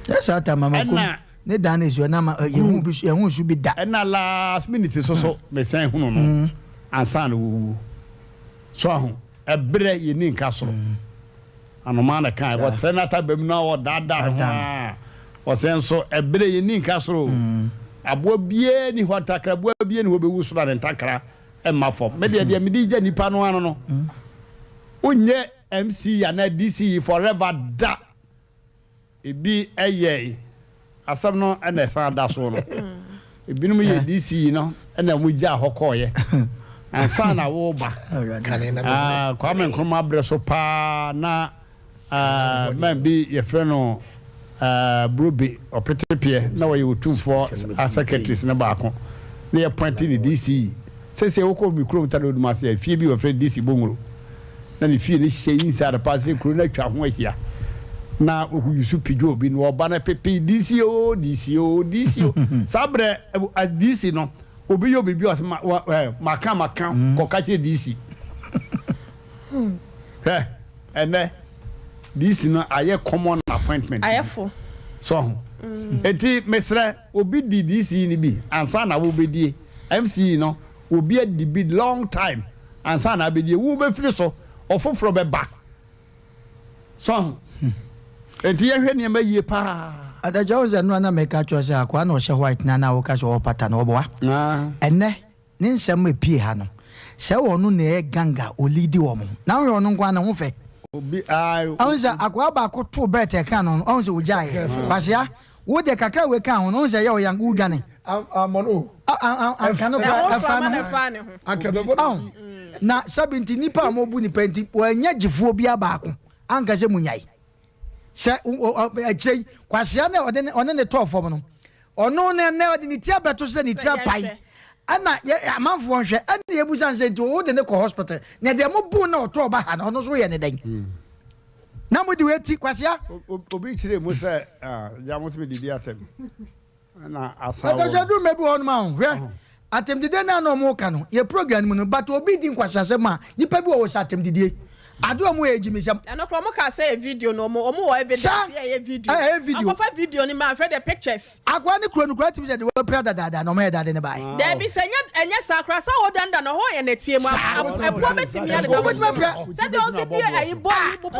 ɛna. Ne dan no nsuo na ma yɛhu bi yɛhu nsu bi da. Ɛna last minute nso so mesan hunu no ansa na wɔwu. So ahu ɛberɛ yɛni nka soro. Anomaa na kan wɔtrɛ n'ataba mu na wɔdaadaa ne ho a wɔsɛ nso ɛberɛ yɛni nka soro. Aboa biara ni hɔ ntakra aboa biara ni hɔ bɛwu soro a ne ntakra mma fam. Me deɛ deɛ mede gya nipa no ano no wonyɛ MC anaa DC forever da. Ebi yɛe, asɛm no na ɛsan da so no. Ebinom yɛ DC yi no na wɔn gyaa hɔ kɔɔeɛ ansa na woba. Ah, Kwame Nkrumah berɛ so paa na ah, man bi yɛfrɛ no ah, Brobe Ɔpetepeɛ na ɔyɛ Otumfoɔ secretaries no baako na yɛpɔnte ne DC. Sɛsɛ wokɔ me kurom Tano Odum ase a, fie bi wɔfrɛ no DC Bongoro. Na ne fie no hyɛ inside paa sɛ kuro no atwa ho ahyia. Na wɔkɔyi so pidwo obi na ɔba no pepe DC o, DC o, DC o. Saa berɛ DC no, obi yɛ biribi a ɔsɛ ma, wa, eh, maka maka kɔka kyerɛ DC. Hwɛ, ɛnɛ DC no ayɛ common appointment. Ayɛ fo. So ho. Enti mesrɛ obi di DC no bi ansa na wobɛdie. MC no obi adi bi long time ansa na abɛdie. Wo bɛfiri so, ɔfoforɔ bɛba. So ho. Enti yɛhwɛ nneɛma yie paa. Adagya wohu sɛ nnora na meka kyerɛ wo sɛ akoa na ɔhyɛ white no a na woka sɛ ɔɔpata no ɔboa? Ɛnnɛ ne nsɛm a epie ha no sɛ ɔno na ɛyɛ gang a ɔliidi wɔn na wohwɛ ɔno nko ara ne ho fɛ. Ɔhu sɛ akoa baako too bɛɛt ɛka no no ɔhu sɛ ɔgyaeɛ. Kwasea wo deɛ kakra wei ka ho no ɔhu sɛ ɛyɛ wo ya wodwane. Anka no koraa ɛfa ne ho. Ɔhu na sɛbi nti nipa a wɔbu nipa nti wɔanya gyefoɔ biara baako anka sɛ munyae. Sɛ akyire yi kwasea no a ɔde ɔne ne tɔɔ fam no, ɔno no ɛnɛ ɔde ne ti abɛto sɛ ne ti apae. Ɛna yɛ amanfoɔ nhwɛ ɛna yɛbusa no sɛ nti wode ne kɔ hospital na deɛ mo bo na ɔtɔɔ ba ha no ɔno nso woyɛ ne dɛn? Na mo de wei ti kwasea. Obi kyerɛ mu sɛ gya mo sɛ medidi atɛm. Na asa wɔ. Ɛtɔkyɛ duru mɛ bi wɔ hɔnom a hwɛ atɛmdidie no a na wɔn ka no yɛ program no mu no but obi di nkwaseasɛm a nipa bi wɔ hɔ sɛ atɛmdidie ade wɔn yɛ gyimisɛm. Ɛno koraa wɔn kaa sɛ ɛyɛ video no wɔn wɔn wɔ evidence Sa yɛ ɛyɛ video ɛyɛ video. Akɔfa video no ma ahwɛ the pictures. Akoa ne kuro no koraa tumi sɛ de wapira dadaada na wɔn yɛ dade ne bae. Daabi sɛ ɛnyɛ ɛnyɛ saa koraa sɛ ɔdandan hɔ yɛ nɛteɛ mu Saa. ɛboɔ bɛtumi adeda Wobɛtumi wo so apira. sɛdeɛ ɔsi di ayi bɔ yi bobɔ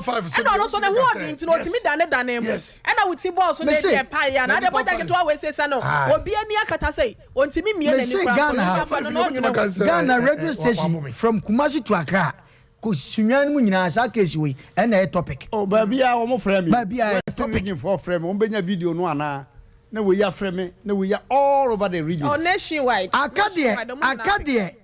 fam yi ɛna ɔno nso ne ho ɔden nti no ɔtumi dane dane mu. Ɛna wo ti bɔɔ so na ebi ɛpae yɛ anaa? Adeɛ mogya ketewa wei sei sɛ no obi ani akata sei ontumi mmie n'ani Mese koraa mpo Ghana ha nipa ba no na ɔdwene ho. Ghana radio station from Kumasi to Accra kɔ Sunyani mu nyinaa saa case wei ɛna ɛyɛ topic. Oh baabi a wɔn frɛ me. Baabi a ɛyɛ Western topic. region foɔ frɛ me wɔn bɛnya video no anaa na wei afrɛ me na wei all over the regions. Oh nationwide. Aka deɛ Nationwide ɔmo nyinaa aka frɛ. deɛ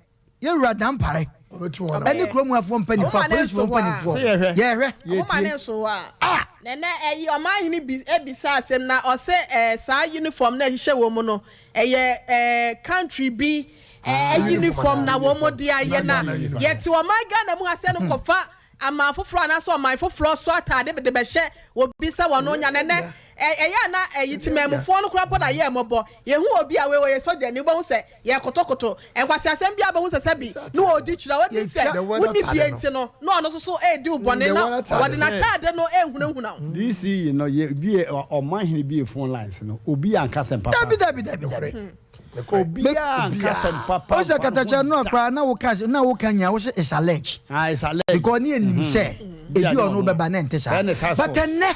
Yɛn Wura Dampare ne kurom afoɔ mpanimfoɔ, apolisifoɔ mpanimfoɔ, yɛhwɛ. Ɔmo ne nso hɔ a. Na ɛnɛ ɛyi ɔmanhene bi ebisa asɛm na ɔsɛ ɛɛ saa uniform na ɛhyehyɛ wɔn mu no ɛyɛ ɛɛ country bi ɛɛ uniform na wɔn de ayɛ na yɛte ɔman Ghana mu ha sɛ no kɔfa aman foforɔ anaasɛ ɔman foforɔ so ataade de bɛhyɛ obi sɛ wɔn nya na ɛnɛ ɛyɛ a na ɛyi temanmufoɔ no koraa mpo na yɛ mmɔbɔ yɛhu obi a wei ɔyɛ sogyani wobɛhu sɛ yɛkotokoto nkwaseasɛm biara bɛhu sɛ sɛbi na ɔredi kyerɛ wonim sɛ wonni bie nti no na ɔno nso so redi wo bɔne na wɔde n'ataade no rehunahuna wo. DC yi no yɛ bie ɔman hene bie phone lines no obi anka sɛm papa. Dabi dabi dabi dabi. Obiara anka sɛm papa. O sɛ katakyɛ no akora na woka na woka nyina wo sɛ it's alleged. Ah it's alleged. Because ne yɛnim sɛ ebi ɔno bɛba na ɛnte saa. But ɛnnɛ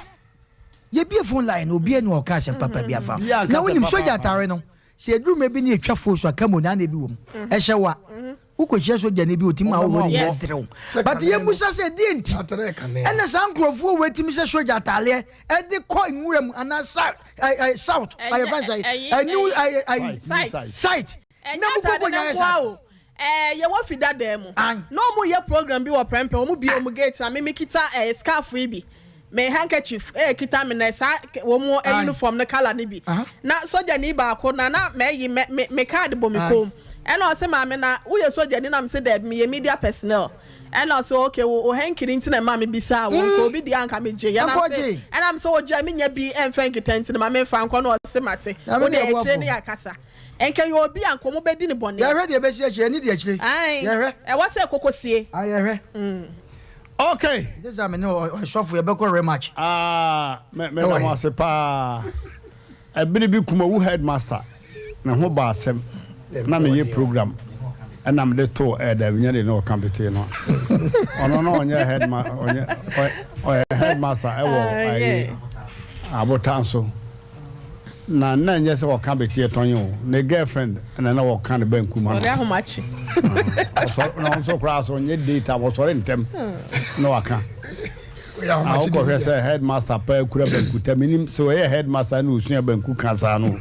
yɛbie phone line obi ani ɔka asɛm papa bi afa. Na wonim sogya atare no sɛ ɛduru mɛ bi ne yɛtwa fo so a kamo na na ebi wɔ mu. Ɛhyɛ wa. Wokɔhyia sogyani bi ɔtumi ma wowɔ ne nyɛ terew. But yɛmmusa sɛ ɛdeɛ nti ɛna saa nkurɔfoɔ wei tumi hyɛ sogya ataadeɛ ɛde kɔ nwura mu anaa south ayɛfa sɛ new site na mu kɔkɔ nyɛ saa. Ɛɛ yɛwɔ fi dadaa mu na ɔmo yɛ program bi wɔ prɛmpɛ ɔmo bie ɔmo gate na me me kita ɛɛ scarf yi bi. Me handkerchief ɛɛkita me na saa wɔn uniform no colour no bi na sogyani baako na na mɛyi me me me card bɔ me kɔn mu ɛna ɔse maame na woyɛ sogyani na mese daabi meyɛ media personnel ɛna ɔse okay wo wo hanky no nti na ɛma me bisaa wo nka obi deɛ anka megye yɛ na mese ɛna mese ogya menya bi ɛmfa nkita nti no ma memfa nkɔ na ɔse mate wo deɛ akyire ne yɛakasa nka yɛ obi a nka ɔmo bɛdi ne bɔne. Yɛhwɛ deɛ ɛbɛsi akyire ɛne deɛ akyire yɛhwɛ. Ɛwɔ sɛ koko sie. Yɛhwɛ. Okay. This time ne ɔsɔfo yɛbɛkɔ rematch. Ah, me me da mo ase paa. Ɛbere bi Kumawu headmaster ne ho ba asɛm na meyɛ program ɛna mede to ɛda nyɛ de na ɔka betee no. Ɔno na ɔnyɛ headmaster ɔnyɛ ɔyɛ headmaster ɛwɔ ayi abotan so. Na na ɛnyɛ sɛ ɔka beteɛ tɔn o, ne girlfriend na na ɔka ne banku ma no. Ɔde ahomakye. Ɔsɔre na ɔnso koraa so ɔnyɛ date a ɔsɔre ntɛm na waka. Na wokɔhwɛ sɛ headmaster paa kura banku ta menim sɛ ɔyɛ headmaster na ɔsua banku ka saa no.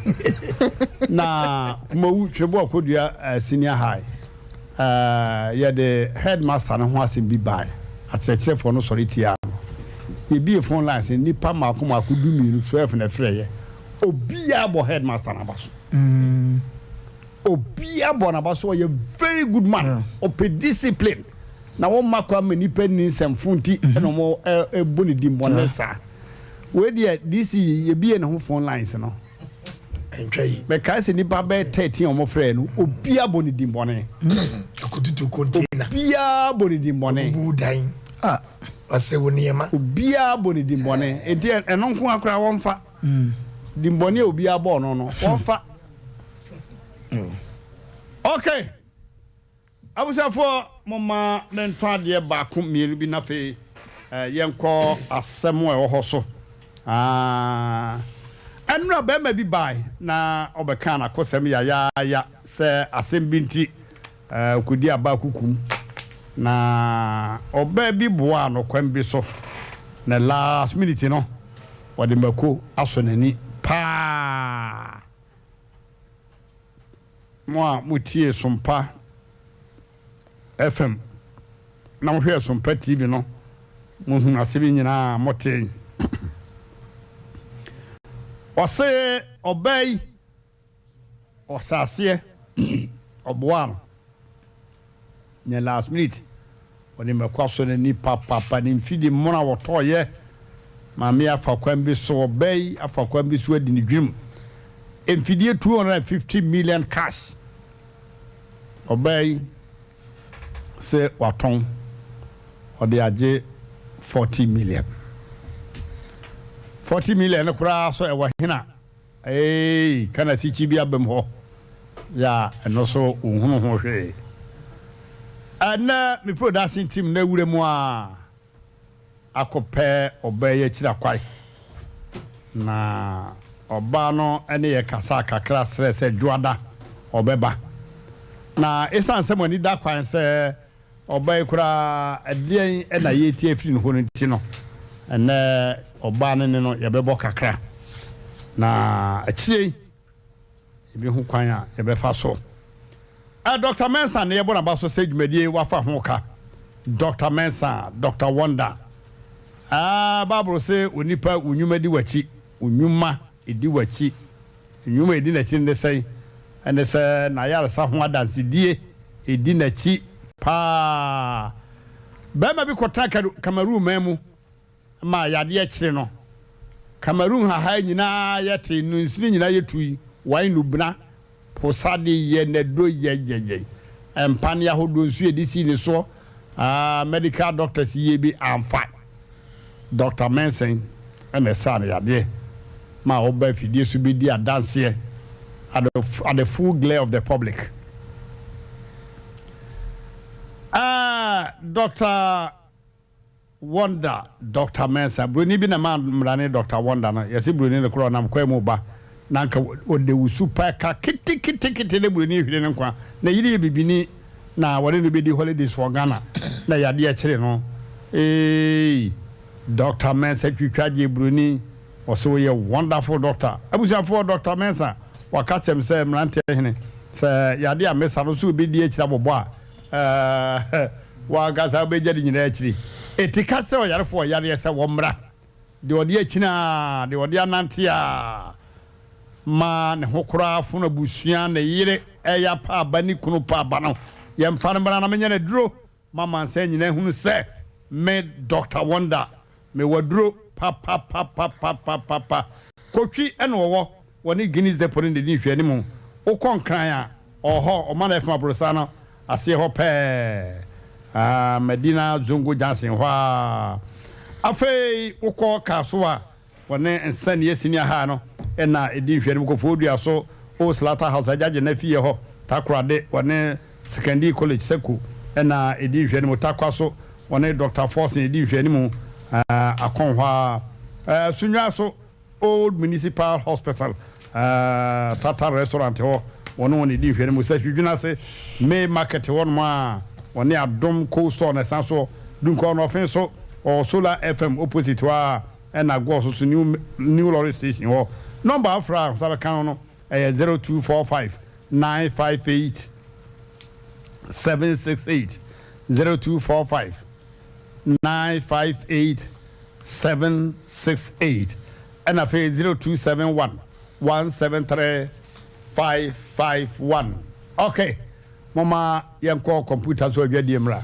Na Kumawu Tweboa Kodua eh, senior high. Yɛde headmaster no ho asɛm bi bae. Akyerɛkyerɛfoɔ no sɔre tiaa no. Yɛbie phone lines no, nnipa mmaako mmaako 12, 12 na ɛfrɛeɛ. Obiara bɔ headmaster no aba so. Obiara bɔ n'aba so ɔyɛ very good man. Ɔpɛ discipline na wɔmma kwan ma nnipa nni nsɛmfo nti na wɔn ɛbɔ ne din bɔne saa. Wei deɛ DC yɛbie ne ho phone lines no. Ɛntwa yi. Mɛkae sɛ nnipa bɛyɛ 13 a wɔfrɛɛ no obiara bɔ ne din bɔne. Akututu container. Obiara bɔ ne din bɔne. Obubu dan. Ah. Ɔsɛ wo nneɛma. Obiara bɔ ne din bɔne. Enti ɛno nko ara koraa wɔmfa. Din bɔne a obiara bɔɔ no no wɔmfa. Okay. Abusuafoɔ momma mentɔ adeɛ baako mmienu bi na afei yɛnkɔ asɛm a ɛwɔ hɔ so. Ɛnora barima bi bae na ɔbɛkaa n'akosɛm yayaaya sɛ asɛm bi nti ɔkɔdi aba kukum na ɔbaa bi boaa no kwan bi so na last minute no ɔde mako asɔ n'ani paa. Mo a motiee Sompa FM na mohwɛɛ Sompa TV no, mohunu asɛm yi nyinaa a motee. Ɔse ɔbaa yi, ɔhyɛ aseɛ, ɔboaa no. Nyɛ last minute ɔde mako asɔ n'ani papapa ne mfidi mono a wɔtɔɔyɛ maame afa kwan bi so ɔbaa yi afa kwan bi so adi ne dwenem mfidie 250 million cash ɔbaa yi sɛ watɔn ɔde agye 40 million 40 million no koraa so ɛwɔ hena Eeii ka na sikyi bi abam hɔ yɛ a ɛno so wonhunu ho hwee. Ɛnɛ me production team no awura mu a akɔpɛ ɔbaa yi akyiri akwae. Na ɔbaa no ne yɛ kasaa kakra srɛ sɛ Dwoada ɔbɛba. Na esiane sɛ mo ani da kwan sɛ Ɔbaa yi koraa, ɛdeɛn na yɛretie afiri ne hɔ no nti no, ɛnnɛ ɔbaa no ne no yɛbɛbɔ kakra, na akyire yi yɛbɛhu kwan a yɛbɛfa so. Ɛ Dɔkta Mensah na yɛbɔ n'aba so sɛ dwumadie wafa ho ka. Dɔkta Mensah, Dɔkta Wonder. Ɛɛ, Bible se onipa wo nnwuma di w'akyi, wo nnwuma di w'akyi. Nnwuma a edi n'akyi no ne sɛn? Ɛne sɛ n'ayaresa ho adansedie di n'akyi paa. Barima bi kɔtena Cameroon man mu ma yadeɛ kyere no. Cameroon hahae nyinaa yɛ tee, nnunsini nyinaa yɛ tui, wae nnubena, posa de yɛ n'aduro yɛyɛyɛ. Mpaneɛ ahodoɔ nso yɛde sii ne soɔ. Ah, medical doctors yie bi amfa. Dɔkta Mensen na ɛsaa no yadeɛ ma ɔba afidie so bɛdi adanseɛ at the, at the full glare of the public. Ah, Dɔkta Wonder, Dɔkta Mensah, buroni bi na ɛmaa mmara ne Dɔkta Wonder no, yɛse buroni no korɔ ɔnam kwan mu ba na anka ɔde wusu paa ka keteketekete na buroni hwere ne nkwa. Ne yere yɛ bibini na wɔne no bɛdi holidays wɔ Ghana na yadeɛ kyere no. Eeii Doctor Mensah twitwa gye buroni ɔse woyɛ wonderful doctor. Abusuafoɔ Doctor Mensah waka kyerɛ me sɛ mmeranteɛ hene sɛ yadeɛ a mesa no so wobɛdi akyiri abobɔ a ɛɛh wankasa wobɛgya ne nyinaa akyiri. Enti ka kyerɛ ɔyarefoɔ ɔyareɛ sɛ wɔmmra. Deɛ ɔde akyini aa, deɛ ɔde anante aa, ma ne ho koraa fono abusua, ne yere ɛyɛ apa aba, ne kunu pa aba no, yɛmfa no mmra na menyɛ no aduro ma amansan nyinaa nhunu sɛ me Doctor Wonder, mewɔ aduro papapapapapapa. Kotwi na ɔwɔ, wɔne Guinness Depot no na ɛdi nhwɛanimu. Wokɔ Nkran a, ɔwɔ hɔ, ɔma no FM aborosan no aseɛ hɔ pɛɛ, ah, Madina Zongo Junction hɔ ara. Afei wokɔ Kasoa a, wɔne Nsɛnniɛ Senior High no na ɛdi nhwɛanimu. Kofoɔ so, Old Slaughter House, Agya Gyena fie hɔ, Takorade, wɔne Sekandii College, Seko, na ɛdi nhwɛanimu. Tarkwa so, wɔne Doctor Forson ɛdi nhwɛanimu, ah, Akon hɔ ara. Eh, Sunyani so, Old Municipal Hospital, Tata Restaurant hɔ, wɔne wɔn redi nhwɛanimu. Sahwidwene ase, May Market hɔnom a wɔne Adom Cold Store na ɛsan soɔ. Dunkwa Ɔnɔfe nso, wɔwɔ Solar FM opposite hɔ ara, ɛna Goɔ so New New Lorry Station hɔ. Nɔmba a wofrɛ a wo nsa bɛka no no yɛ 0245 958 768, 0245 958 768 ɛna afei 0271 173 551. Ok, momma yɛnkɔ kɔmputa so adwadie mmra.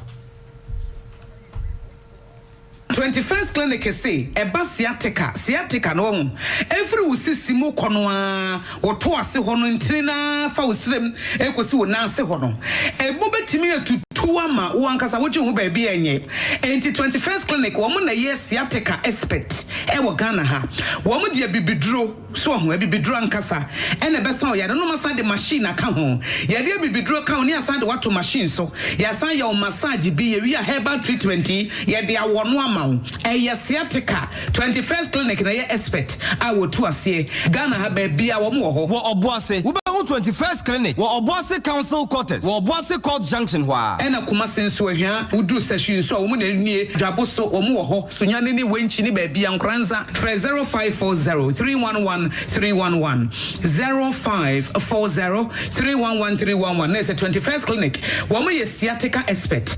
21st Clinic se ɛba sciatica, sciatica no wahu, ɛfiri wo sisi mu kɔ no ara, wo to ase hɔ no ntini no ara fa wo srem ɛkɔsi wo nan ase hɔ no, ɛmu bɛtumi atutu ama wo ankasa wogye wo ho baabi a ɛnyɛ. Enti 21st Clinic wɔn na ɛyɛ sciatica expert ɛwɔ Ghana ha. Wɔn de abibiduro. So wahu? Abibiduro ankasa na ɛbɛsa wo yare no. Wɔasan de machine aka ho. Yɛde abibiduro ka ho na yɛasan de wo ato machine so. Yɛasan ayɛ wo massage bi. Yɛwie a herbal treatment yi, yɛde awɔ no ama wo. Ɛyɛ sciatica. 21st Clinic na ɛyɛ expert a wɔtu aseɛ. Ghana ha baabiara wɔn wɔ hɔ. Wɔ Ɔboase, wobɛhu 21st Clinic wɔ Ɔboase Council Quarters wɔ Ɔboase Court Junction hɔ ara. Ɛna Kumasi nso, Ahwia, woduru Sahwi nso a, wɔn na nie. Dwabo so, wɔn wɔ hɔ. Sunyani ne Wenchi ne baabia Nkoranza frɛ 0540 311 311 0540 311 311 na ɛsɛ 21st clinic wɔn yɛ sciatica expert.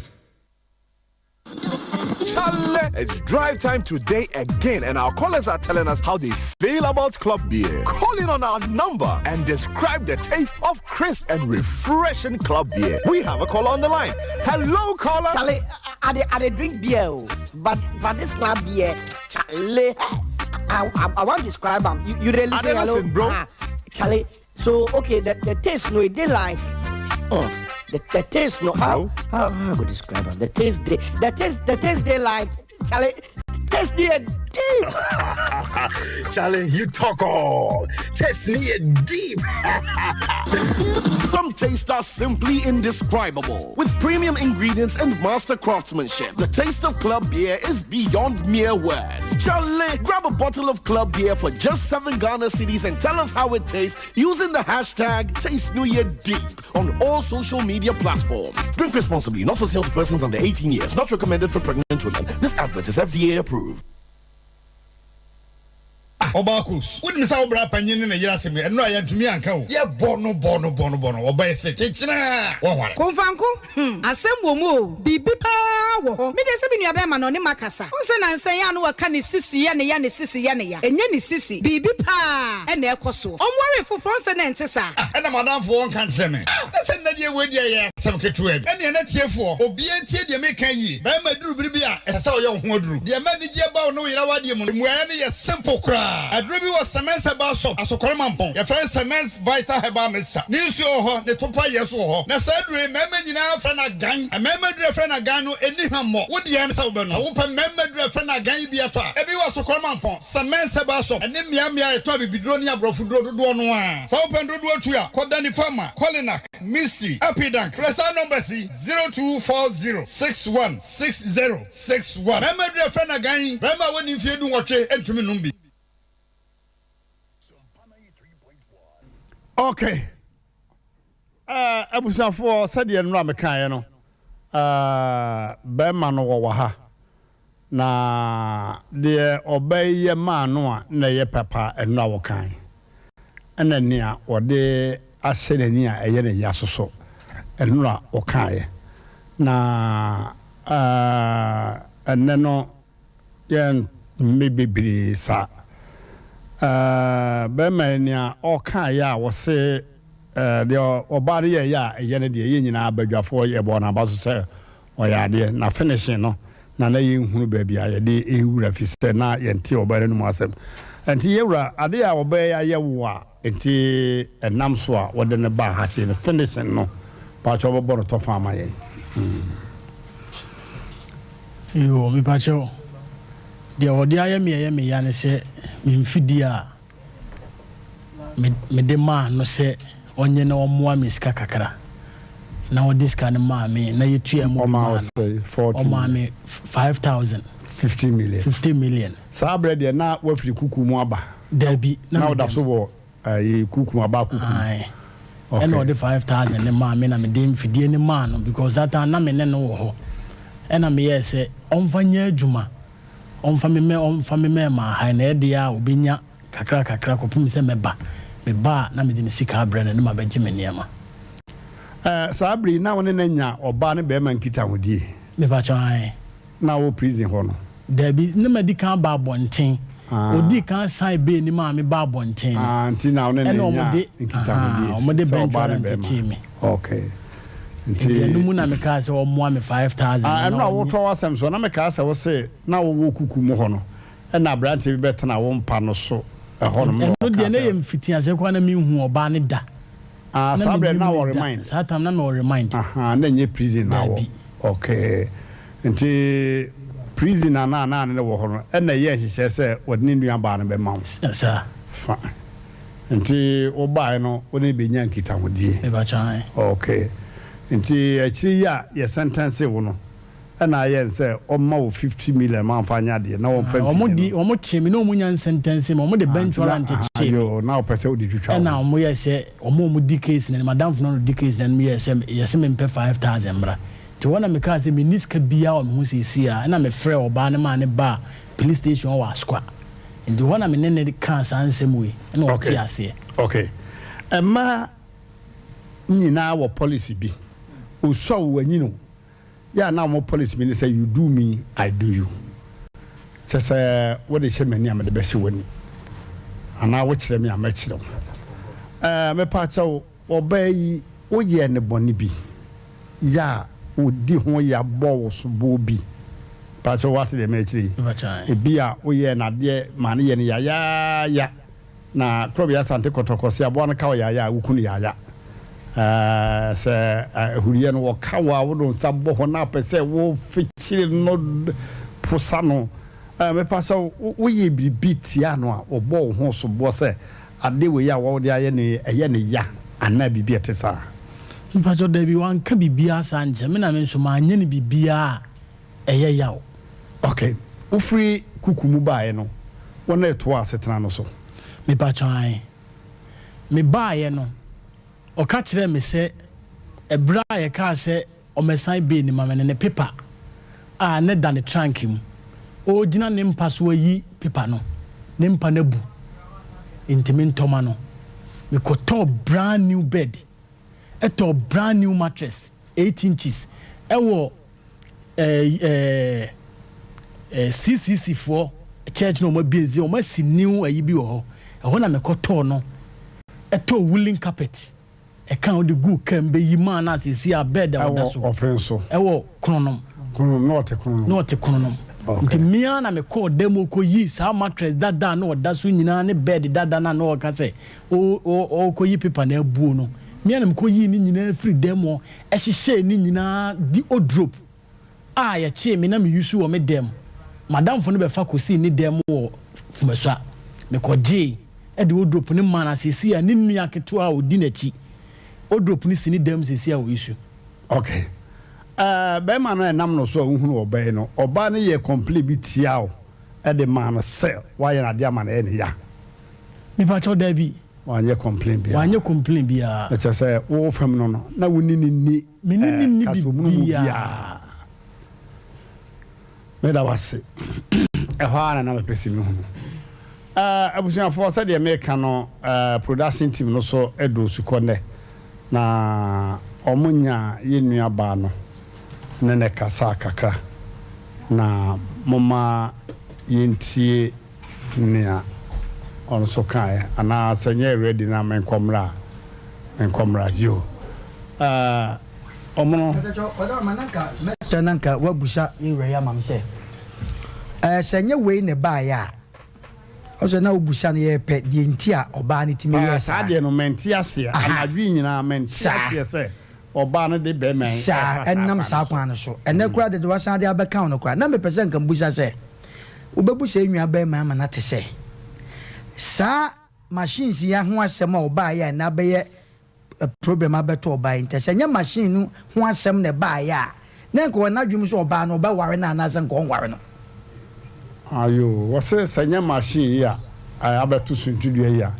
Chale, it's drive time today again, and our callers are telling us how they feel about club beer. Call in on our number and describe the taste of crisp and refreshing club beer. We have a caller on the line. Hello, caller. Chale, I, I, I, drink beer, oh, but but this club beer, chale, I, I, I want to describe them. You, you really say hello, listen, bro. Ah, chale. So okay, the, the taste no, it did like. Oh, the, the taste no. How how how I go describe them? The taste they the taste the taste they like. Chale, taste the deep. Charlie, you talk all. Test me deep. Some tastes are simply indescribable. With premium ingredients and master craftsmanship, the taste of club beer is beyond mere words. Charlie, grab a bottle of club beer for just 7 Ghana cedis and tell us how it tastes using the hashtag TasteNewYearDeep on all social media platforms. Drink responsibly, not for sale to persons under 18 years, not recommended for pregnant women. This advert is FDA approved. Ah, Ɔbaakus, wonim sɛ wo bra panyin ne ne yere asɛm yi, ɛno a yɛantumi anka o. Yɛbɔ no bɔ no bɔ no bɔ no, ɔbɛyɛ sɛ kyekyena a wɔnware. Komfanko, hmm, asɛm wɔ mu o, biribi paa wɔ hɔ. Me deɛ sɛ me nuabɛrima no, ɔne makasa. Wohu sɛ nansa yi a na wɔka ne sisi yɛ ne ya, ne sisi yɛ ne ya. Ɛnyɛ ne sisi, biribi paa na ɛrekɔ soɔ. Ɔnwaree foforɔ, wohu sɛ na ɛnte saa. Ah, ɛna m'adamfo ɔnka nkyerɛ me. Ah, na sɛ nnɛ deɛ wei deɛ ɛyɛ asɛm ketewa bi. Ɛnneɛ na tiefoɔ, obiara ntie deɛ mereka yi yie. Barima duru bere bi a, ɛsɛ sɛ ɔyɛ wo ho aduru. Deɛ ɛma anigyeɛ ba wo ne wo yere awadeɛ mu no, mmuaeɛ no yɛ simple koraa. Aduro bi wɔ Semens Herbal Shop, Asokore Mampong. Yɛfrɛ no Semens Vital Herbal Mixture. Ne nsuo wɔ hɔ, ne topa yɛ nso wɔ hɔ. Na saa aduro yi, mmarima nyinaa frɛ no agan. Mmarima aduro a yɛfrɛ no agan no, ɛnni hwammɔ. Wo deɛ ne sɛ wobɛnom. Sɛ wopɛ mmarima aduro a yɛfrɛ no agan yi bi atɔ a, ebi wɔ Asokore Mampong, Semens Herbal Shop, ne mmeammea a yɛtɔn abibiduro ne aborɔfoduro dodoɔ no ara. Sɛ wopɛ no dodoɔ tu a, kɔ Danny Pharma, Kolinak, Misty, Apidank. Frɛ saa numbers yi. 0240 61 60 61. Mmarima aduru a yɛfrɛ no agan yi, barima a wadi mfeɛ dunwɔtwe ntumi nnom bi. Ok, eh, abusuafoɔ, sɛdeɛ nnora mekaeɛ no, eh, barima no wɔwɔ ha. Na deɛ ɔbaa yi yɛ maa no a na ɛyɛ papa ɛno a wɔkae, ɛna nea ɔde ahyɛ n'ani a ɛyɛ no ya soso ɛno a wɔkaeɛ. Na ɛnnɛ no yɛnmme bebree saa. Bɛrima yi nea ɔkaeɛ a wɔse deɛ ɔbaa no yɛeɛ a ɛyɛ no deɛ yɛn nyinaa badwafoɔ yɛbɔɔ n'aba so sɛ Ɔyɛ adeɛ, na finishing no na na yɛnhunu baabi a yɛde rewura firi sɛ na yɛnte ɔbaa no anom asɛm. Nti yɛwura, adeɛ a ɔbaa yi ayɛ wo a nti ɛnam so a wode no baa ha sei no, finishing no, pakyɛ wobɛbɔ no tɔfa ama yɛn. Yoo, mepakyɛw, deɛ wɔde ayɛ me a ɛyɛ me ya ne sɛ me mfidie a me mede maa no sɛ ɔnyɛ na ɔmmoa me sika kakra na ɔde sika no maa me na yɛtua mu bi maa no. Ɔmaa me 5000. 50 million. 50 million. Saa berɛ deɛ na woafiri kuku mu aba? Dabi. Na woda so wɔ ɛyi kuku mu aba kuku mu? Ae. Ɛna ɔde 5000 no maa me na mede mfidie no maa no because that time na me ne no wɔ hɔ. Ɛna meyɛɛ sɛ ɔmfa nyɛ adwuma. Ɔmfa me mɛ ɔmfa me mɛma ha na ɛdeɛ a ɔbɛnya kakra kakra kɔpem sɛ mɛba. Meba a na mede ne sika abrɛ no na mabɛgye me nneɛma. Ɛɛ, saa bere yi na wo ne no anya ɔbaa ne barima nkitahodie? Mepakyɛw, ae. Na wɔ prison hɔ no? Dabi, na madi kan aba abɔnten. Ɔdii kan san bail ni maa me baa abɔnten no. Ah, nti na wo ne no Ɛna anya wɔde, nkitahodie ahaa, wɔde sɛ bench ɔbaa ne warrant barima? kyee me. Okay. Nti ɛno mu na mekaa sɛ ɔmmoa me 5,000. Ah, ɛno a wotɔ w'asɛm so na mekaa sɛ wo se na wowɔ kuku mu hɔ no ɛna aberanteɛ bi bɛtena wo mpa no so ɛhɔ nom na Ɛno ɔkaa deɛ na sɛ. ɛyɛ mfitiaseɛ koraa na menhuu ɔbaa no da. Ah, Na saa berɛ mennim na no wɔ da. remind. Saa tam na mewɔ remind. Aha, na ɛnyɛ prison na wɔ. Daabi. Okay. Nti prison a na na ne wɔ hɔ no ɛna ɛyɛɛ nhyehyɛɛ sɛ wɔde ne nua baa no bɛma wo. Saa. Fine. Nti wo baeɛ no wo ne no bɛnyaa nkitahodie? Mepakyɛ ae. Ok. Nti akyire yi a yɛ sɛntɛnse wo no ɛna ayɛ no sɛ ɔmma wo 50 million ma womfa nyɛ adeɛ na wɔmfa Ah, mfidie wɔn di no? wɔn kyee me na wɔn nya nsɛntɛnse me, wɔn de Ah, bench nti na warrant aha kyee me. yoo, na wopɛ sɛ wode twitwa wo Ɛna ho. wɔn yɛɛ sɛ wɔn a wɔn di case no anim, madamfo no a na ɔdi case no anim yɛɛ sɛ yɛse mempɛ 5000 mmra. Nti hɔ na mekaa sɛ menni sika biara wɔ me ho seesei ara, ɛna mefrɛɛ ɔbaa no maa no baa police station hɔ wɔ Asokwa. Nti hɔ na me ne no kaa saa nsɛm wei na ɔte Okay aseɛ. okay mmaa nyinaa wɔ policy bi osua o wanyin o yɛ a na wɔn policy bi ne sɛ you do me I do you kyɛ sɛ wode hyɛ m'ani a mede bɛhyɛ w'ani anaa wokyerɛ me a mɛkyerɛ wo ɛɛ mepa kyɛw Ɔbaa yi, woyɛɛ no bɔne bi? Yɛ a ɔdi ho ya bɔ wo soboɔ bi? Mpakyɛw woate deɛ merekyerɛ yi? Ebia woyɛɛ no adeɛ maa no yɛɛ no yayaaya, na Korɔbea Asante Kɔtɔkɔ se aboa no ka wo yaaya a, woku no yaaya. Ɛɛ, sɛ ahuriiɛ no wɔka wo a, wode wo nsa bɔ hɔ na apɛ sɛ wofekyere no posa no. Ɛɛ, mepa sɛ woyɛɛ biribi tiaa no a, ɔbɔɔ wo ho soboɔ sɛ Ade wei a wɔde ayɛ no yi, ɛyɛ no ya anaa biribi a ɛte saa? Mpakyɛw, dabi, wanka biribiara saa ankyerɛ me na me nso manyɛ no biribiara a ɛyɛ yaw. Ok, wofiri kuku mu baeɛ no, wo ne toaa asetena no so? Mepakyɛw, ae. Mebaeɛ no, ɔka kyerɛɛ me sɛ ɛberɛ a yɛkaa sɛ Ɔmmɛsan bail no ma me ne ne pepa a na ɛda ne trunk mu. Ɔregyina ne mpa so ayi pepa no, ne mpa no abu, enti mentɔ ma no. Mekɔtɔɔ brand new bed, tɔɔ brand new mattress, eight inches, ɛwɔ ɛɛ ɛɛ CCC foɔ church na wɔn abue nsi, wɔn asi new ayi bi wɔ hɔ. Ɛhɔ na mekɔtɔɔ no, ɛtɔɔ woolen carpet. Ɛka a wode guu kaa mu bɛyi maa no a seesei a bed a ɔda so. Ɛwɔ ɔfen so. Ɛwɔ Kronom. Kronom, na ɔte Kronom. Na ɔte Kronom. Okay. Nti me ara na mekɔɔ dan mu kɔyii saa mattress dada a na ɔda so nyinaa ne bed dada no a na ɔka sɛ ɔrekɔyi paper no abuo no. Me ara na mekɔyii ne nyinaa firii dan mu hɔ hyehyɛɛ ne nyinaa de wardrobe. a yɛkyee me na me use wɔ me dɛm, m'adamfo no bɛfa kosii ne dɛm wɔ Fumasua. Mekɔgyee de wardrobe no maa no a seesei a ne nua ketewa a ɔdi n'akyi wardrobe no si ne dɛm seesei a ɔuse. Ok eh bɛɛma no a ɛnam no so a wohunu ɔbaa yi no ɔbaa no yɛɛ complain bi tiaa wo de maa no sɛ woayɛ no adeɛ ama no ɛyɛ no ya? Mepakyɛw daabi. Wanyɛ complain biara? Wanyɛ complain biara. Na kyerɛ sɛ wo fam no no na wo ne no nni Me ne no nni kasomu no mu biribiara. biara. Meda wo ase. Ɛhɔ ara na na mepɛ sɛ mehunu. Eh, abusuafoɔ, sɛdeɛ meka no, eh, production team no so dɔ sukɔ nnɛ, na wɔn nya yɛn nua baa no ne no kasaa kakra, na momma yɛntie nea ɔno nso kaeɛ anaa sɛ nyɛ ready na menkɔ mmra a menkɔ mmra yo ɛɛ ɔmo no. Mɛsrɛ na nka woabusa yɛn wura yi ama me sɛ ɛɛ sɛ nyɛ wei na ɛbaeɛ a ɔsɛ na wobusa no yɛpɛ deɛ nti a ɔbaa no tumi yɛɛ saa. Saa deɛ no mente aseɛ anadwo yi nyinaa mente aseɛ sɛ ɔbaa no de bɛrima yi saa ɛnam saa kwan no so ɛnɛ koraa dede wasan de abɛka wo no koraa na mepɛ sɛ nka mbusa sɛ wobɛbu sɛ nua bɛrima ama no ate sɛ saa machines yi ho asɛm a ɔbaeɛ a ɛnɛ abɛyɛ problem abɛtɔ ɔbaa yi ntɛ sɛ nyɛ machine no ho asɛm na ɛbaeɛ a na nka ɔwɔ n'adwene mu sɛ ɔbaa no ɔbɛware no anaasɛ nka ɔnware no. Ayoo, wɔse sɛ nyɛ machine yi a abɛto suntidua yi a,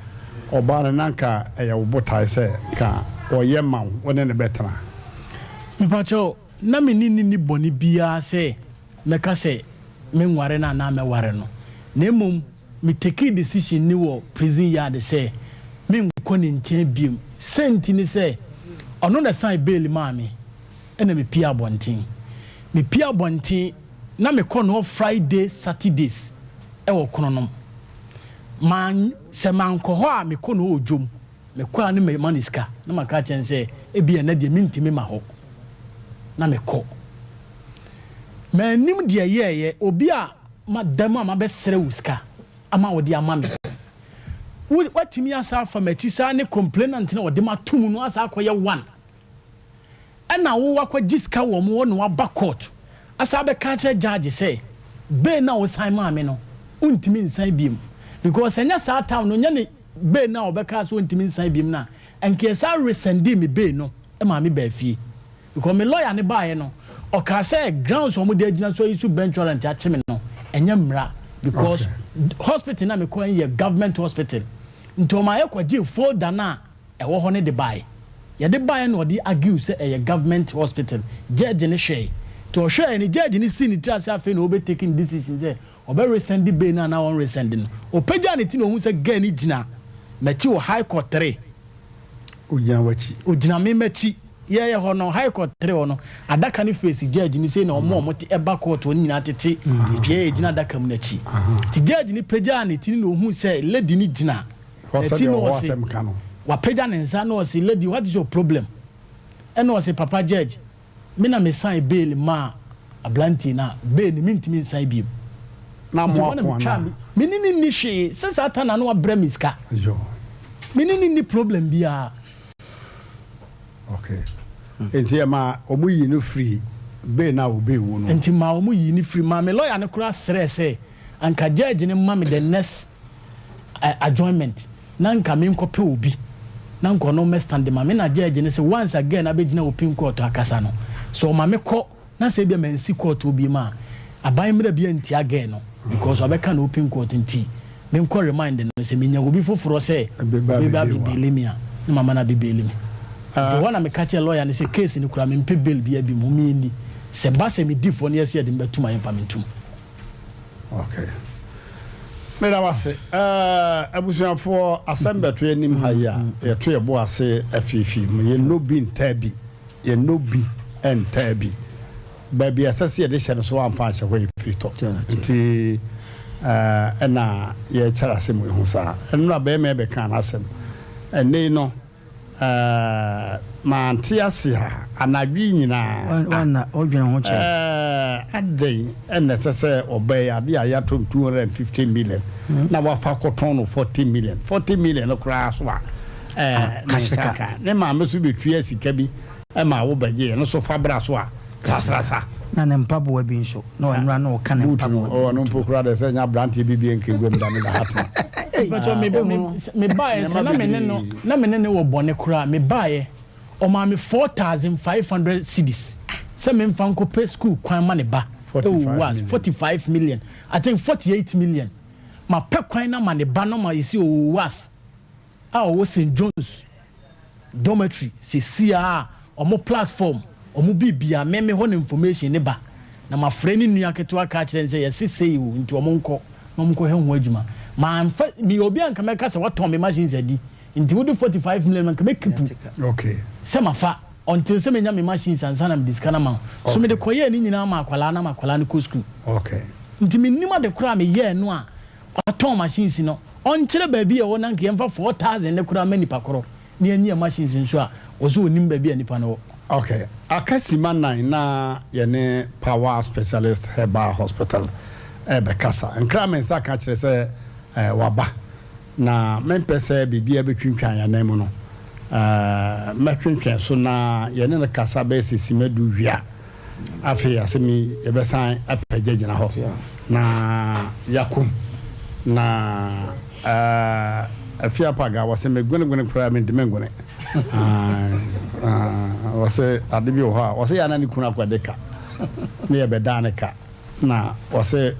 ɔbaa no na nka ɛyɛ wo botae sɛ nka ɔyɛ ma wo, wo ne no bɛtena. Mepakyɛw, na me ne no nni bɔne biara sɛ mɛka sɛ menware no anaa mɛware no, na mmom me takee decision ni wɔ prison yard sɛ menkɔ ne nkyɛn biom. Sɛnti ne sɛ, ɔno na ɛsan bail maa me ɛna mepie abɔnten. Mepie abɔnten na mekɔ no hɔ Friday, Saturdays ɛwɔ Kronom. Man, sɛ mankɔ hɔ a mekɔ no hɔ wɔ dwom. Mekɔ a ne mema no sika na maka akyerɛ no sɛ ebia ɛnnɛ deɛ mentumi ma hɔ na mekɔ. Mannim deɛ ɛyɛeɛ, obi a mada mu a mabɛsrɛ wo sika ama wode ama me. Wo woatumi asan afa m'akyi saa ne complainant no a ɔde m'ato mu no asan akɔyɛ one. Ɛna wo wakɔgye sika wɔ wɔn hɔ na waba court asan abɛka akyerɛ judge sɛ bail no a wosan maa me no wontumi nsan biom because ɛnyɛ saa time no nyɛ ne bail no a ɔbɛkaa sɛ ɔntumi nsan biom no a nka yɛsan resɛndee me bail no maa me baa fie because me lawyer no baeɛ no ɔkaa sɛ grounds a wɔde agyina so ayi so bench warrant akye me no ɛnyɛ mmara because hospital no a mekɔɛ no yɛ government hospital nti ɔmaa yɛkɔgyee folder no a ɛwɔ hɔ no de baeɛ. Yɛde baeɛ na ɔde argue sɛ ɛyɛ government hospital. Judge no hwɛe. Nti ɔhwɛeɛ no, judge no sii ne tiri ase afei na ɔbɛ take ne decision sɛ ɔbɛ rescind bail no anaa ɔn rescind no. Ɔpagyaa ne ti na ɔhuu sɛ girl no gyina m'akyi wɔ high court 3. Ɔgyina w'akyi? Ɔgyina me m'akyi. Yɛyɛ hɔ no, high court 3 hɔ no, adaka no face judge no sei na wɔn a wɔte ɛba court hɔ no nyinaa tete yɛn a yɛgyina adaka mu no akyi. Nti judge no pagyaa ne ti no na ɔhuu sɛ lady no gyina Hɔ N'akyi sɛdeɛ na ɔwɔ ɔse, asɛm ka no. Wapagya ne nsa na ɔse, Lady, what is your problem? Ɛna ɔse, Papa judge, me na me sign bail maa abranteɛ no a, bail no mentumi nsan biom. Na Nti mo ɛhɔ na ako metwaa anaa? me, me ne no nni hwee, sɛ saa ta na na wabrɛ me sika. Yoo. Me ne no nni problem biara. Okay. Nti ɛmaa wɔn yii no firi bail no a ɔbɛɛ wu no? Nti maa wɔn yii no firi, maa me lawyer no koraa srɛɛ sɛ anka judge no mma me the next adjournment na nka menkɔpɛ obi na nka ɔno mmɛ stand ma me na judge no se once a girl no abɛgyina open court akasa no sɛ ɔma me kɔ na sɛ ebia mansi court hɔ biom a aban mmra bi antia girl no because wabɛka no open court nti menkɔ remind no sɛ menya obi foforɔ sɛ ɔbɛba abɛbaili me a na mama no abɛbaili me nti ɛhɔ na meka kyerɛ lawyer no sɛ case no koraa mempɛ bail biara bi mom yɛnni sɛ ba sɛ medi fɔ no yɛsɛ yɛde me bɛtom a yɛmfa me ntom. Okay. Meda wo ase. Eh, abusuafoɔ, asɛm bɛto yɛn anim ha yi a, yɛto yɛn bo ase afiifi mu. Yɛnnɔ bi ntaa bi. Yɛnnɔ bi ntaa bi. Baabi a ɛsɛ sɛ yɛde hyɛ no so amfa anhyɛ hɔ yɛfiri tɔ. Nti, eh, ɛna yɛkyerɛ asɛm yi ho saa. Nnora bɛrima yi bɛkaa n'asɛm. Ɛnnɛ yi no, Ɛɛ, mante ase a, anadwo yi nyinaa. Woanna, wodwene ho kyɛe. Ɛɛ, adɛn na ɛsɛ sɛ ɔbaa yi, ade a yɛatɔ no 250 million, na wafa akɔtɔn no 40 million? 40 million no koraa so a, ɛɛ, ne nsa ka. Ne maame nso bɛtua sika bi ma wo bɛgye, ɛno nso fa bra so a, sasrasa. Na ne mpaboa bi nso, na ɔno ara na ɔka ne Boot no, mpaboa bi. oh, ɔno mpo koraa deɛ sɛ ɛnyɛ aberanteɛ bi bie nka guam da me da ha tena. Mpakyɛw me me me baeɛ sɛ na me ne no na me ne no wɔ bɔne koraa me baeɛ ɔmaa me 4500 cedis sɛ me nfa nkɔ pɛ school kwan ma ne ba ɛwɔ was 45 million I think 48 million ma pɛ kwan na ma ne ba no ma yɛsi ɔwɔ was a ɔwɔ St John's dormitory sesia a ɔmo platform ɔmo biribiaa me me hɔ na information no ba na mafrɛ ne nua ketewa aka akyerɛ no sɛ yɛse sei o nti ɔmo nkɔ na ɔmo nkɔhwɛ ho adwuma manfa meyɛ obi a nka mɛka sɛ watɔn me machines adi nti wode 45 million ma nka mɛ keep sɛ mafa until sɛ menya me machines ansa na mede sika no ama wo so mede kɔyɛɛ ne nyinaa ma akwadaa no ama akwadaa no kɔ school nti mennim ade koraa a meyɛɛ no a Watɔn machines no, ɔnkyerɛ baabi a ɛwɔ na nka yɛmfa 4000 no koraa ma nipa korɔ na yɛnyi yɛn machines nso a, ɔse ɔnim baabi a nipa no wɔ. Ok, aka sima nan na yɛne Power Specialist Herbal Hospital rebɛkasa. Nkra me nsa ka kyerɛ sɛ waba, na mempɛ sɛ biribiara bɛtwintwan yɛn anan mu no, mɛtwentwɛn so na yɛne no kasa bɛyɛ sɛ sima du wie a, Afei asɛm yi yɛbɛsan apagya gyina hɔ na yɛakɔ mu. Na Afie Apaga wɔse me gwenegwene koraa mentumi ngwene. Wɔse ade bi wɔ hɔ a wɔse yɛ ana ne kunu akɔde ka ne yɛbɛdaa ne ka na wɔse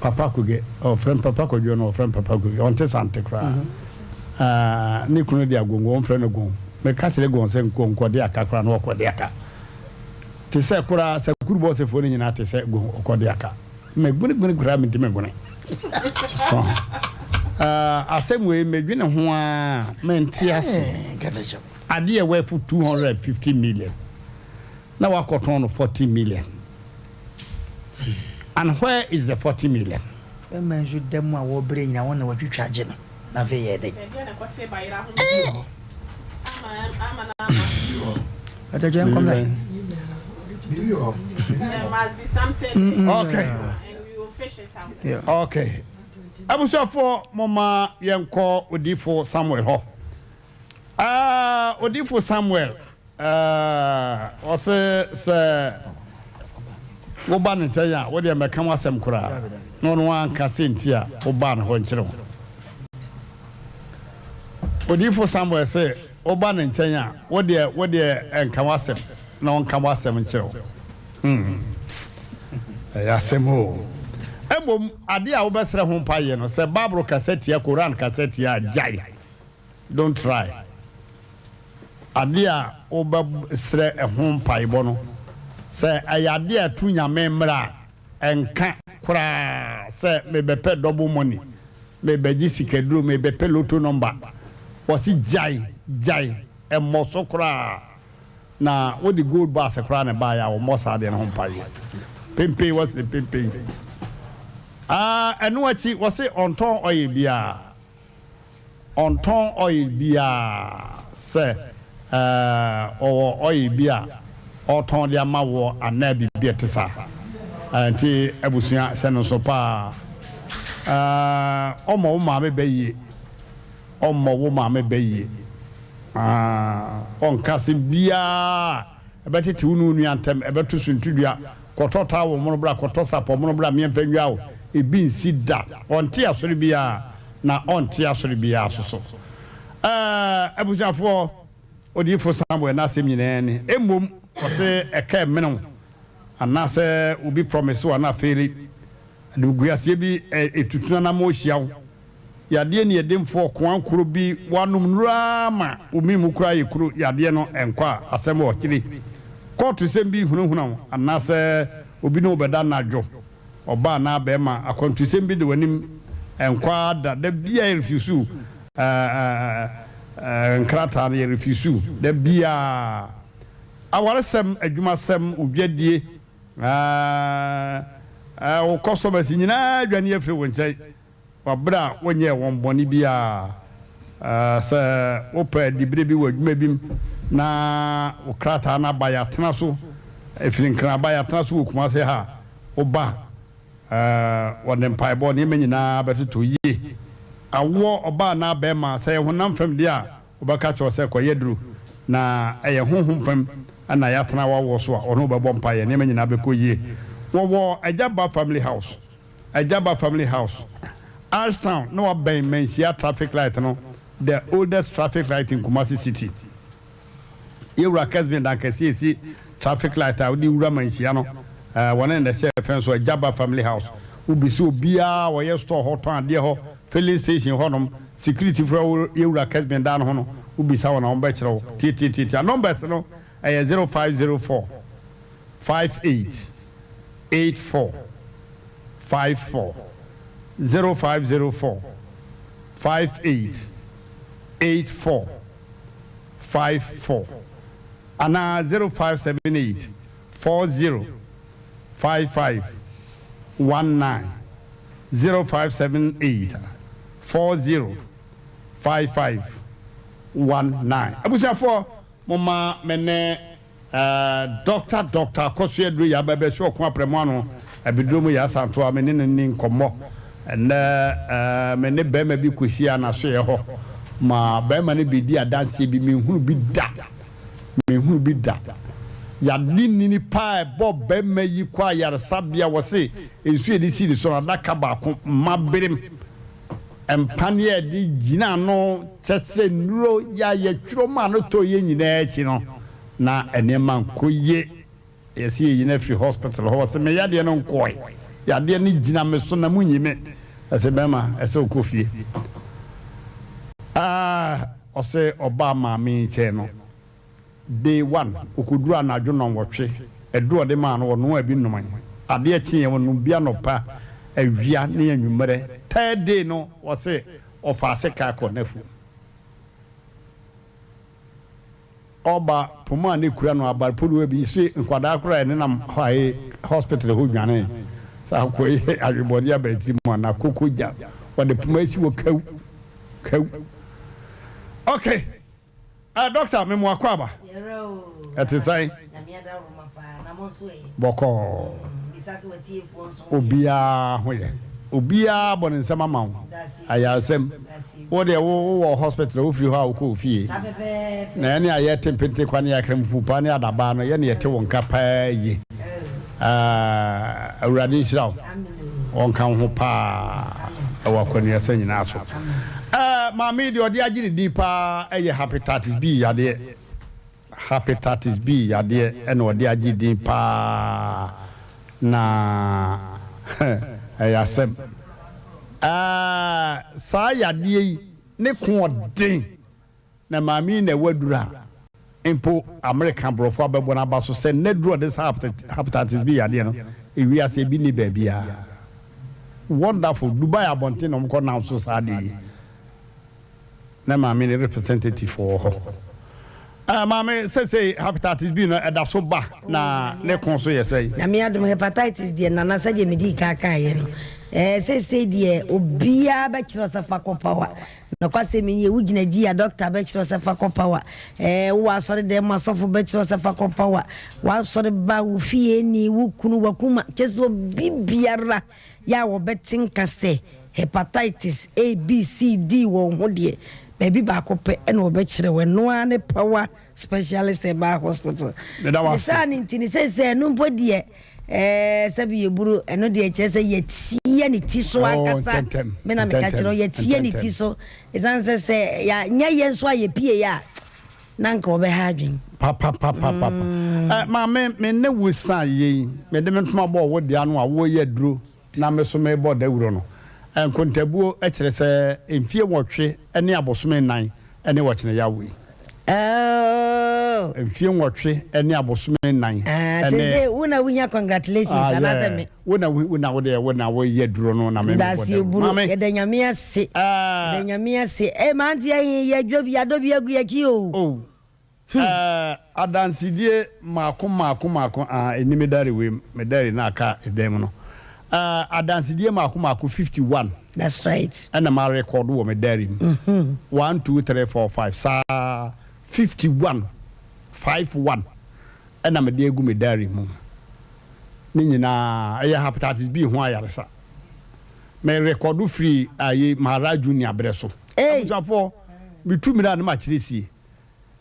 Papa Koge ɔfrɛ me Papa Kwadwo no ɔfrɛ me Papa Koge ɔnte sante koraa. Ne kunu de agongo ɔmfrɛ no gon. Meka kyerɛ gon sɛ nkɔ nkɔde aka koraa na ɔkɔde aka. Te sɛ koraa sɛ kuru bɔɔsefoɔ no nyinaa te sɛ gon ɔkɔ de aka mɛ gone gone koraa mentumi ngone so uh, asɛm wei medwene ho a mente ase adeɛ ɛwɔ ɛfo 250 million na wakɔtɔn no 40 million and where is the 40 million? Bɛma nso da mu a wɔbrɛ nyina wɔn na wɔatwitwa agye no na afei yɛ dɛn? Okay. Okay. Abusuafoɔ momma yɛnkɔ odiyifo Samuel hɔ. Ah, odiyifo Samuel, ah, ɔse sɛ woba ne nkyɛn a, wodeɛ mmɛka w'asɛm koraa na ɔno anka sɛ nti a wobaa ne hɔ nkyerɛ wo. Odiyifo Samuel se woba ne nkyɛn a, wodeɛ wodeɛ nka w'asɛm na ɔnka w'asɛm nkyerɛ wo. Hmm. Ɛyɛ asɛm o. Mmom, adeɛ a wobɛsrɛ ho mpaeɛ no, sɛ Bible kasa tia, Koran kasa tia a, gyae. Don't try. Adeɛ a wobɛsrɛ ɛho mpaebɔ no, sɛ ɛyɛ adeɛ a ɛto Nyame mmara a, ɛnka koraa sɛ mebɛpɛ double money, mebɛgye sikaduro, mebɛpɛ lotto number. Wɔse gyae, gyae, ɛmmɔ so koraa. Na wode gold bars koraa na ɛbaeɛ a wɔmmɔ saa adeɛ no ho mpaeɛ. Pempen wɔse pempen. Ah, ɛno akyi wɔse ɔntɔn oil biara. Ɔntɔn oil biara sɛ ɔwɔ oil bi a ɔretɔn de ama woɔ anaa biribi a ɛte saa. Nti abusua hyɛ no nso paa. Ɔmmɔ wo maame bɛ yie. Ɔmmɔ wo maame bɛ yie. Ɔnka asɛm biara a ɛbɛtete wo ne wo nua ntam, ɛbɛto suntidua. Kɔtɔ towel mono bra, kɔtɔ sapɔ mono bra, meɛmfa nnwaa wo. Ebi nsi da. Ɔnte asɔre biara, na ɔnte asɔre biara nso so. Ɛɛ, abusuafoɔ, Odiyifo Samuel n'asɛm nyinaa ni. Mmom, ɔse ɛka ɛmene wo, anaasɛ obi promise wo anaa afeeli, animguaseɛ bi ɛtutu n'anammɔn hyia wo. Yadeɛ ne ɛdenfoɔ koankoro bi woanom nnuro ara ma wo mene mu koraa yɛ kuro yadeɛ no ɛnkɔ a asɛm wɔ akyire. Kɔɔto sɛm bi hunahuna wo anaasɛ obi ne wo bɛda anadwo ɔbaa anaa bɛɛma akwantusɛm bi de w'anim ɛnkɔ ara da da biara yɛ refuse nkrataa no yɛ refuse da biara awaresɛm adwumasɛm odwadie wo customers nyinaa adwane afiri wo nkyɛn wɔ bere a wonyɛɛ wɔn bɔne biara. Sɛ wopɛ dibere bi wɔ adwuma bi mu na wo krataa no aba yɛatena so, ɛfiri Nkran aba yɛatena so wɔ Kumase ha a, woba a, wɔde mpaebɔ nneɛma nyinaa bɛtotɔ yie. Awoɔ, ɔbaa anaa barima, sɛ ɛyɛ honam fam deɛ a, wɔbɛka akyerɛ wo sɛ kɔyɛ aduro, na ɛyɛ honhom fam na yɛatena w'awoɔ so a, ɔne wo bɛbɔ mpaeɛ, nneɛma nyinaa bɛkɔ yie. Wɔwɔ Agya Ba Family House. Agyaba Family House, Ashtown na wabɛn Manhyia traffic light no, the oldest traffic light in Kumasi city. Yɛwura Kesben Dankɛse esi traffic light a wode wura Manhyia no, eh, wɔne na ɛhyɛ fɛn so Agyaba Family House. Wobisa obiara a ɔyɛ store hɔ, tɔn adeɛ hɔ, filling station hɔnom, security foɔ yɛwura Kesben dan no ho no, wobisa wɔn a wɔbɛkyerɛ wo. Tiatiatiatia. Numbers no ɛyɛ 0504. 58 84 54 0504 58 84 54 anaa 0578 40 55 19 0578 40 55 19. Abusuafoɔ momma me ne Dɔkta Dɔkta Akɔso Aduro yɛ aba bɛsi ɔko aprɛmo ano abeduro mu yɛ asanto a me ne no nni nkɔmmɔ ɛnnɛ. Me ne barima bi kɔhyiaa n'asoeɛ hɔ ma barima no bɛdi adanseɛ bi menhunu bi da, menhunu bi da. Yade nini paa ɛbɔ barima yi kɔ ayaresabea wɔse nsuo yɛde sii ne so no adaka baako mma berem mpaneɛ a yɛde gyina ano kyɛ sɛ nnuro yɛ a yɛtwerɛ maa no tɔeɛ nyinaa akyi no, na nneɛma nkɔ yie. Yɛse yɛyi no afiri hospital hɔ, ɔse me yadeɛ no nkɔe, yadeɛ no gyina me so na monyi me. Ɛse bɛrima ɛsɛ ɔkɔ fie. Ah, ɔse ɔbaa maame yi nkyɛn no, Day one, ɔkɔduruu anadwo nnɔnwɔtwe, aduro a ɔde maa no, ɔnoaa bi nomee. Adeɛ kyeeɛ, ɔnom bi anɔpa, awia ne anwummerɛ. Third day no, ɔse ɔfaa sekaa kɔɔ n'afuom. Ɔba poma a na ɛkura no, abarepɔduwa bi, se nkwadaa koraa a ɛnenam hɔ a hospital hɔ dwanee. Sɛ akoa yi adwebɔne aba ne tirim a, n'akoko gya. Ɔde poma asi hɔ kaw, kaw. Okay. Eh, doctor, me mo akwaaba. Ɛte sɛn? Bɔkɔɔ. Obiara ho yɛ. Obiara bɔ ne nsam ama wo. Ayaresɛm. Wo deɛ wo wɔ hospital wofiri hɔ a wokɔ ofie. Na yɛne a yɛte mpente kwa ne akramfo pa ne adabaa no yɛne yɛte wo nka paa yie. Ah, Awurade nhyira wo. Ɔnka wo ho paa ɛwɔ akwanuasa nyinaa so. Eh, maame yi deɛ ɔde agye ne din paa ɛyɛ hepatitis B yadeɛ. Hepatitis B yadeɛ ɛna ɔde agye din paa na ɛyɛ asɛm. Eh, saa yadeɛ yi ne ko ɔden. Na maame yi na ɛwɔ aduru a mpo Amerika aborɔfo abɛbɔ no aba so sɛ nnɛ duru a ɔde sa hepatitis B yadeɛ no, ewiase ebi nni baabiara. Wonderful. Dubai abɔnten na wɔkɔ nam so saa adeɛ yi. Na maame ne representative wɔ hɔ. Eh, maame, sɛsei hepatitis B no ɛda so ba na ne ko so yɛ sɛn? Nyame adom hepatitis deɛ nana sɛdeɛ medii kan kaeɛ no, eh, seesei deɛ obiara bɛkyerɛ sɛ fa kɔ power. Nokwasɛm nie, wo gyina gyi a dɔkta bɛkyerɛ wo sɛ fa kɔ power, ɛɛ wowɔ asɔre dɛm mu asɔfo bɛkyerɛ wo sɛ fa kɔ power, w'asɔre ba, wo fie ni, wo kunu, w'akuma, kyerɛ sɛ obi biara yɛ a wɔbɛte nka sɛ hepatitis A, B, C, D wɔ wo ho deɛ, baabi baako pɛ na wɔbɛkyerɛ wo, ɛno ara ne power specialist herbal hospital. Meda wo Ne ase. saa no nti no, seesei ɛno mpo deɛ Ɛɛ, sɛbi yɛburu, ɛno deɛ kyerɛ sɛ yɛteɛ ne ti so Oh, ankasa. ntɛntɛm, Me na meka kyerɛ wo, ntɛntɛm, yɛteɛ ne ti ntɛntɛm. so. Ɛsiane sɛ sɛ yɛanyɛ yɛn nso a yɛpie a, na anka wɔbɛha adwene. Papapapapa. Ɛ, maame, me ne wo san yei, mede me ntoma bɔɔ wo dea no a woreyɛ aduro na me nso merebɔ dawuro no. Nkontabuo kyerɛ sɛ mfie nwɔtwe ne abosome nnan ne ɔkyena yaw yi. Oh. Mfie nwɔtwe ne abosome nnan. Ah, sese wo na wohia congratulations ah, anaasɛ me. Wo na wo na wo deɛ wo na woyɛ duro no na me mebɔ dawuro. Buru yɛda nyame ase. Ah. Yɛda nyame ase. Eh, mante ahe yɛdwo bi yɛadɔ bi agu yɛkyi o. Oh. Hmm. Eh, adansedie mmaako mmaako mmaako ah, ɛni me diary wei me diary na aka ɛdan mu no. Eh, adansedie mmaako mmaako 51. That's right. Ɛna ma record wɔ me diary mu. Mm -hmm. 1 2 3 4 5 saa 51 5 1 ɛna mede agu me diary mu. Ne nyinaa ɛyɛ hepatitis B ho ayaresa. Me record firi ayi Maharaj Junior berɛ so. Hey. Abusuafoɔ, metu mmerɛ a ne makyerɛ sie.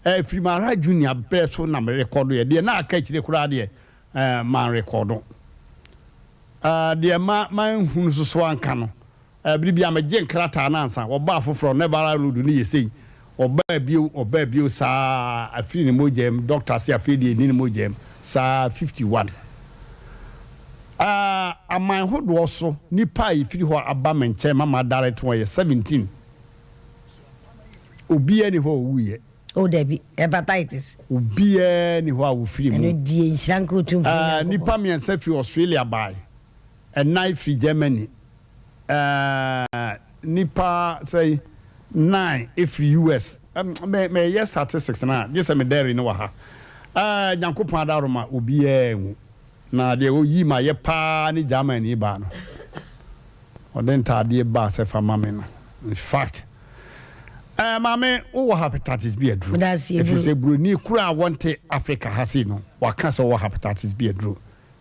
Ɛfiri Maharaj Junior berɛ so na me rekɔdo yɛ. Deɛ na aka akyire koraa deɛ, eh, manrekɔdo. Eh, deɛ ma manhunu nso so anka no, eh, bere biara megye nkrataa no ansa. Wɔbaa foforɔ, na viral load no yɛ sei. Ɔbaa bio, ɔbaa bio saa, afiri ne mogya mu. Dɔkta se afei deɛ ɛnni ne mogya mu. Saa 51. Eh, aman hodoɔ so, nnipa a ɛfiri hɔ aba me nkyɛn ma madirect wɔn yɛ 17. Obiara nni hɔ a ɔwuiɛ. Oh, dabi, hepatitis. Obiara nni hɔ a wɔfiri mu. Ɛno die, nhyira nka Otumfoɔ Nyankopɔn. Nnipa mmiɛnsa firi Australia bae, ɛnan firi Germany, nnipa sɛn, nine firi US. Me, meyɛ statistics no a, gye sɛ me diary no wɔ ha. Nyankopɔn adaworoma, obiara anwu. Na deɛ ɔyii m'ayɛ paa ne Germany baa no. Ɔde ntaadeɛ baa sɛ fa ma me no. In fact, eh, maame, wowɔ hepatitis B aduro. Ɛfiri sɛ buroni koro a wɔnte Africa ha sei no, waka sɛ ɔwɔ hepatitis B aduro.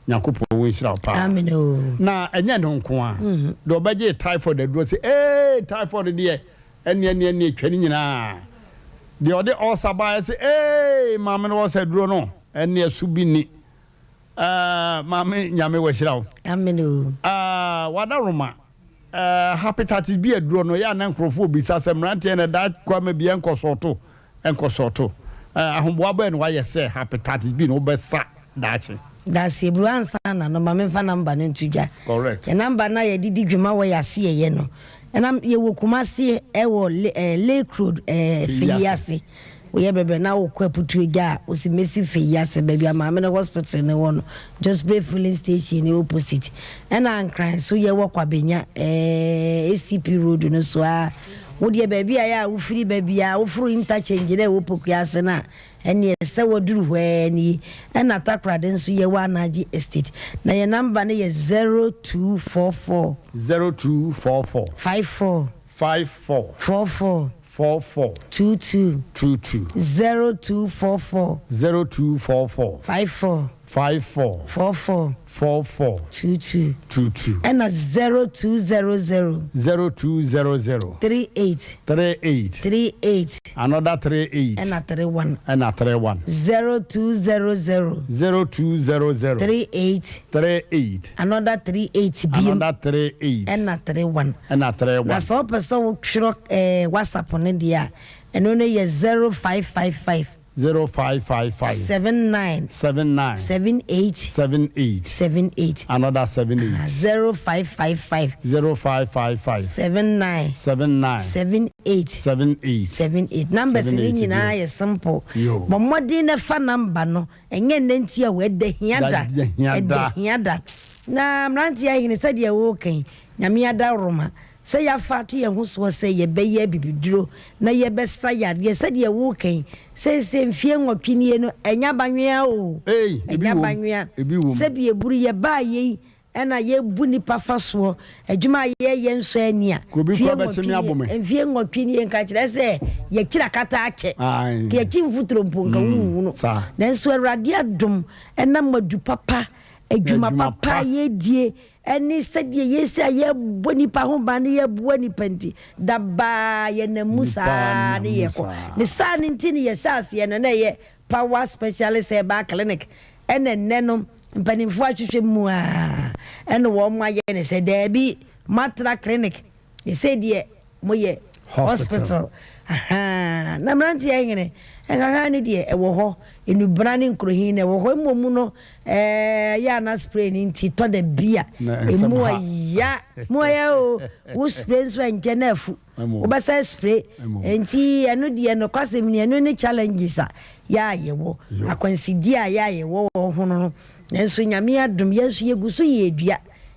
Nyankopɔn wo nhyira wo paa. Amen o. Na ɛnyɛ ne nko a. Mhm. Deɛ ɔbɛgye typhoid aduro sɛ, ee, typhoid deɛ, ɛneɛ neɛ neɛ twa ne nyinaa. Deɛ ɔde ulcer baeɛ sɛ, ee, maame no ulcer aduro no, ɛneɛ so bi ni. Ah maame nyame wahyira wo. Amen o. Ah wadaroma eh, hepatitis B aduro no yɛ a na nkurɔfoɔ bisa sɛ mmeranteɛ na ɛda kwa ma bi ɛnkɔsɔɔto ɛnkɔsɔɔto eh, ahoboa bɛn na wayɛ sɛ hepatitis B no wobɛsa daakye. Daseɛburu ansa na no ma memfa number no nto dwa. Correct. Yɛ number no a yɛde di dwuma wɔ yɛ asoɛeɛ no ɛnam yɛwɔ Kumasi ɛwɔ eh, Lake Road eh, Feyi ase. Woyɛ brɛbrɛ na wokɔ Aputuagya a, wosi Mesi Feyi ase, baabi a Maame no hospital no wɔ no, Josbray filling station no opposite. Ɛna Nkran nso yɛwɔ Kwabenya, ɛɛ ACP road no so ara. Wo deɛ baabi a ɛyɛ a wofiri ba biara, woforo interchange no a ɛwɔ Pokuase ase no a, ɛneɛ sɛ waduru hɔ ara nie. Ɛna Takoradi nso yɛwɔ Anagye Estate. Na yɛn number no yɛ 0244. 0244. 54. 54. 44. 44. 22. 22. 0244. 0244. 54. 54. 44. 44. 22. 22. Ɛna 0200. 0200. 38. 38. 38. Another 38. Ɛna 31. Ɛna 31. 0200. 0200. 38. 38. Another 38 bio. Another 38. Ɛna 31. Ɛna 31. Na sɛ wopɛ sɛ wotwerɛ ɛɛ WhatsApp no deɛ a, ɛno no yɛ 0555. 0555. 79. 79. 78. 78. 78. Another 78. 0555. 0555. 79. 79. 78. 78. 78. Numbers no nyinaa yɛ simple. Bɔ mmɔden na fa number no. Ɛnyɛ nnɛ nti a o, ɛda hia da. Ɛda hia da. Na mmeranteɛ ahene sɛdeɛ woreka yi, Nyame adaworoma, sɛ yɛafa ato yɛn ho soɔ sɛ yɛbɛyɛ abibiduro na yɛbɛsa yareɛ sɛdeɛ woreka yi, seesei mfeɛ nwɔtwe nie no, ɛnyɛ abanwea o, ɛnyɛ abanwea. Sɛbi eburu yɛbaa yei Ɛna yɛbu nnipa fa soɔ. Adwuma a yɛyɛ nsɔ ani a. Obi kura bɛkye me abo me. Mfie nwɔtwe nie nka kyerɛ sɛ yɛkyiri akata akyɛ. Nka yɛkyi mfuturo mpo nka wonhu no. Nanso Awurade adom ɛnam adu papa, adwuma papa a yɛdie ɛne sɛdeɛ yɛsi a yɛbɔ nnipa ho ban ne yɛboa nnipa nti, dabaa yɛnam mu saa ne yɛkɔ. Ne saa no nti ne yɛhyɛ aseɛ no na ɛyɛ Power Specialist Herbal Clinic ɛna nnɛ no mpanimfoɔ ahwehwɛ mu a ɛna wɔn ayɛ ne sɛ daabi moatra clinic ɛsei deɛ moyɛ hospital ahaa na mmeranteɛ hene nhahan ne deɛ ɛwɔ hɔ nnubena ne nkurohin na ɛwɔ hɔ mmom no ɛɛ yɛ ana spray no nti tɔ da bi a ɛmu ɔya mu ɔya o wo spray nso ɛnkyɛ na afu Wobɛsan spray. Nti ɛno deɛ nokwasɛm ni ɛno ne challenges a yɛ a yɛwɔ, akwansideɛ a yɛ a yɛwɔ wɔ ho no. Nanso Nyame adom yɛn nso yɛgu so yɛredua.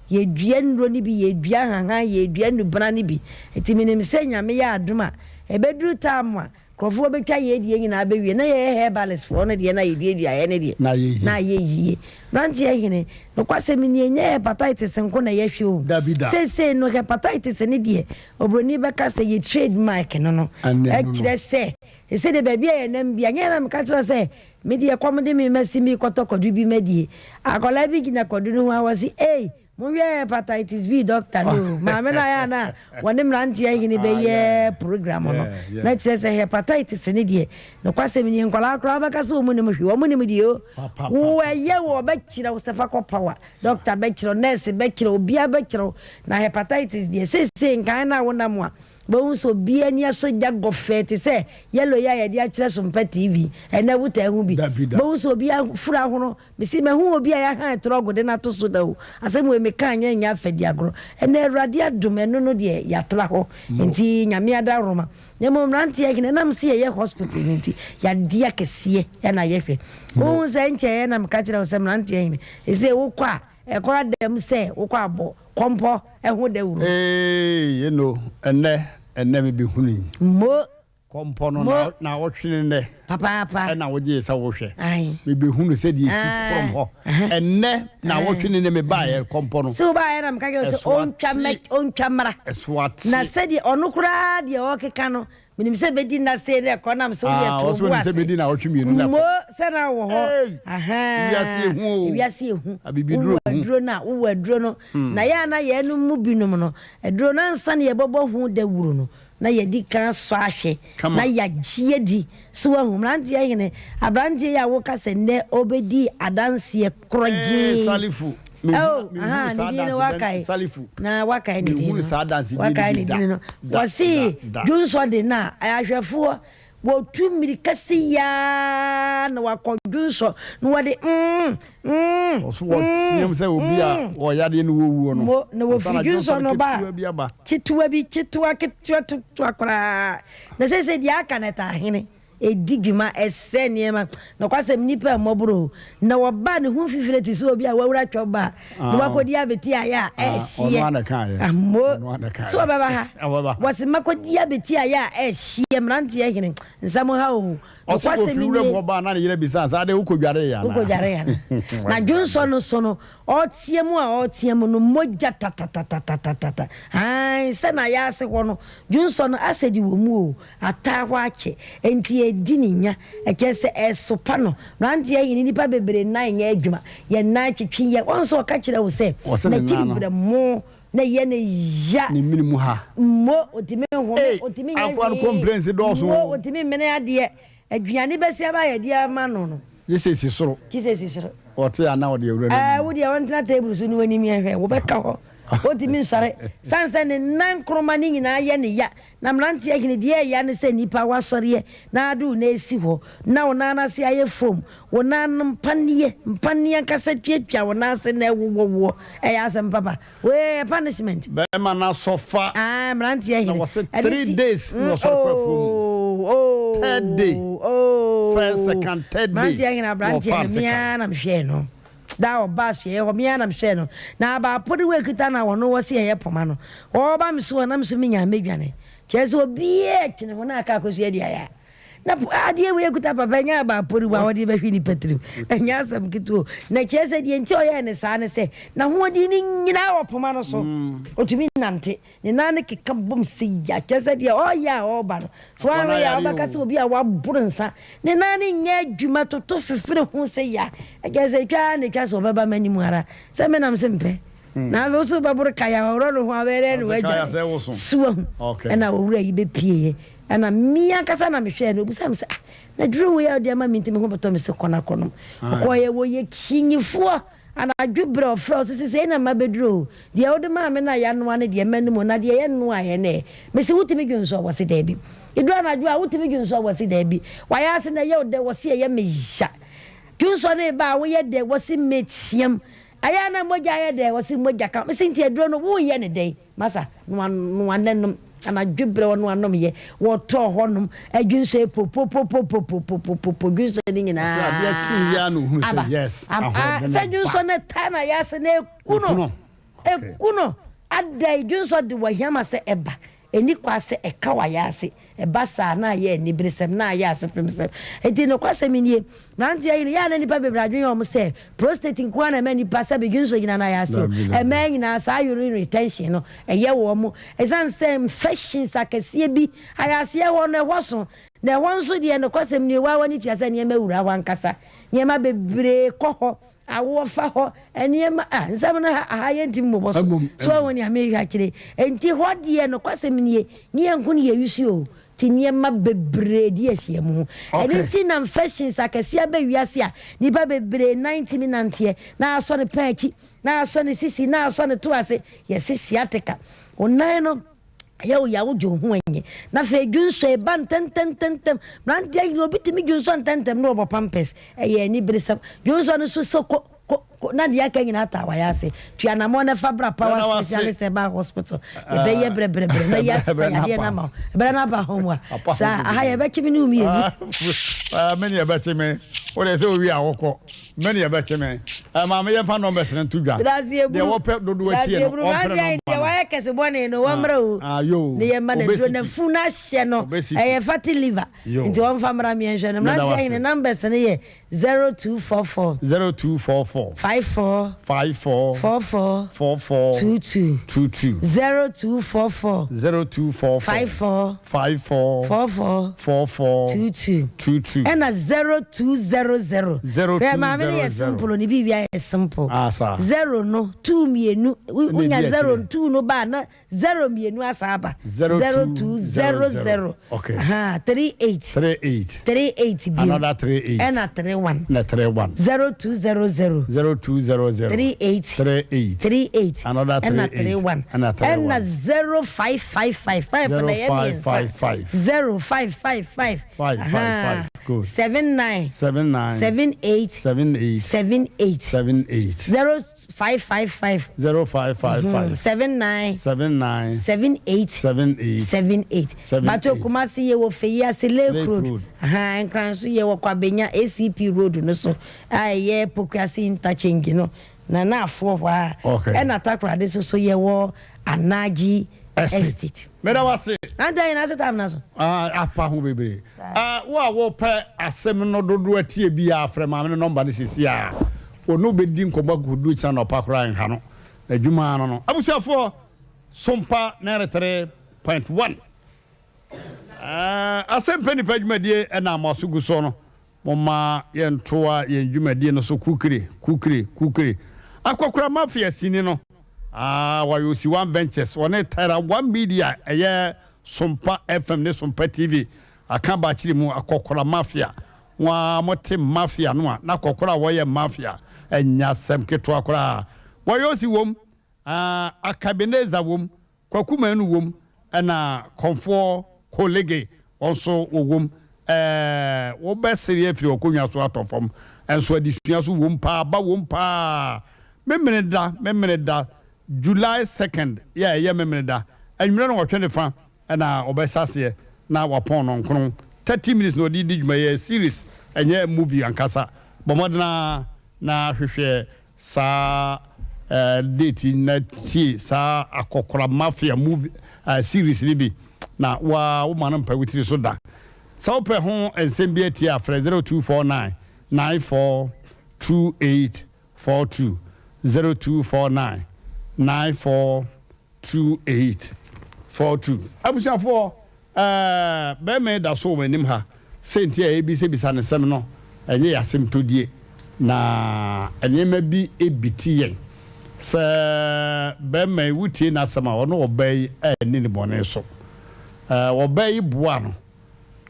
Yɛredua nnuro no bi, yɛredua nhahan, yɛredua nnubena no bi. Nti menim sɛ Nyame yɛ adom a, ɛbɛduru time a nkurɔfoɔ bɛtwa yɛn deɛ nyinaa bɛwie na yɛyɛ herbalist foɔ no deɛ na yɛduaduaeɛ no deɛ na ayɛ yie. Mmeranteɛ hene, nokwasɛm ni ɛnyɛ hepatitis nko na yɛhwɛ o. Seesei no hepatitis no deɛ obroni bɛka sɛ yɛ trade mark no no ɛkyerɛ sɛ seesei deɛ baabi a yɛnam bia nyɛ na meka kyerɛ sɛ me deɛ kɔm de me masi mekɔtɔ kwadu bi madie. Akwadaa bi gyina kwadu no ho a wɔse ei Monhwɛ hepatitis B doctor no o, maame no ayɛ a na wɔne mmeranteɛ hene bɛyɛ program no, na kyerɛ sɛ hepatitis no deɛ nokwasɛm nie nkwadaa koraa wobɛka sɛ wɔn nim hwee, wɔn nim deɛ o, wo ɛyɛ wo ɔbɛkyerɛ wo sɛ fa kɔ power, doctor bɛkyerɛ wo, nurse bɛkyerɛ wo, obiara bɛkyerɛ wo, na hepatitis deɛ seesei nkan no a wonam a wobɛhu sɛ obiara ani asɔ gya gɔfɛɛ te sɛ yellow yi a yɛde atwerɛ so mpa TV, ɛnɛ wotaa hu bi, wobɛhu sɛ obiara furu ahono Mese mahu obi a yɛahan trɔgo de no ato so da o, asɛm wei meka a nyɛ nyɛ afɛdi agorɔ. Ɛnɛ Awurade adom ɛno no deɛ yɛatra hɔ nti Nyame adaworoma. Na mmom mmeranteɛ hene ɛnam sɛ yɛyɛ hospital no nti yadeɛ akɛseɛ ɛna yɛhwɛ. Wohu sɛ nkyɛeɛ na meka kyerɛ wo sɛ mmeranteɛ hene ɛsei wokɔ a ɛkɔ ada mu sɛ wokɔ abɔ kɔmpɔ ɛho dawuro. Eeii eno ɛnɛ ɛnɛ mebɛhunui. Mo. Kɔmpɔ no Mo. na naawɔtwe ne nnɛ. Papaapa. Ɛna wogyee sɛ wohwɛ. Ae. Mebɛhunu sɛdeɛ ɛsi Ae. from hɔ. Ɛhɛ. Ɛnnɛ naawɔtwe ne nnɛ mebaeɛ kɔmpɔ no. Sɛ wobaeɛ na meka kyerɛ wo sɛ Ɛso ɔntwa ate. mmɛ ɔntwa mmra. Ɛso ate. Na sɛdeɛ ɔno koraa deɛ ɔrekeka no, menim sɛ ɛbɛdi nna sei na ɛkɔ nam sɛ wodeɛ Ah, to wo ɔsɛ bo onim sɛ ase. ɛbɛdi naawɔtwe mmienu na ɛkɔ. Mo, sɛ na wowɔ hɔ. Ei! Ahaa. Ewiase yɛ hu o. Ewiase yɛ hu. Abibiduro Wowɔ hu. aduro no a, wowɔ aduro no. Na yɛ a na yɛnom mu binom no, aduro no ansa na yɛbɛbɔ ho dawuro no, na yɛadi kan asɔ ahwɛ, na yɛagye adi. So woahu? Mmeranteɛ hene, aberanteɛ yi a woka sɛ nnɛ ɔbɛdi adanseɛ korɔgyee. Ee, Salifu. Oh, aha, ne din no wakae. Salifu. Na wakae ne din no. Wakae ne din no. Wɔse dwonsɔ de no a, ahwɛfoɔ Wɔtu mmirika sei ara na wɔakɔ dwonsɔ na wɔde mm, mm, Ɔso wɔteam sɛ obi a mm. ɔyadeɛ no wɔwuo no. Mo, na Ansa na wɔfiri dwonsɔ no ba ketewa bi aba. ketewa bi, ketewa, ketewa, ketewa koraa. Na seesei deɛ aka no ɛtaa hene, ɛdi dwuma, ɛsɛe nneɛma. Nokwasɛm, nnipa mmɔborɔ o. Na wɔba ne ho mfifire te sɛ obi a wawura twɔb a na wakɔdi abeti ayɛ a ɛhyeɛ. Ammo sɛ wɔbɛba ha. Wɔse makɔdi abeti ayɛ a ɛhyeɛ. Mmeranteɛ hene, nsɛm ha o. Ɔse Nokwasɛm ofiri wuram nie. hɔ baa na ne yere bisaa sɛ adɛn wokɔdwaree anaa? Wokɔdwaree anaa? Na dwonsɔ no so no, ɔreteam a ɔreteam no, mogya tatatatatata. Aane, sɛ na ayaase hɔ no, dwonsɔ no asɛdi wɔ mu o, ataa hɔ akyɛ. Enti ɛredi ne nya. Ɛkyerɛ sɛ ɛresopa no. Mmeranteɛ hene, nnipa bebree nan nyɛ adwuma. Yɛn nan twetwe yɛn. Wɔn nso ɔka kyerɛ wo sɛ, Ɔse ne nan n'akyiri no. berɛmo na ɛyɛ no ya. Ne mene mu ha. Mmo, ɔntumi nhome, Ei, ɔntumi nyɛ akoa no hwee. complaints dɔɔso Mmo, o. ɔntumi mmene adeɛ. Aduane bɛsi aba a yɛde ama no no. Gye sɛ ɛsi soro. Gye sɛ ɛsi soro. Ɔte a na ɔde awura Ɛɛ, n'anom. wo deɛ ɔntena table so ne w'anim yɛnhwɛ, wobɛka hɔ. Ɔntumi nsɔre. Sane sɛ ne nan nkroma no nyinaa yɛ no ya. Na mmeranteɛ hene, deɛ ɛya ne sɛ nnipa woasɔreɛ na ade wo nan asi hɔ, na wo nan ase ayɛ foam, wo nan no mpaneɛ, mpaneɛ ankasa tuatua wo nan ase na ɛwowɔ woɔ. Ɛyɛ asɛm papa. Wei ɛyɛ punishment. Bɛrima no asɔ fa. Ae, mmeranteɛ hene. Na wɔse Ɛno three nti, days na mm, ɔsɔre kɔ afuo mu. oh, oh, Third day. oh. First, second, third day. Mmeranteɛ hene, Na aberanteɛ ɔfaa no, me sekan. ara na mehwɛɛ no. Da a ɔbaa asuaeɛ hɔ, me ara na mehwɛɛ no. Na abaapo de woakita no a ɔno wɔ se ɛyɛ poma no, ɔreba me so a, na me nso menya a mɛdwane. Kyerɛ sɛ obiara kyene ho na aka akɔsua aduane a. Na adeɛ wei akuta papa, ɛnyɛ abaapo de wo a wɔde bɛhwe nnipa tirim. Ɛnyɛ asɛm ketewa o. Na kyerɛ sɛ deɛ nti a ɔyɛɛ no saa ne sɛ, n'ahoɔden no nyinaa wɔ poma no so. Ɔtumi nante. Ne nan no keka bom sɛ ya, kyerɛ sɛ deɛ ɔreyɛ a ɔreba no, sɛ wanhwɛ yɛ a wobɛka sɛ obi a waboro nsa. Ne nan no nyɛ adwuma, toto fifiri ho sɛ ya, kyerɛ sɛ twa ara na ɛtwa sɛ ɔbɛba m'anim ara sɛ me na mese mepɛ. Na afei wo so wobɛboro kaya, ɔworɔ ne ho a wobɛyɛ dɛn na woagyae? So wahu? Ɛna owura yi bɛpieeɛ, ɛna me ankasa na mehwɛɛ no, ɔbisaa me sɛ, ah, na duro wei a wode ama me nti me ho bɛtɔ me sɛ kɔ na kɔnom. Ɔkɔeɛ, wɔyɛ kyinyifoɔ. Anadwo berɛ a ɔfrɛɛ wo sɛ, Sesei na mabɛduru o, deɛ wode maa me no a yɛanoa no deɛ, manom o, na deɛ yɛnnoaeɛ no ɛ? Mese, Wotumi dwonsɔ? Wɔse, Daabi. Ɛduru anadwo a, wotumi dwonsɔ? Wɔse, Daabi. Wayɛ ase na ɛyɛ wo dɛ? Wɔse, Ɛyɛ me ya. Dwonsɔ no reba a, woyɛ dɛ? Wɔse, Meteam. Ɛyɛ a na mogya ayɛ dɛ? Wɔse, Mogya ka ho. Mese, Nti aduro no, woreyɛ no dɛn? Masa, noa noa na nom. Anadwo berɛ ɔno anom yɛ. Wɔtɔɔ hɔ nom. Adwensɔ yi popopopopopopopopo dwensɔ no nyinaa Ɔsɛ adeɛ kyee yɛ a na ohunu aba. sɛ yes, Am, a, ahoɔden sɛ aba. dwensɔ no taa na yɛ ase na eku Eku no. no. Okay. Eku no. Adɛn, dwensɔ de wɔ hia ma sɛ ɛba. Ɛnni kwa sɛ ɛka w'ayaase. Ɛba saa a, na ayɛ aniberesɛm, na ayɛ asefemsɛm. Enti nokwasɛm nie, mmeranteɛ yi no, yɛ a na nnipa bebree adwene yɛ wɔn sɛ prostate nko ara na ɛma nnipa sɛbe dwensɔ gyina n'ayaase o. Mmaa nyinaa, saa urine retention no, ɛyɛ wɔn. Ɛsiane sɛ infections akɛseɛ bi, ayaaseɛ hɔ no, ɛhɔ so. Na ɛhɔ nso deɛ, nokwasɛm nie, wo ara w'ani tua sɛ nneɛma wura hɔ ankasa. Nneɛma bebree kɔ hɔ. Awoɔ fa hɔ nneɛma ah nsɛm no ha aha yɛntimi mmobɔ so so wahu nea merehwɛ akyerɛ yi enti hɔ deɛ nokwasɛm nie ne yɛn nko ne yɛuse o nti nneɛma bebree di ahyiam ho ɛno nti na infections akɛseɛ aba wiase a nnipa bebree nan ntimi nanteɛ na asɔ ne pɛn akyi na asɔ ne sisi na asɔ ne to ase yɛse sciatica wo nan no Ɛyɛ wo ya, wogye wo ho enye. Na afei dwonsɔ eba ntɛmntɛmntɛm. Mmeranteɛ nyina obi tumi dwonsɔ ntɛmntɛm na ɔbɔ pampers. Ɛyɛ aniberesɛm. Dwonsɔ no so sɛ ko ko ko na deɛ aka nyinaa taa wayɛ ase. Tu anamɔn na fa bra Power Specialist Herbal Hospital. Yɛbɛyɛ brɛbrɛbrɛ na yɛasa yadeɛ no ama wo. Brɛ no aba ho a. Saa aha yɛbɛkye me ne wo mmienu. Me ne yɛbɛkye me. Wo deɛ sɛ owie a wokɔ. Me ne yɛbɛkye me. Maame yɛmfa numbers no nto dwa. Deɛ wɔpɛ dodoɔ atie no ɔmfrɛ number no. Deɛ wayɛ kɛse bɔne no wɔmmra o. Ne yɛ ma no aduro na funu ahyɛ no. Ɛyɛ fatty liver. Nti wɔmfa mmra mmiɛnhwɛ no. Mmeranteɛ ahene numbers no yɛ 0244. 0244. 54. 54. 44. 44. 22. 22. 0244. 0244. 54. 54. 44. 44. 22. 22. Ɛna 0200. 0200. Hwɛ maame no yɛ simple ne biribi ayɛ simple. Ah, saa. Zero no two mmienu wonya zero two no ba na zero mmienu asa aba. 0200. Okay. Aha, 38. 38. 38 bio. Another 38. Ɛna 31. Na 31. 0200. 0200. 38. 38. 38. Another 38. Ɛna 31. Ɛna 31. Ɛna 0555. Five na ɛyɛ mmiɛnsa. 0555. 0555. 555. Good. 79. 79. 78. 78. 78. 78. 0555. 0555. 79. 79. 78. 78. 78. Bato Kumasi yɛ wɔ Feyiase Lake Road. Ahaa Nkran nso yɛ wɔ Kwabenya ACP Road no so a ɛyɛ Pokuase interchange no na n'afoɔ hɔ a. Okay. Ɛna Takoradi nso so yɛ wɔ Anaji. Estate. Meda wo ase. Anta yɛn ase tam na so. Ah, apa ho bebree. Ah, wo a wopɛ asɛm no dodoɔ atie biara frɛ maame no nɔmba no sisi a. Wɔne wo bɛdi nkɔmmɔ akodu kyena nɔpa koraa nha no. N'adwuma ano no. Abusuafoɔ, Sompa 93.1. Ah, asɛmpɛ nipa dwumadie ɛna mo aso gu soɔ no. Momma yɛntoa yɛn dwumadie no so kukire, kukire, kukire. Akɔkora Mafia sini no, ah, wɔayɛ Osi One Ventures, wɔne Tyra One Media, ɛyɛ Sompa FM ne Sompa TV aka bakyere mu, Akɔkora Mafia. Mo ara mote Mafia no a, na akɔkora a wɔyɛ Mafia, ɛnyɛ asɛm ketewa koraa. Wɔayɛ Osi wom, ah, Akabenezer wom, Kwaku Manu wom ɛna Kɔmfoɔ Kolege wɔn nso wɔwom. Ɛɛ wobɛsere afiri ɔkonnwa so atɔ fam. Nso adesua nso wom paa, aba wom paa. Memeneda, Memeneda, July second yɛ a ɛyɛ Memeneda anwummerɛ no wɔtwe ne fa ɛna wɔbɛhyɛ aseɛ na wapɔn no nkono. 30 minutes na wɔde di dwuma, ɛyɛ series ɛnyɛ movie ankasa. Bɔ mmɔden ara na hwehwɛ Saa eh, date yi na tie saa akɔkora mafia movie eh, series no bi na wa woma no mpa wo tiri so da. Sɛ wopɛ ho nsɛm bi atie a frɛ 0249 94 2842 0249 94 2842. Abusuafoɔ, ɛɛ, barima yi da so wɔ m'anim ha. Sɛ nti a yɛrebisabisa no nsɛm no, ɛnyɛ yɛn asɛmtɔdie, na nneɛma bi rebiti yɛn. Sɛ barima yi, wotie n'asɛm a, ɔne ɔbaa yi anni no bɔne so. Ɛɛ, ɔbaa yi boa no.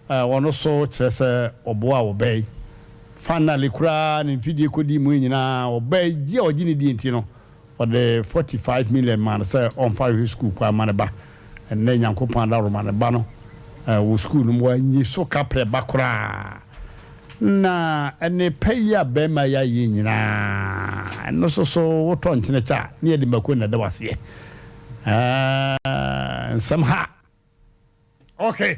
Ɛɛ, ɔno nso kyerɛ sɛ ɔboaa ɔbaa yi. Finally koraa, ne mfidie kɔdii mu nyinaa, ɔbaa yi gye a ɔgye no die nti no, Ɔde 45 million maa no sɛ ɔmfa nhwɛ sukuu kwan mma ne ba. Ɛnnɛ Nyankopɔn adaworoma ne ba no wɔ sukuu no mu, wanyi so kaprɛ ba koraa. Na nnepa yi a barima yi ayɛ nyinaa, ɛno nso so wotɔ nkyene kyɛ a, ne yɛde mako na ɛda wo aseɛ. Ɛɛ, nsɛm ha. Okay.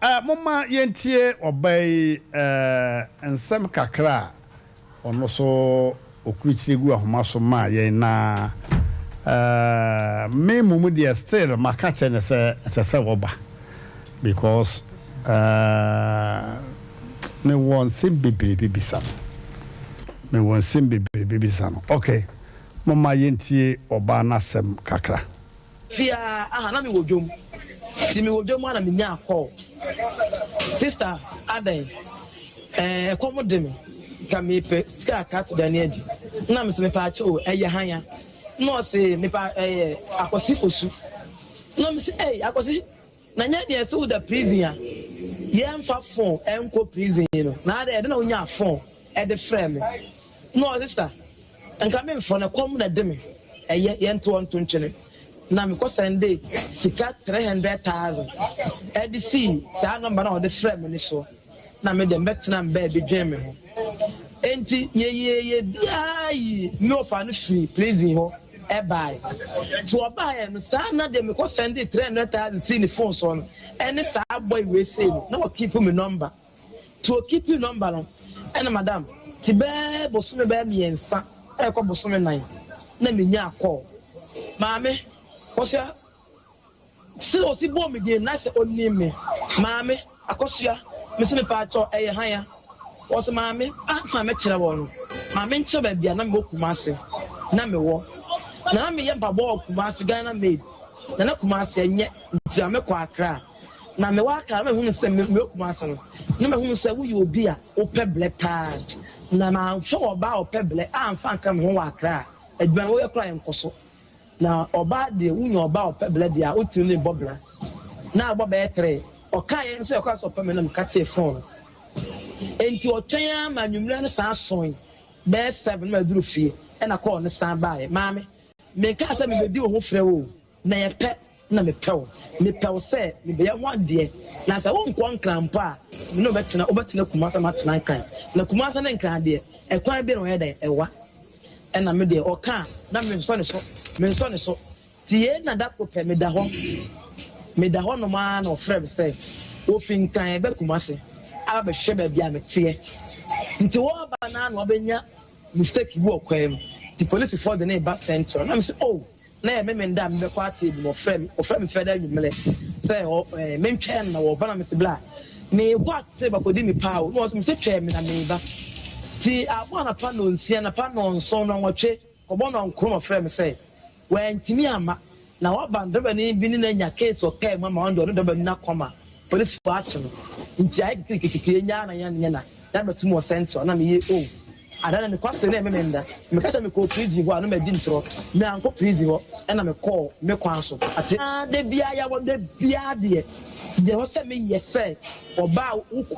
Uh, momma yɛntie ɔbaa yi uh, nsɛm kakra a ɔno so ɔkurukyire gu ahoma so maa yɛn na uh, me mmom deɛ still maka kyerɛ no sɛ ɛsɛ sɛ wɔba because uh, mewɔ nsɛm bebree bɛbisa no mewɔ nsɛm bebree bɛbisa no. Okay, momma yɛntie ɔbaa no asɛm kakra. Fie aa aha na me wɔ dwom nti me wɔ dwom a na me nyaa call sister adɛn ɛɛ ɛkɔm de me nka me pɛ sika kakra to dane adi na me se me paakyɛ o ɛyɛ hanya na ɔse me pa ɛyɛ akɔsi osu na me se ɛy akɔsi na nyɛ deɛ ɛse wo da prison a yɛ nfa phone ɛnkɔ prison no na adɛn ɛdɛn na wo nyaa phone ɛde frɛ me na ɔse sister Nka me mfrɛ no ɛkɔm na ɛde me ɛyɛ yɛntoɔ nto ntwene na mekɔ sɛnde sika 300,000 ɛde sii saa nɔmba no a ɔde frɛ me no so na me deɛ mɛtena me baabi dwen me ho enti yɛyɛyɛ biara yi me ɔfa no firi prison hɔ ɛbae nti ɔbaeɛ no saa na deɛ mekɔ sɛnde 300,000 sii ne phone soɔ no ɛne saa boy wei sei no na ɔkeep me nɔmba To okeepii number no ɛna madam ti bɛɛ bosome bɛyɛ miɛnsa ɛɛkɔ bosome nan na me nyaa call maame kɔsua se osi bɔɔ me din na sɛ onim me maame akɔsua me se mepaakyɛw ɛyɛ han a ɔse maame ansa na mɛkyerɛ wɔ no maame nkyerɛ baabi a na mewɔ Kumase na mewɔ na na meyɛ mpaboa wɔ Kumase Ghana made na na Kumase ɛnyɛ nti maame kɔ Accra. Na mewɔ Accra na mehunu sɛ mewɔ Kumasi no, na mahunu sɛ woyɛ obi a wopɛ blɛ paa. Na manhwɛ ɔbaa a ɔpɛ blɛ amfa anka me ho wɔ Accra a, adwuma no woyɛ koraa ɛnkɔ so. Na ɔbaa deɛ, wonya ɔbaa a ɔpɛ blɛ deɛ a, wotumi ne no bɔ bra. Na abɔ bɛyɛ tree. Ɔkaeɛ nso ɛkɔa sɛ ɔpɛ me na mekatee phone no. Enti ɔtwɛn ara ma anwummerɛ no san soe bɛyɛ seven na maduru fie ɛna call no san baeɛ. Maame, menkaa sɛ mebɛdi wo ho frɛ wo o. Na yɛ pɛ na mepɛ wo. Mepɛ wo sɛ mebɛyɛ ho adeɛ. Na sɛ wonkɔ Nkran mpo a, me ne wo bɛtena. Wobɛtena Kumasi na matena Nkran. Na Kumasi ne Nkran deɛ, ɛkwan biara na ɔyɛ dɛn? Ɛwa. Ɛna me deɛ, ɔka a, na mensɔ ne so. Mensɔ ne so. Nti yei na da koro pɛ, meda hɔ. Meda hɔnom ara na ɔfrɛ me sɛ, wɔfiri Nkran reba Kumasi aba abɛhwɛ baabi a meteɛ. Nti wɔreba no ara na wɔabɛnya mistake bi wɔ kwan mu. Nti polisifoɔ de no reba Central. Na mese, oh! Na ɛyɛ Memenda a mebɛkɔ atee bi no, ɔfrɛɛ me, ɔfrɛɛ me fɛdɛ anwummerɛ sɛ ɔ, ɛɛ, mentwɛn no na wɔreba na mese bla, merekɔ atee bakɔdi me paa o, na ɔse, mese twɛn me na mereba. Nti abɔ anapa nnɔnsia, anapa nnɔnson, nnɔnwɔtwe, kɔbɔ nnɔnkron na ɔfrɛɛ me sɛ wantumi amma na waba no dɔbani bi ne no anya case wɔ kaa mu ama ɔno deɛ ɔne dɔbani no akɔ ama polisfoɔ akye no nti ayɛ kikirikikiri yɛnyaa na yɛnyɛ na yɛabɛto mu wɔ central na meyɛ oh Ada no nokwasɛm na ɛyɛ me menda. Meka sɛ mekɔɔ prison hɔ a na madi ntorɔ. Mankɔ prison hɔ ɛna mekɔɔ me kwan so. Ate? Da biara yɛwɔ da biara deɛ, deɛ ɛwɔ sɛ meyɛ sɛ ɔbaa a wokɔ.